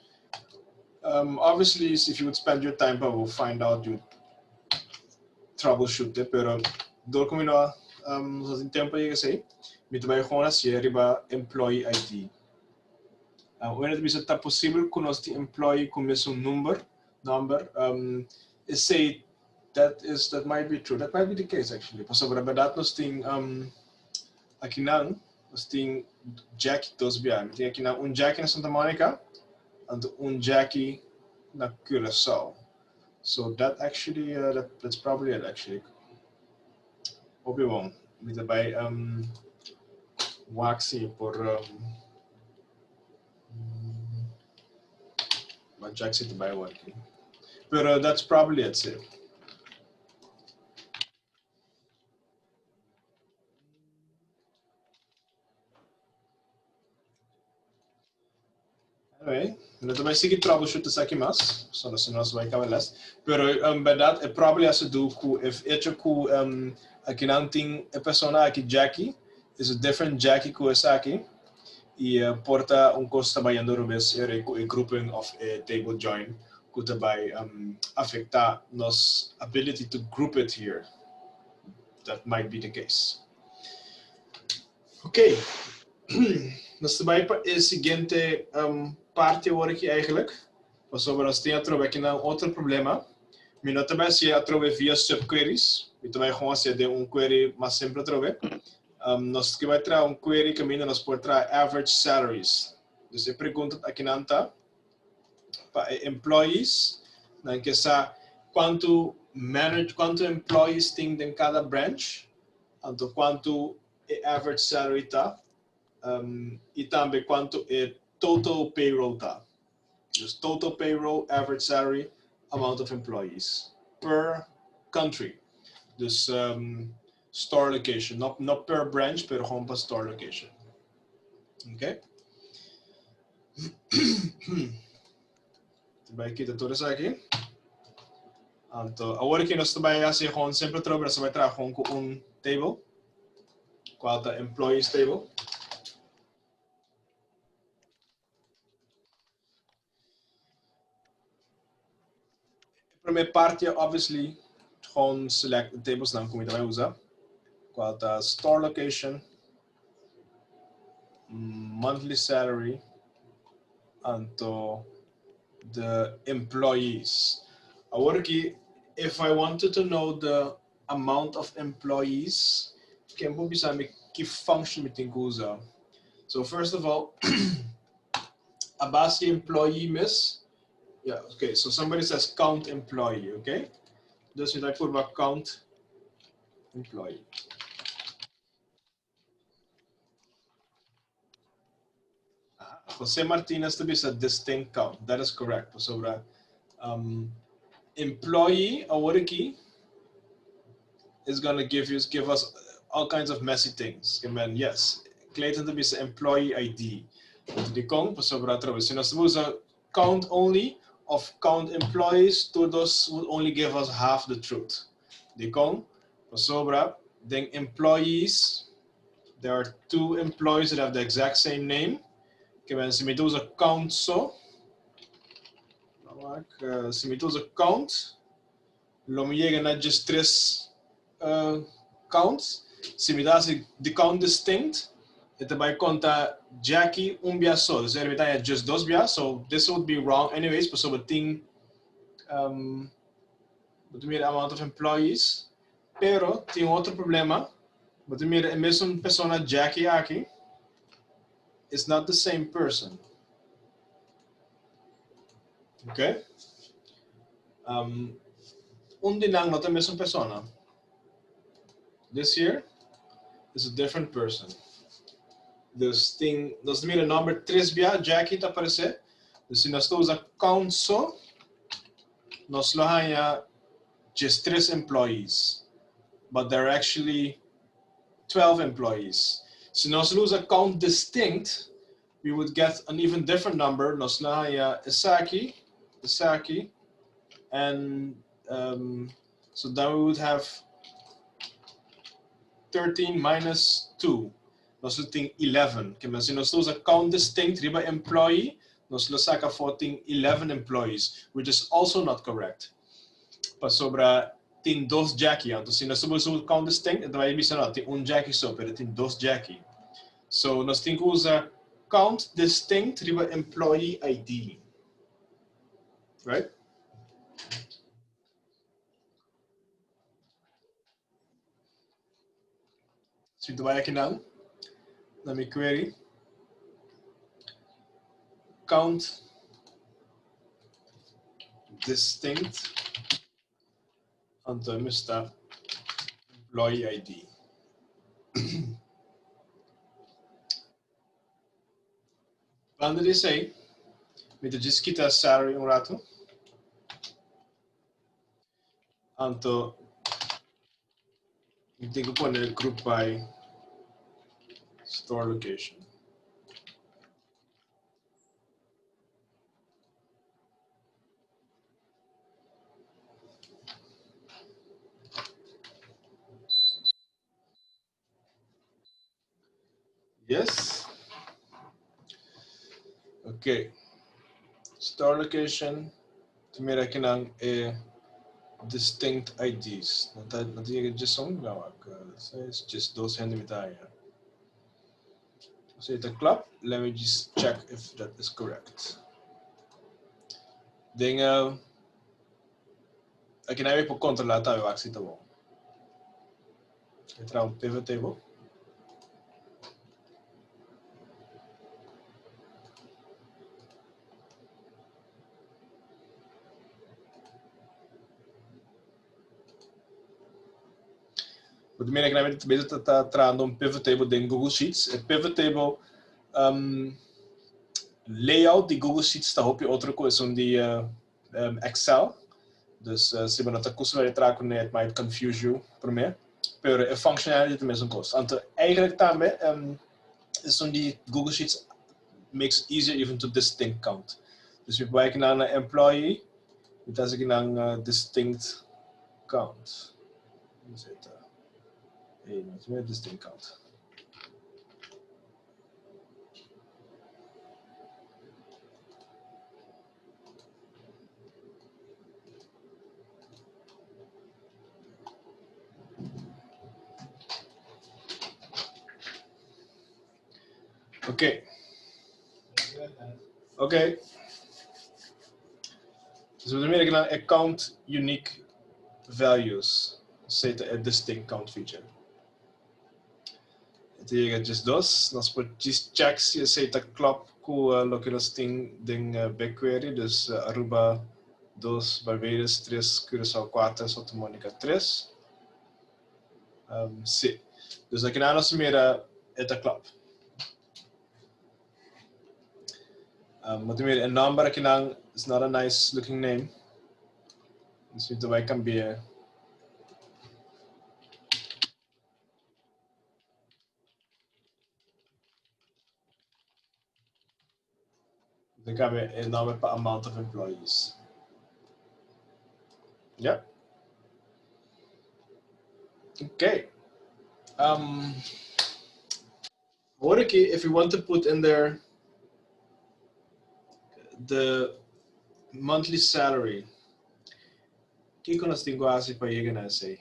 [SPEAKER 1] Obviously, if you would spend your time pa find out, you troubleshoot it, pero dor ku mi no no tin tempo yega esei, mi ta bai gewoon hasié riba employee ID. Ora ta bisa ta posibel ku nos tin employee ku mesun number, number, esei that is that might be true, that might be the case actually, pasobra bèrdat nos tin akinan nos tin Jackie dos biaha, mi tin akinan un Jackie na Santa Monica anto un Jackie na Curaçao. So that actually, that, that's probably it actually. Hopi bon. Mi ta bai wak si por maar Jack si ta bai working. Pero that's probably it, sí. Anyway, no ta bai sigui troubleshoot esaki mas, so no nos bai kaba les. Pero en berdad e probably has to do ku e hecho ku akinan tin e persona aki Jackie is a different Jackie ku esaki y por ta un kos ta bayendo robes ere ku e grouping of e table join ku ta bai afecta nos ability to group it here. That might be the case. Ok, nos ta bai pa e siguiente parti awor aki eigenlijk, pasobra nos tin atrobe aki nan otro problema. Mi no ta bai hasié atrobe via subqueries, mi ta bai gewoon hasié den un query mas simpel atrobe. Nos ke bai traha un query kaminda nos por traha average salaries. Dus e pregunta akinan ta, pa e employees, nan ke sa kuantu manage, kuantu employees tin den kada branch, anto kuantu. e average salary ta um, i tambe kuantu e total payroll ta. Dus total payroll, average salary, amount of employees per country. Dus um, store location, not, not per branch, pero gewoon per store location. Okay? Bai kita tur esaki. Anto, awor aki nos ta bai hasi gewoon simpel trobe, nos ta bai traha gewoon ku un table, kual ta employees table. Prome parti obviously gewoon select de tables nan ku mi ta bai usa, kual ta store location, monthly salary, anto the employees. Awor aki, if I wanted to know the amount of employees, ken por bisa mi ki function mi tin ku usa? So first of all, a base di employee mes, yeah, okay, so somebody says count employee, okay? Dus mi ta purba count employee. José Martinez ta bisa distinct count. That is correct. Pasobra um, employee awor aki is gonna give you give us all kinds of messy things. I mean, yes, Clayton ta bisa employee ID. Dikon pasobra atrobe si nos usa count only of count employees, tur dos would only give us half the truth. Dikon pasobra den employees there are two employees that have the exact same name. Ke men si mi ta usa count so, uh, si mi ta usa count, lo mi yega na just tres uh, counts. Si mi ta hasi the count distinct, e ta bai konta Jackie un bia so. Dus mi ta just dos bia, so this would be wrong anyways, pasobra tin um, bo ta mira amount of employees. Pero tin un otro problema. Bo ta mira e mesun persona Jackie aki is not the same person. Okay? Um, un di nan no ta e mesun persona. This here is a different person. Dus tin, nos ta mira nomber tres bia, Jackie ta aparece. Dus si nos ta usa count so, nos lo haña just tres employees, but there are actually 12 employees. Si nos lo usa count distinct, we would get an even different number. Nos lo haña esaki, esaki, and um, so then we would have 13 minus 2. Nos lo tin 11. Ke men si nos lo usa count distinct riba employee, nos lo saca 14, 11 employees, which is also not correct. Pasobra tin dos Jackie. Anto si nos usa count distinct, e ta bai bisa no, tin un Jackie so, pero tin dos Jackie. So nos tin ku usa count distinct riba employee ID. Right? Si ta bai akinan, na mi query, count distinct, anto mi sta employee ID. Banda di esei, mi ta djis kita salary un ratu. Anto mi tin ku pone group by store location. Yes. Ok. Store location. Te mira aki nan e distinct IDs. No ta no ta yega djes un? No, ak es djes dos hende mi ta haña. So e ta klap. Let me just check if that is correct. Den uh, aki nan mi por controla tambe wak si ta bon. E traha un pivot table. Bo ta mira ku nan bezig ta ta trahando un pivot table den Google Sheets. E pivot table um, layout di Google Sheets ta hopi otro ku esun di uh, um, Excel. Dus uh, si bo no ta kustumbrá di traha kuné, it might confuse you promé. Pero e functionality ta mesun kos. Anto eigenlijk tambe um, esun di Google Sheets makes it easier even to distinct count. Dus mi por bai kinan na employee, mi ta hasi kinan uh, distinct count. Hey, no ta distinct count. Ok. Ok. Dus we mira kinan e count unique values. Esei ta e distinct count feature. E ta yega 12. Nos por djis check si esei ta klop ku loke nos tin den BigQuery. Dus Aruba 2, Barbados 3, Curaçao 4, Santa Monica 3. Um, si. Dus akinan nos mira e ta klop. Um, bo ta mira e number akinan is not a nice looking name. Dus mi ta bai cambia. Mi ta cambia e nomber pa amount of employees. Ja. Okay. Um, Awor aki, if you want to put in there the monthly salary, kiko nos tin ku hasi pa yega na esei?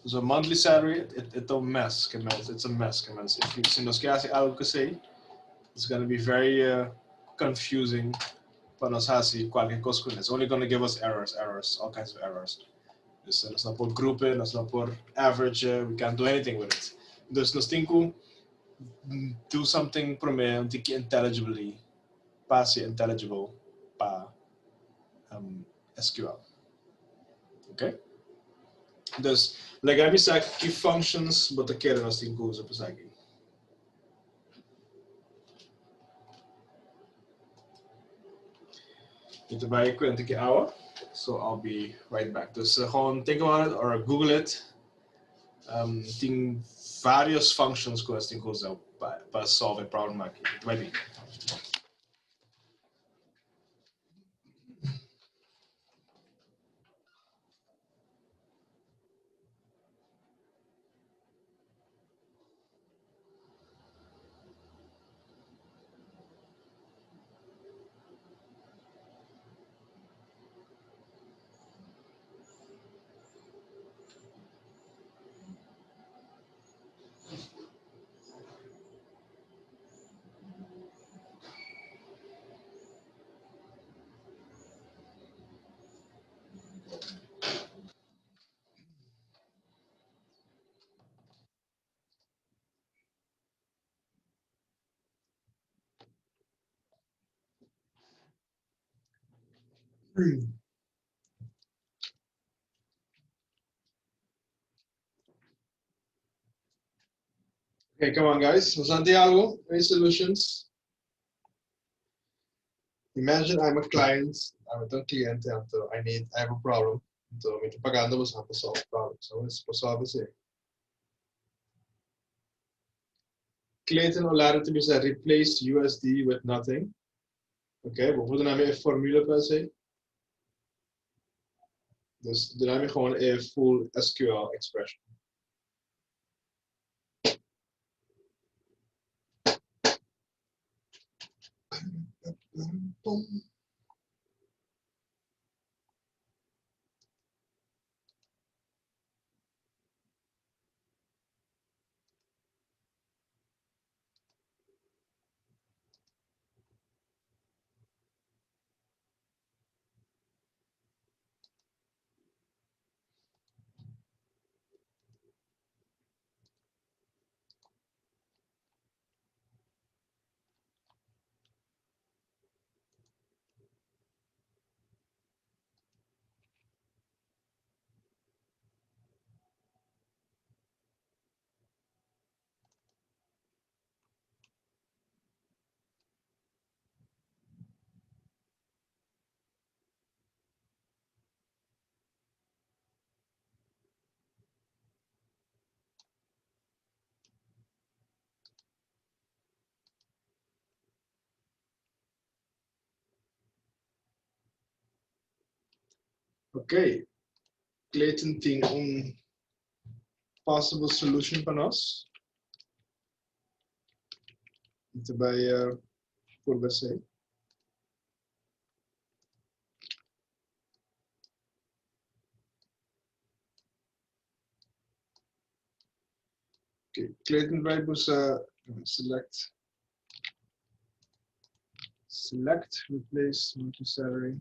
[SPEAKER 1] So monthly salary, it, it a mess, ke mens, it's a mess, ke mens. If you, si nos ke hasi algo ku esei, it's gonna be very confusing pa nos hasi kualke kos ku It's only gonna give us errors, errors, all kinds of errors. Dus nos no por group, nos no por average, we can't do anything with it. Dus nos tin ku do something promé un tiki intelligibly, pa hasi intelligible pa SQL. Okay? Dus, laga mi sa ki functions bo ta kere nos tin ku usa pa esaki. Mi ta bai kuenta ki awa, so I'll be right back. Dus gewoon think about it or Google it. Tin varios functions ku nos tin ku usa pa solve e problem aki. Mi ta bai bin. Okay, come on, guys. Santiago, any solutions? Imagine I'm a client, I'm a cliente, anto I need, I have a problem. Anto mi ta pagando boso pa solve problem. So, es pa solve esei. Clayton Olare ta bisa replace USD with nothing. Ok, bo por duna mi e formula pa esei? Dus duna mi gewoon e full SQL expression. Ok. Clayton tin un possible solution pa nos. Ito bai purba esei. Ok, Clayton bai busa select select replace monthly salary.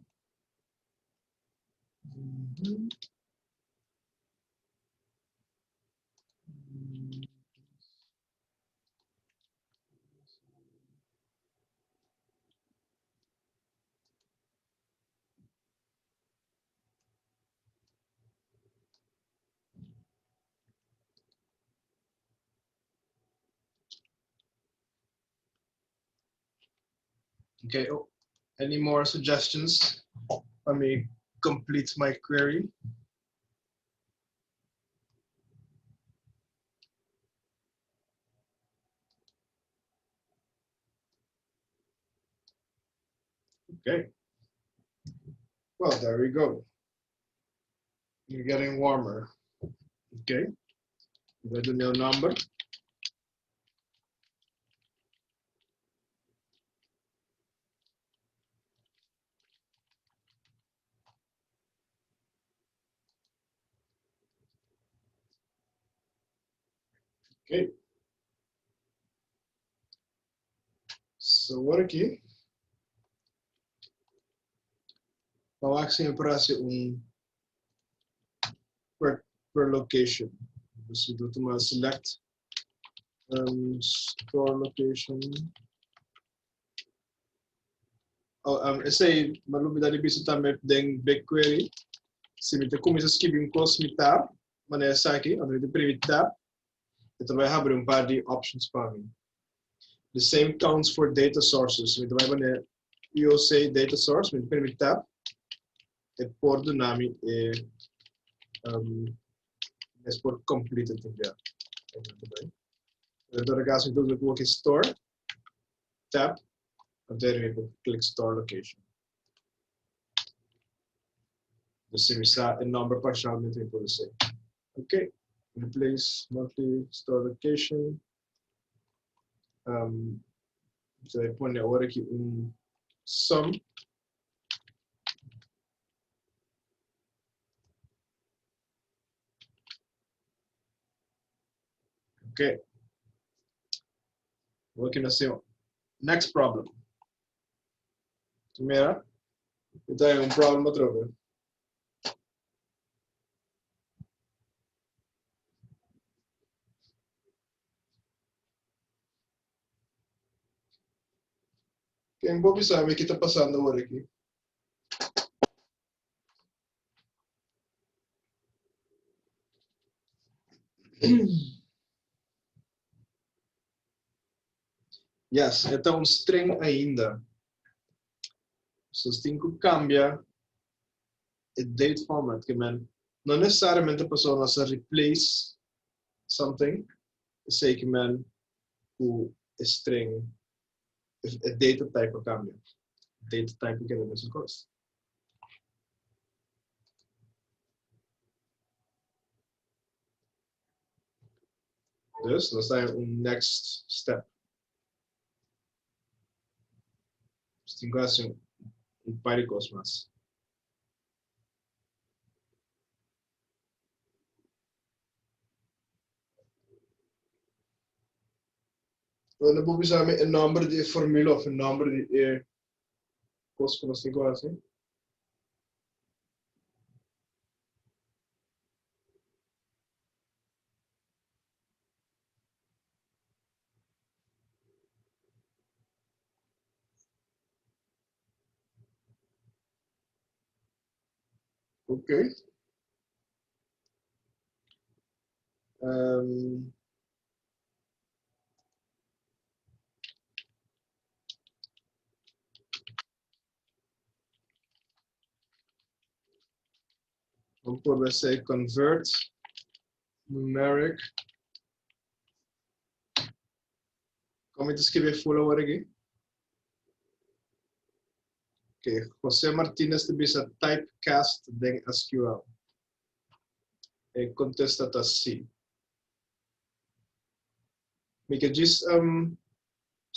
[SPEAKER 1] Okay, oh, any more suggestions? Let me complete my query. Okay. Well, there we go. You're getting warmer. Okay. Got the new number. Okay. So awor aki pa wak si mi por hasi un per, per location. Dus mi ta tuma select store location. Oh, esei mi a lubida di bisa tambe den BigQuery. Si mi ta kuminsá skibi un kos mi tab, manera esaki, anto mi ta primi tab, e ta bai habri un par di options pa mi. The same counts for data sources. Mi ta bai manera UOC data source, mi ta primi tab, e por duna mi e mes por complete tambe. En todo caso, mi ta usa ku aki store, tab, anto mi por click store location. Dus si mi sa e number parcialmente mi por hacer. Ok, replace monthly store location. So e pone awor aki un sum. Ok. Awor aki nos tin next problem. Mira, mi ta un problem atrobe. Ken por bisa mi ki ta pasando awor aki? Yes, e ta un string ainda. So tin ku kambia e date format ke men no necesariamente pasobra nos a replace something esei ke men ku e string e data type a kambia. Data type a keda mesun kos. Dus nos ta un next step. Nos tin ku hasi un par di kos mas. Bo por bisa mi e nòmber di e formula òf e nòmber di e kos ku nos tin ku hasi? Ok. Bo por esei convert numeric. Kon mi ta skirbi full awor aki? Okay, José Martinez ta bisa typecast den SQL. E kontesta ta sí. Mi ke djis um,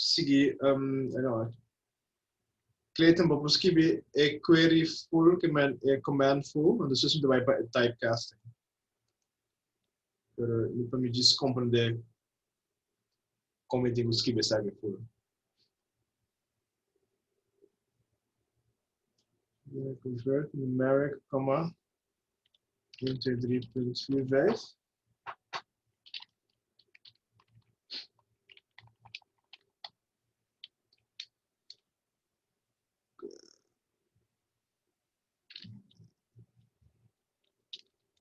[SPEAKER 1] sigui um, no, Clayton, bo por skibi e query full, ke men e command full, want despues mi ta bai pa e typecasting. Pero mi pa mi djis komprende kon mi tin ku skibi esaki full. Convert numeric, comma, 1, 2, 3.4, 5.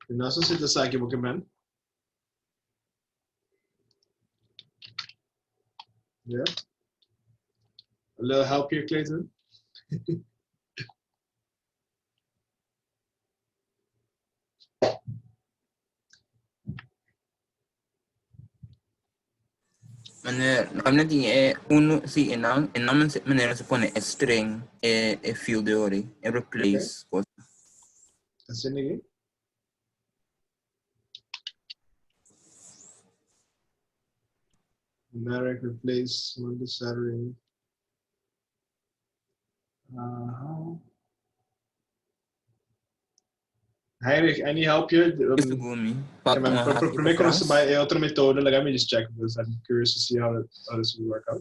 [SPEAKER 1] No sé si te sabe porque men. Yeah. A little help here, Clayton.
[SPEAKER 5] Meneer, no tin e uno, sí, en nan, en nan manera se pone e string, e, e field de ori, e replace okay. cosa.
[SPEAKER 1] Así ni Numeric replace Monday, Saturday. Uh-huh. Heinrich, any help here?
[SPEAKER 5] Um,
[SPEAKER 1] Promé ku nos bai e otro metodo, let me just check because I'm curious to see how, it, how this will work out.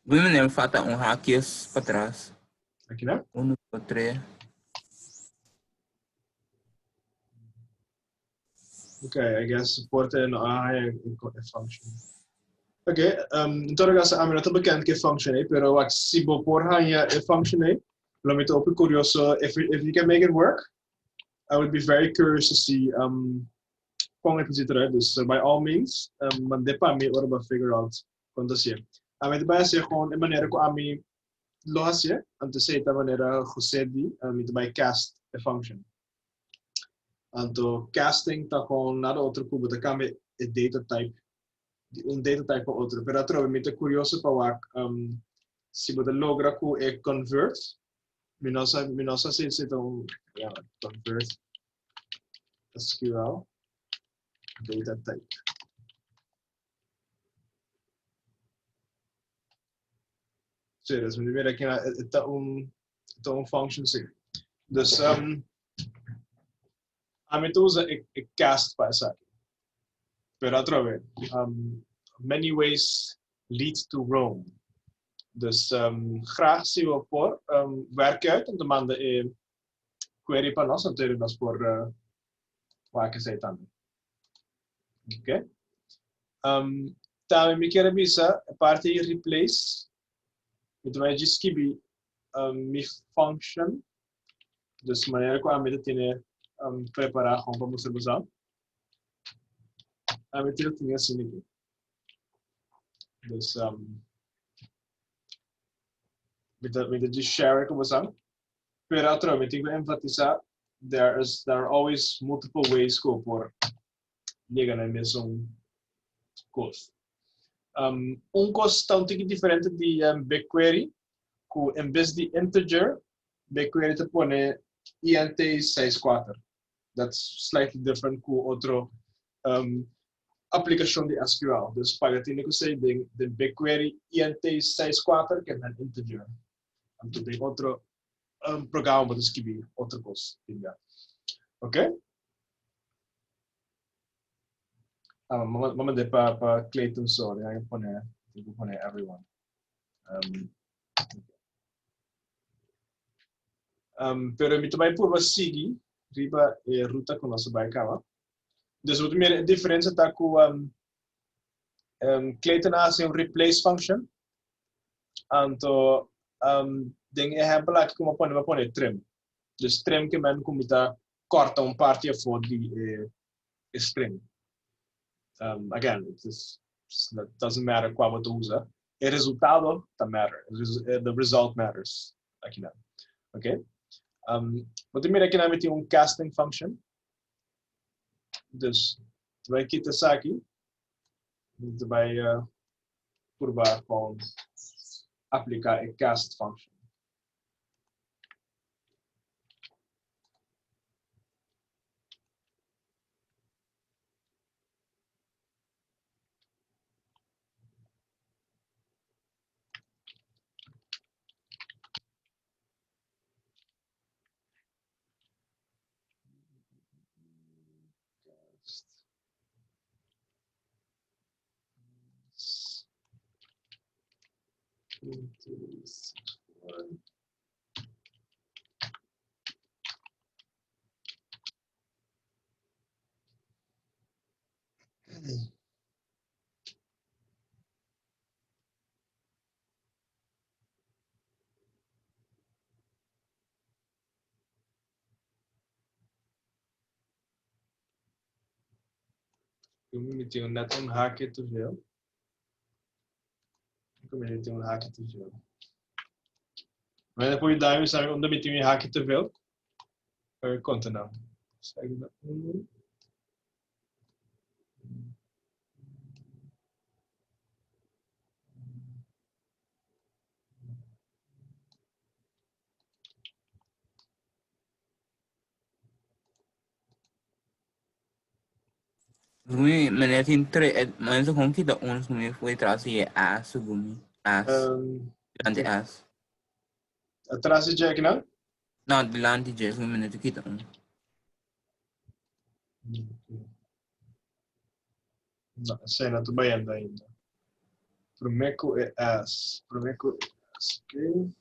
[SPEAKER 5] Doe meneer, falta un haakjes para atrás.
[SPEAKER 1] Aki no?
[SPEAKER 5] Uno, dos, tres.
[SPEAKER 1] Okay, I guess por ta no a haña e function. Okay, um, en todo caso, ami no ta bekend ku e function ei, pero wak, si bo por haña e function ei, lo mi ta hopi curioso if, if you can make it work, I would be very curious to see um, kon e por zit eruit. Dus by all means, um, mand'é pa mi ora bo figure out kon ta hasié. Ami ta bai hasié gewoon e manera ku ami lo hasié, anto esei ta manera José di, mi ta bai cast e function. Anto casting ta con nada otro cu bo ta cambia e data type di un data type pa otro. Pero atrobe mi ta curioso pa wak um, si bo ta logra cu e convert. Mi no sa, mi no sa si si ta un ja, convert SQL data type. Sí, dus mi mira aki e ta un ta un function sí. Dus um, ami ta usa e, e cast pa esaki. Pero atrobe, um, many ways lead to Rome. Dus um, graag si bo por um, werk uit om te manda e query pa nos, anto nos por uh, wak esei tambe. Ok. Um, tambe mi kier a bisa, e parti di replace, mi ta bai djis skibi um, mi function, dus manera ku ami ta tene um, prepará gewoon pa mustra boso. Ami ta tene asina aki. Dus um, mi ta, mi ta djis share ku boso. Pero atrobe mi tin ku enfatisá, there is, there are always multiple ways ku bo por yega na e mesun kos. Um, un kos ta un tiki diferente di um, BigQuery, ku en bes di integer, BigQuery ta pone int64. That's slightly different ku otro um, aplikashon di SQL. Dus paga tene ku sei den, den BigQuery int64 ke men integer. Anto den otro um, programa bo ta skibi otro kos tin ya. Ok? Ah, mama, mama de pa, pa Clayton sorry, I pone, tin ku pone everyone. Um, um, pero mi ta bai purba sigui riba e ruta ku nos a bai kaba. Dus bo ta mira e diferensia ta ku um, um, Clayton a hasi un replace function Anto, um, den ehempel aki ku mi a pone, mi a pone trim. Dus trim ke men ku mi ta kòrta un parti afó di e, e string. Um, again, it is, it doesn't matter kua bo ta usa. E resultado ta matter. The result matters akinan. Okay? Um, bo ta mira akinan mi tin un casting function. Dus, ta bai kita esaki. Mi ta bai uh, purba con aplica e cast function. 2, 3, 4. Mi tin net un haakje te veel. Mi tin un haakje te veel. Maar voor je duim zijn omdat mi tin un haakje te veel. Konta nou.
[SPEAKER 5] Gumi, meneer tin tre, meneer gewoon kita ons gumi foi tras di as gumi, as, dilanti as.
[SPEAKER 1] Atras di Jack, no?
[SPEAKER 5] No, dilanti Jack, gumi meneer kita un.
[SPEAKER 1] No, esei no ta bayendo ainda. Promé ku e as, promé ku e as, ok.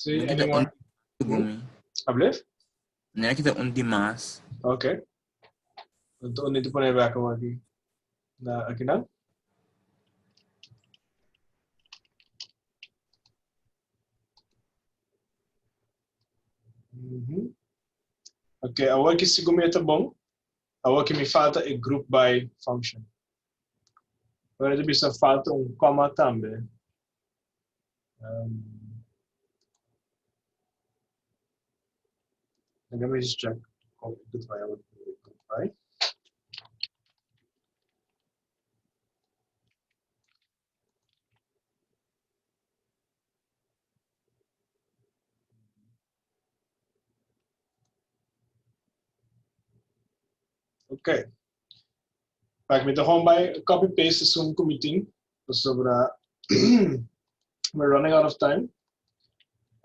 [SPEAKER 1] Sí,
[SPEAKER 5] Meneer kita
[SPEAKER 1] anyone?
[SPEAKER 5] un gumi.
[SPEAKER 1] Alsjeblieft?
[SPEAKER 5] Meneer kita un di mas.
[SPEAKER 1] Oké. Anto mi ta pone back aki. Na aki nan? Ok, awor ki segun mi e ta bon. Awor ki mi falta e group by function. Awor e ta bisa falta un comma tambe. Let me just check. Goodbye. Goodbye. Ok. Pak mi ta gewoon bij copy paste esun ku mi tin pasobra we're running out of time.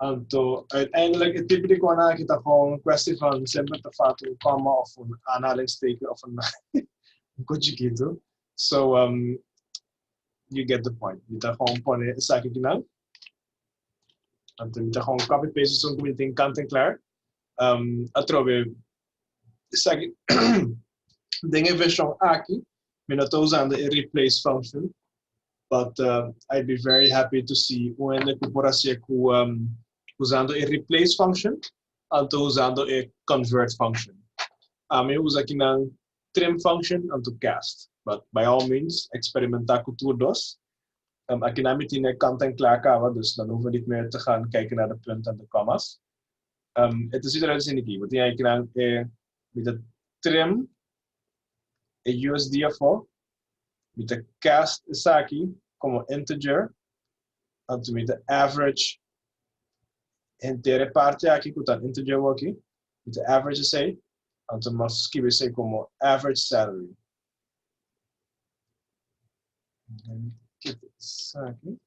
[SPEAKER 1] Anto uiteindelijk e tipo di kona aki ta gewoon kwestie van semper ta falta un comma of un aanhalingsteken of un un ko chikitu. So you get the point. Mi ta gewoon pone esaki kinan. Anto mi ta gewoon copy paste esun ku mi tin kant en klaar. Atrobe esaki den e version aki mi no ta usando e replace function but I'd be very happy to see un hende ku por hacié ku usando e replace function anto usando e convert function. Ami usa kinan trim function anto cast but by all means experimenta ku tur dos. Akinan mi tin e kant en klaar kaba dus dan hoeven we niet meer te gaan kijken naar de punt en de commas. E ta ziet eruit asina aki. Bo tin akinan e mi ta trim e USD afó, mi ta cast esaki komo integer, anto mi ta average henter e parti aki ku ta un integer awoki, mi ta average esei, anto mi a skibi esei komo average salary. Kita esaki.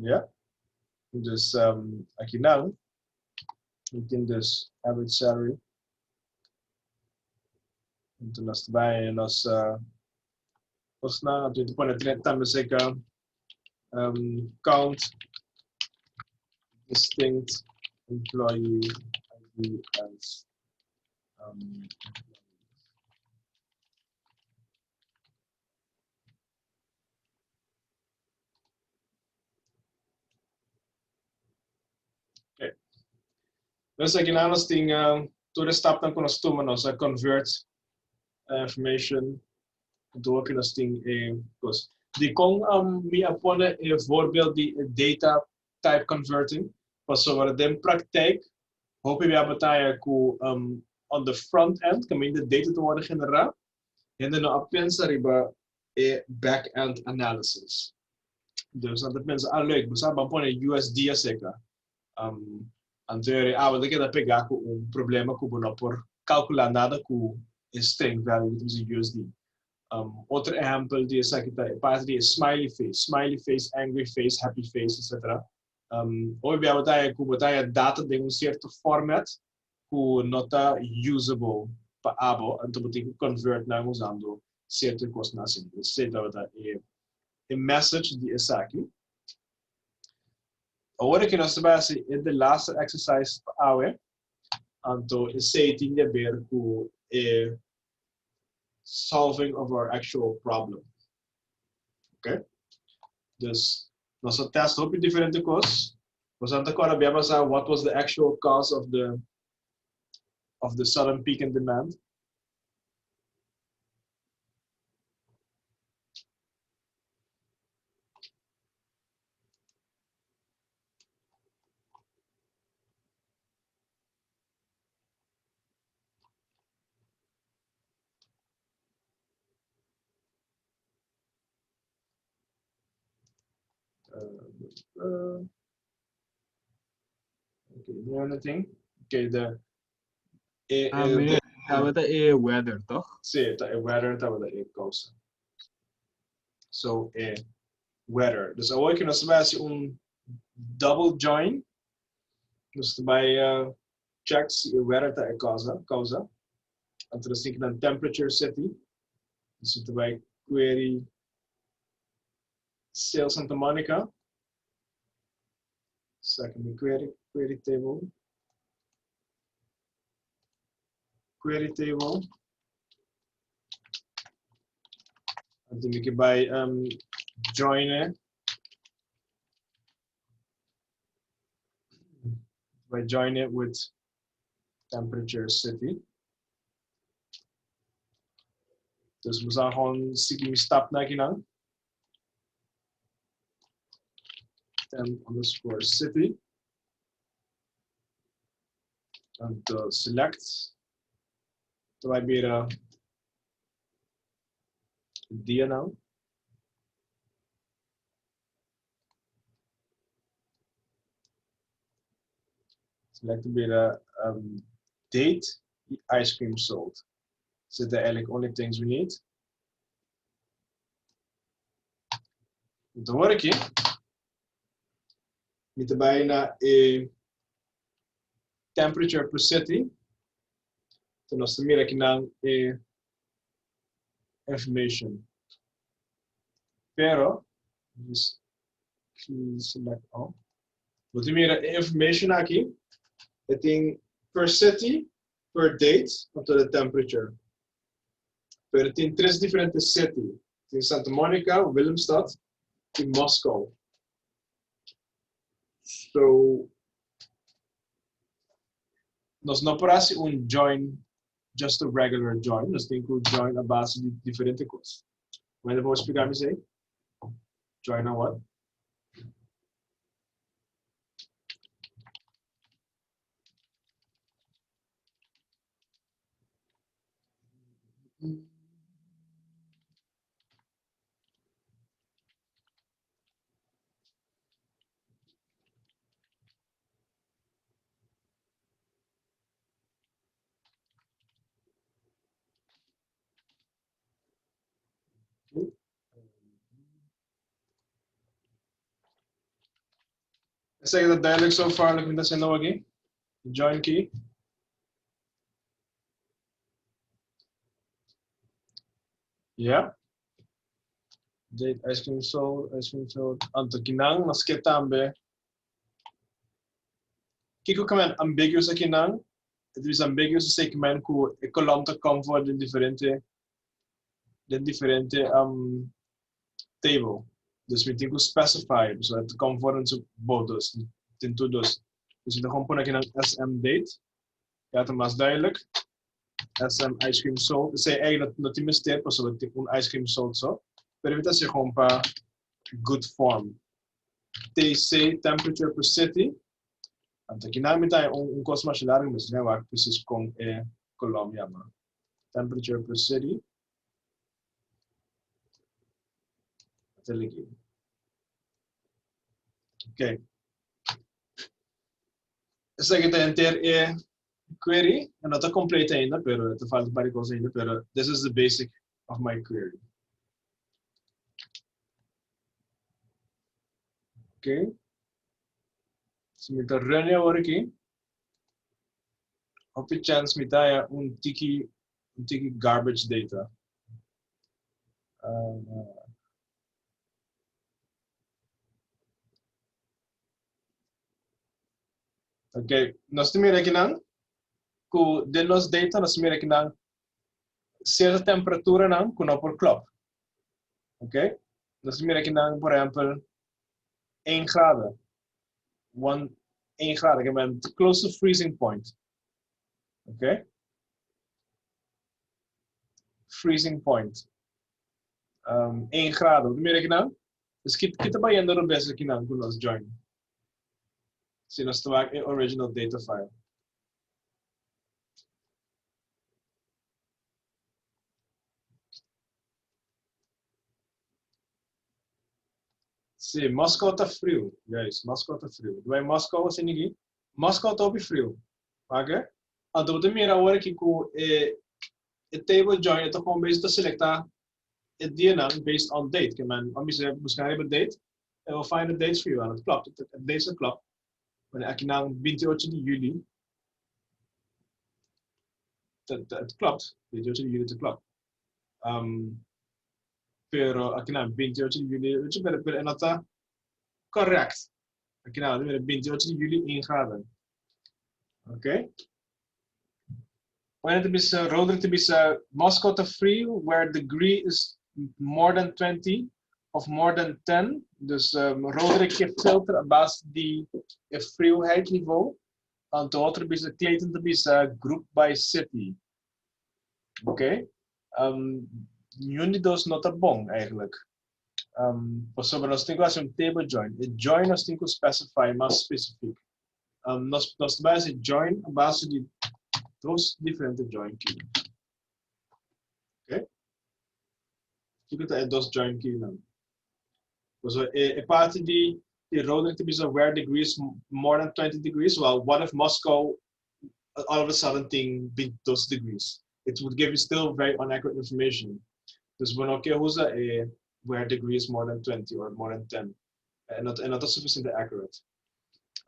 [SPEAKER 1] Ja. Dus aki nan, mi tin dus average salary. Anto nos ta bai nos kosnan, anto mi ta pone tambe seka count distinct employee ID as Okay. Dus aki nan nos tin tur e stapnan ku nos tuma, nos a convert information door ku nos tin e kos. Dikon mi a pone e voorbeeld di e data type converting? Pasobra den praktijk hopi bia bataya ku on the front end kaminda data ta wòrdu generá, hende no a pensa riba e back end analysis. Dus nan ta pensa, ah leuk, bo sa ban pone USD acerca. Anto ah, bo ta keda pegá ku un problema ku bo no por kalkulá nada ku. E string value ku ta bisa USD. Um, otro ehèmpel di esaki ta e parti di e smiley face, smiley face, angry face, happy face, etc. Um, hopi bia bo ta haya ku bo ta haya data den un sierto format ku no ta usable pa abo, anto bo tin ku convert nan usando sierto kosnan asina. Esei tabata e e message di esaki. Awor aki nos ta bai hasi e de laatste exercise pa awe. Anto esei tin di haber ku e solving of our actual problem. Okay? Dus nos a test hopi diferente kos. Nos a kora bia basa what was the actual cause of the of the sudden peak in demand. Uh, okay, do anything? Okay, the e,
[SPEAKER 6] Ah,
[SPEAKER 1] e,
[SPEAKER 6] meneer, tabata e weather, toch?
[SPEAKER 1] Sí, ta e weather tabata e causa. So e weather. Dus awor ku nos ta bai hasi un double join, nos ta bai uh, check si e weather ta e causa, causa. Anto nos tin ku temperature city. Dus ta bai query sales Santa Monica. Second query, query table. Query table. Anto mi ke bai um, join e. Bai join it with temperature city. Dus we gaan gewoon sigui mi stap na akinan. Temp underscore city. Anto select. Ta bai bira dia nou. Select bira um, date ice cream sold. So the eigenlijk only things we need. Dan word ik hier. Mi ta bai na e temperature per city. Então nos ta mira akinan e information. Pero, just select all. Bo ta mira e information aki. E tin per city, per date, anto de temperature. Pero tin tres diferente city. Tin Santa Monica, Willemstad y Moscow. So, nos no por hasi un join, just a regular join. Nos tin ku join a base di diferente kos. Wende por explicar mi esei? Join on what? Esaki ta duidelijk so far loke mi ta haciendo aki. Join key. Yeah. Date ice cream sold, ice cream sold. Anto kinan nos ke tambe. Kiko kamen ambiguous akinan? Het is ambiguous esei kemen ku e kolom ta kom voor den diferente den diferente um, table. Dus mi tin ku specify, so het kom voor in su both dus, tin tur dus. Dus mi ta gewoon pone akinan SM date. Ja, ta mas duidelijk. SM ice cream sold. Esei eigenlijk no tin mester pasobra tin un ice cream sold so. Pero mi ta hasi gewoon pa good form. TC temperature per city. Anto kinan mi ta un, un kos masha largu, mi no wak precies kon e kolom yama. Temperature per city. Atel aki. Okay. Esaki ta henter e query. E no ta completo ainda, pero ta falta un par di cos ainda, pero this is the basic of my query. Ok. Si mi ta run awor aki, hopi chance mi ta haya un tiki, un tiki garbage data. Ok, nos ta mira akinan ku den nos data nos ta mira akinan sierto temperaturanan ku no por klop. Ok, nos ta mira akinan por ehèmpel 1 grado, 1, 1 grado, ke men close to freezing point. Ok, freezing point. Um, 1 grado. Mira akinan. Dus ki ki ta bayendo robes akinan ku nos join? Si nos ta wak e original data file. Si, Moskou ta friu, guys. Moskou ta friu. Dwai Moskou asina aki. Moskou ta hopi friu. Wak e? Anto bo ta mira awor aki ku e e table join e ta gewoon bezig ta selektá e dianan based on date. Ke men, ora mi se buska riba date, e will find the dates for you. En het klopt, het dates het klopt. Wanneer akinan 28 di juli, het klopt, 28 di juli het klopt. Um, pero akinan 28 di juli, weet je, pero, pero e no ta correct. Akinan, 28 di juli 1 graden. Oké? Okay? Wanneer te bisa, Roderick te bisa, Moscow ta friu where degree is more than 20 of more than 10. Dus um, Roderick ke filter a base di e friuheid niveau. Anto otro bisa, Clayton te bisa group by city. Oké? Okay? Um, niun di dos no ta bon eigenlijk. Um, pasobra nos tin ku hasi un table join. E join nos tin ku specify mas specifiek. Um, nos, nos ta bai hasi join a base di dos diferente join key. Okay? Kiko ta e dos join key nan? So, e, e parte di, di Roderick ta bisa where degrees more than 20 degrees. Well, what if Moscow all of a sudden tin 22 degrees? It would give you still very inaccurate information. Dus bo no ke usa e where degrees more than 20 or more than 10. E no, e no ta suficiente accurate.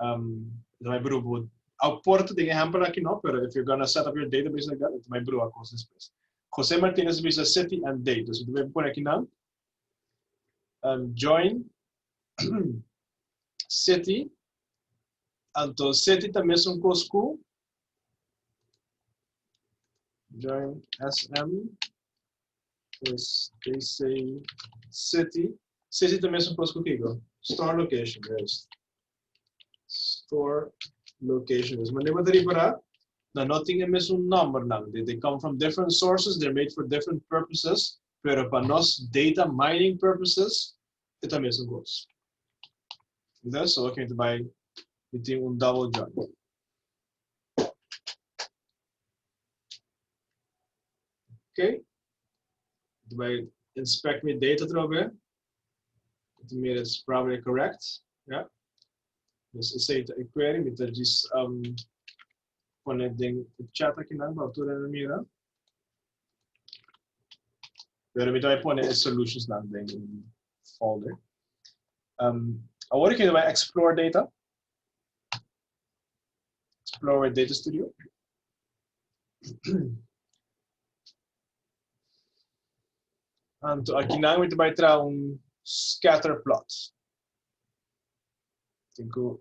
[SPEAKER 1] Um, ta mai bru bo au porta den ehempel aki no, pero if you're gonna set up your database like that, ta mai bru a kos despues. Jose Martinez bisa city and date. Dus we pone aki nan. Um, join city. Anto city ta mesun kos ku join SM is they say city. City ta mesun kos ku kiko? Store location, juist. Store location. Dus manera bo ta repará, nan no tin e mesun nòmbernan. They, they come from different sources, they're made for different purposes, pero pa nos data mining purposes, e ta mesun kos. Dus, so aki mi ta bai, mi tin un double join. Ok. Mi ta bai inspect mi data atrobe. Mi ta mira is probably correct. Ja. Dus esei ta e query. Mi ta djis um, pone den e chat akinan pa tur hende mira. Pero mi ta bai pone e solutions nan den un folder. Um, awor aki mi ta bai explore data. Explore with Data Studio. Anto akinan mi ta bai traha un scatter plot. Tin ku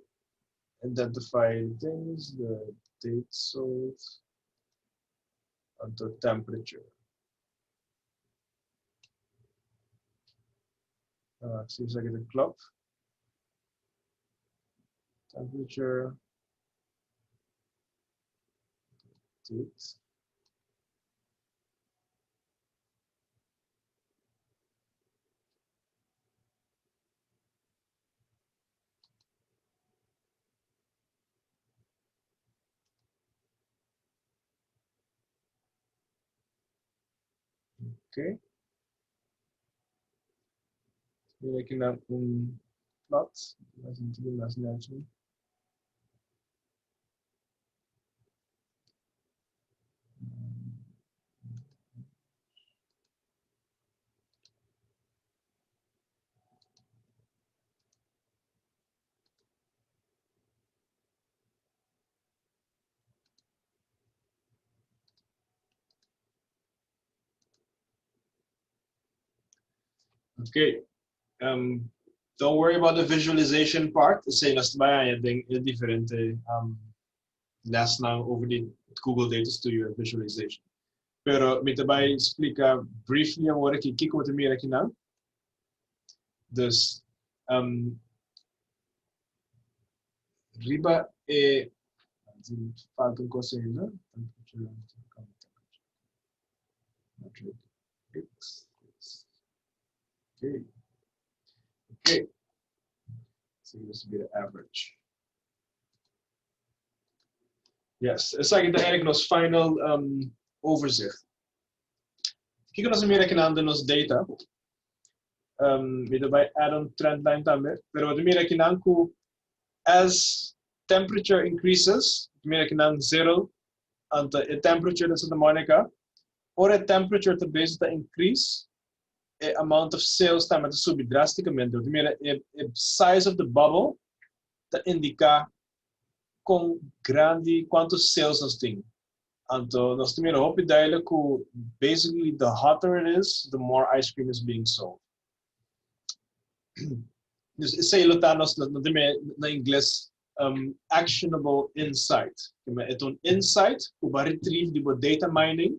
[SPEAKER 1] identify things, the date sold, anto temperature. Uh, seems like it's a klop. Temperature. Date. Okay. Mira aki na un plot. Mas mas nechi. Okay. Um, don't worry about the visualization part. Esei nos ta bai haña den e diferente um, lesnan over di Google Data Studio en visualization. Pero mi ta bai splika briefly awor aki kiko bo ta mira akinan. Dus, um, riba e falta un kos ainda. Metric X. Okay. Okay. So this will be the average. Yes, esaki ta eigenlijk nos final um, overzicht. Kiko nos mira akinan den nos data. Um, mi ta bai add un trendline tambe. Pero bo mira akinan ku as temperature increases, mira akinan zero, anto e temperature den Santa Monica, ora e temperature ta bezig ta increase, e amount of sales tambe ta subi drasticamente. Bo mira e, e size of the bubble ta indica con grandi, cuanto sales nos tin. Anto nos ta mira hopi duidelijk cu basically the hotter it is, the more ice cream is being sold. Dus esey lo ta nos, nos ta mira na ingles um, actionable insight. E ta un insight cu bo a retrieve di bo data mining,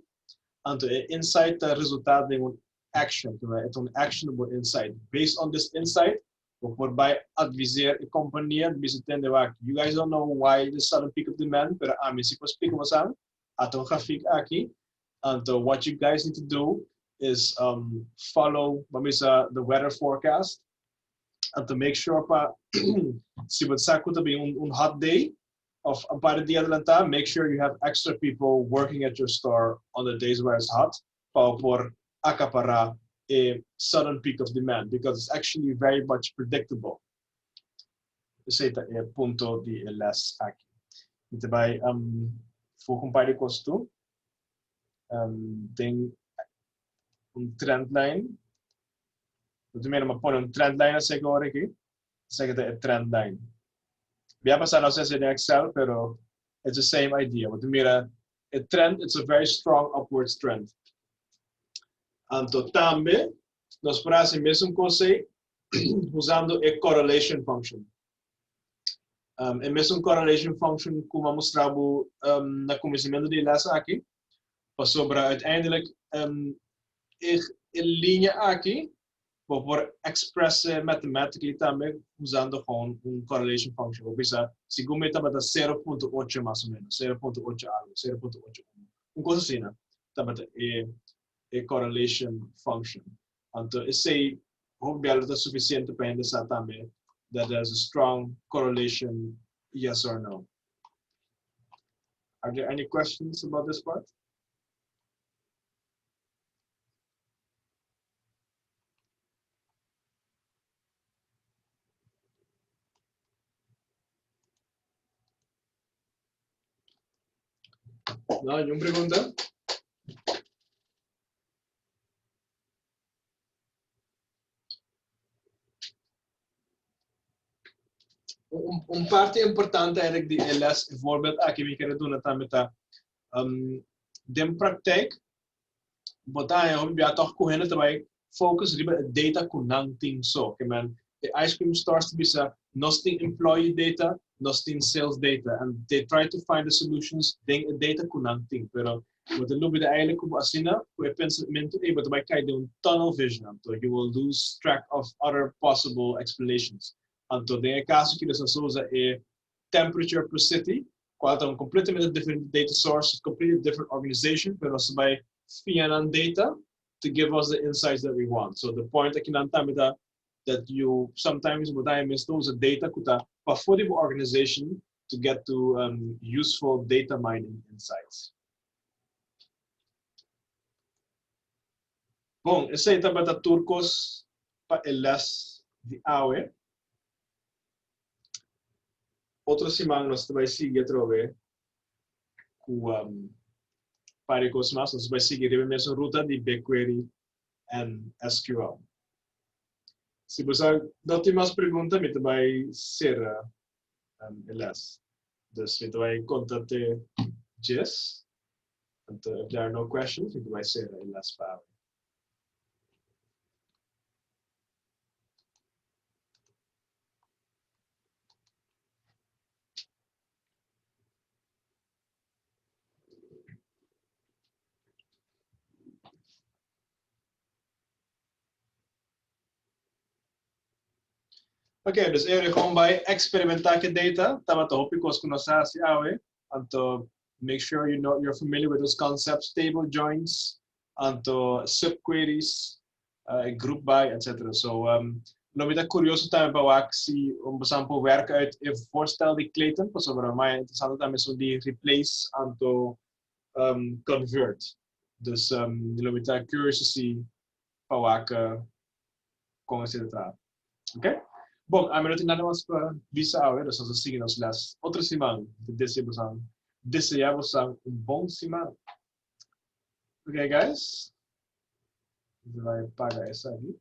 [SPEAKER 1] anto e insight ta resulta den un action. E ta un actionable insight. Based on this insight, Bo por bai adviseer e compania bisa tende wak you guys don't know why the sudden peak of demand pero ami si por splica bosan ata un grafiek aki anto what you guys need to do is um, follow bo bisa the weather forecast anto make sure pa si bo sa cu ta bin un, un hot day of un par de dia adelanta make sure you have extra people working at your store on the days where it's hot pa bo por acapará e sudden peak of demand because it's actually very much predictable. Esei ta e punto di e les aki. Mi ta bai um, voeg un par di kos toe. Um, den un trendlijn. Bo ta mira, mi a pone un trendlijn así ora aki. Esaki ta e trendlijn. Bia pasá nos a hasi den Excel, pero it's the same idea. Bo ta mira e trend, it's a very strong upwards trend. Anto tambe nos por hasi mesun kos ei usando e correlation function. Um, e mesun correlation function ku m'a mustra bo um, na kuminsamentu di e les aki, pasobra uiteindelijk um, e, e linea aki Bo por expresse mathematically tambe usando gewoon un correlation function. Bo bisa, segun mi tabata 0.8 mas o menos, 0.8 algo, 0.81. Un cosa asina tabata e, e correlation function. Anto esei hopi bia lo ta suficiente pa hende sa tambe that there's a strong correlation yes or no. Are there any questions about this part? No, ningun pregunta? Un, un parte importante eigenlijk di e les, e voorbeeld aki mi kere duna tambe ta, um, den praktijk Bo ta haña hopi bia tòg ku hende ta bai focus riba e data ku nan tin so. Ke men e ice cream stores ta bisa nos tin employee data, nos tin sales data and they try to find the solutions den e data ku nan tin. Pero bo ta lubida eigenlijk ku bo asina ku e pensamentu ei bo ta bai kai den un tunnel vision anto you will lose track of other possible explanations. Anto den e kaso ki nos a usa e temperature per city, cual ta un completamente different data source, completely different organization, pero nos ta bay fia nan data to give us the insights that we want. So the point aki nan tambe ta that you sometimes bo ta mester usa data cu ta pafo di bo organization to get to um, useful data mining insights. Bon, esey tabata tur cos pa e les di awe. Otro siman nos ta bai sigui atrobe ku um, par di kos mas. Nos ta bai sigui riba e mesun ruta di BigQuery en SQL. Si bo sa no tin mas pregunta, mi ta bai sera um, e les. Dus mi ta bai konta te djes. Anto, if there are no questions, mi ta bai sera e les pa awe. Ok, dus e gewoon bay experimenta cu data, tabata hopi cos cu nos a haci awe, anto make sure you know you're familiar with those concepts, table joins, anto subqueries, group by, etc. So, lo mi ta curioso tambe pa wak si un boso por werk uit e voorstel di Clayton, pasobra mas interesante tambe son di replace anto convert. Dus lo mi ta curious to see pa wak con esey ta. Ok? Bon, ami no tin nada mas pa bisa awe, dus nos ta sigui nos les otro siman. Ta desea boso, desea boso un bon siman. Ok, guys? Mi ta bay paga esaki.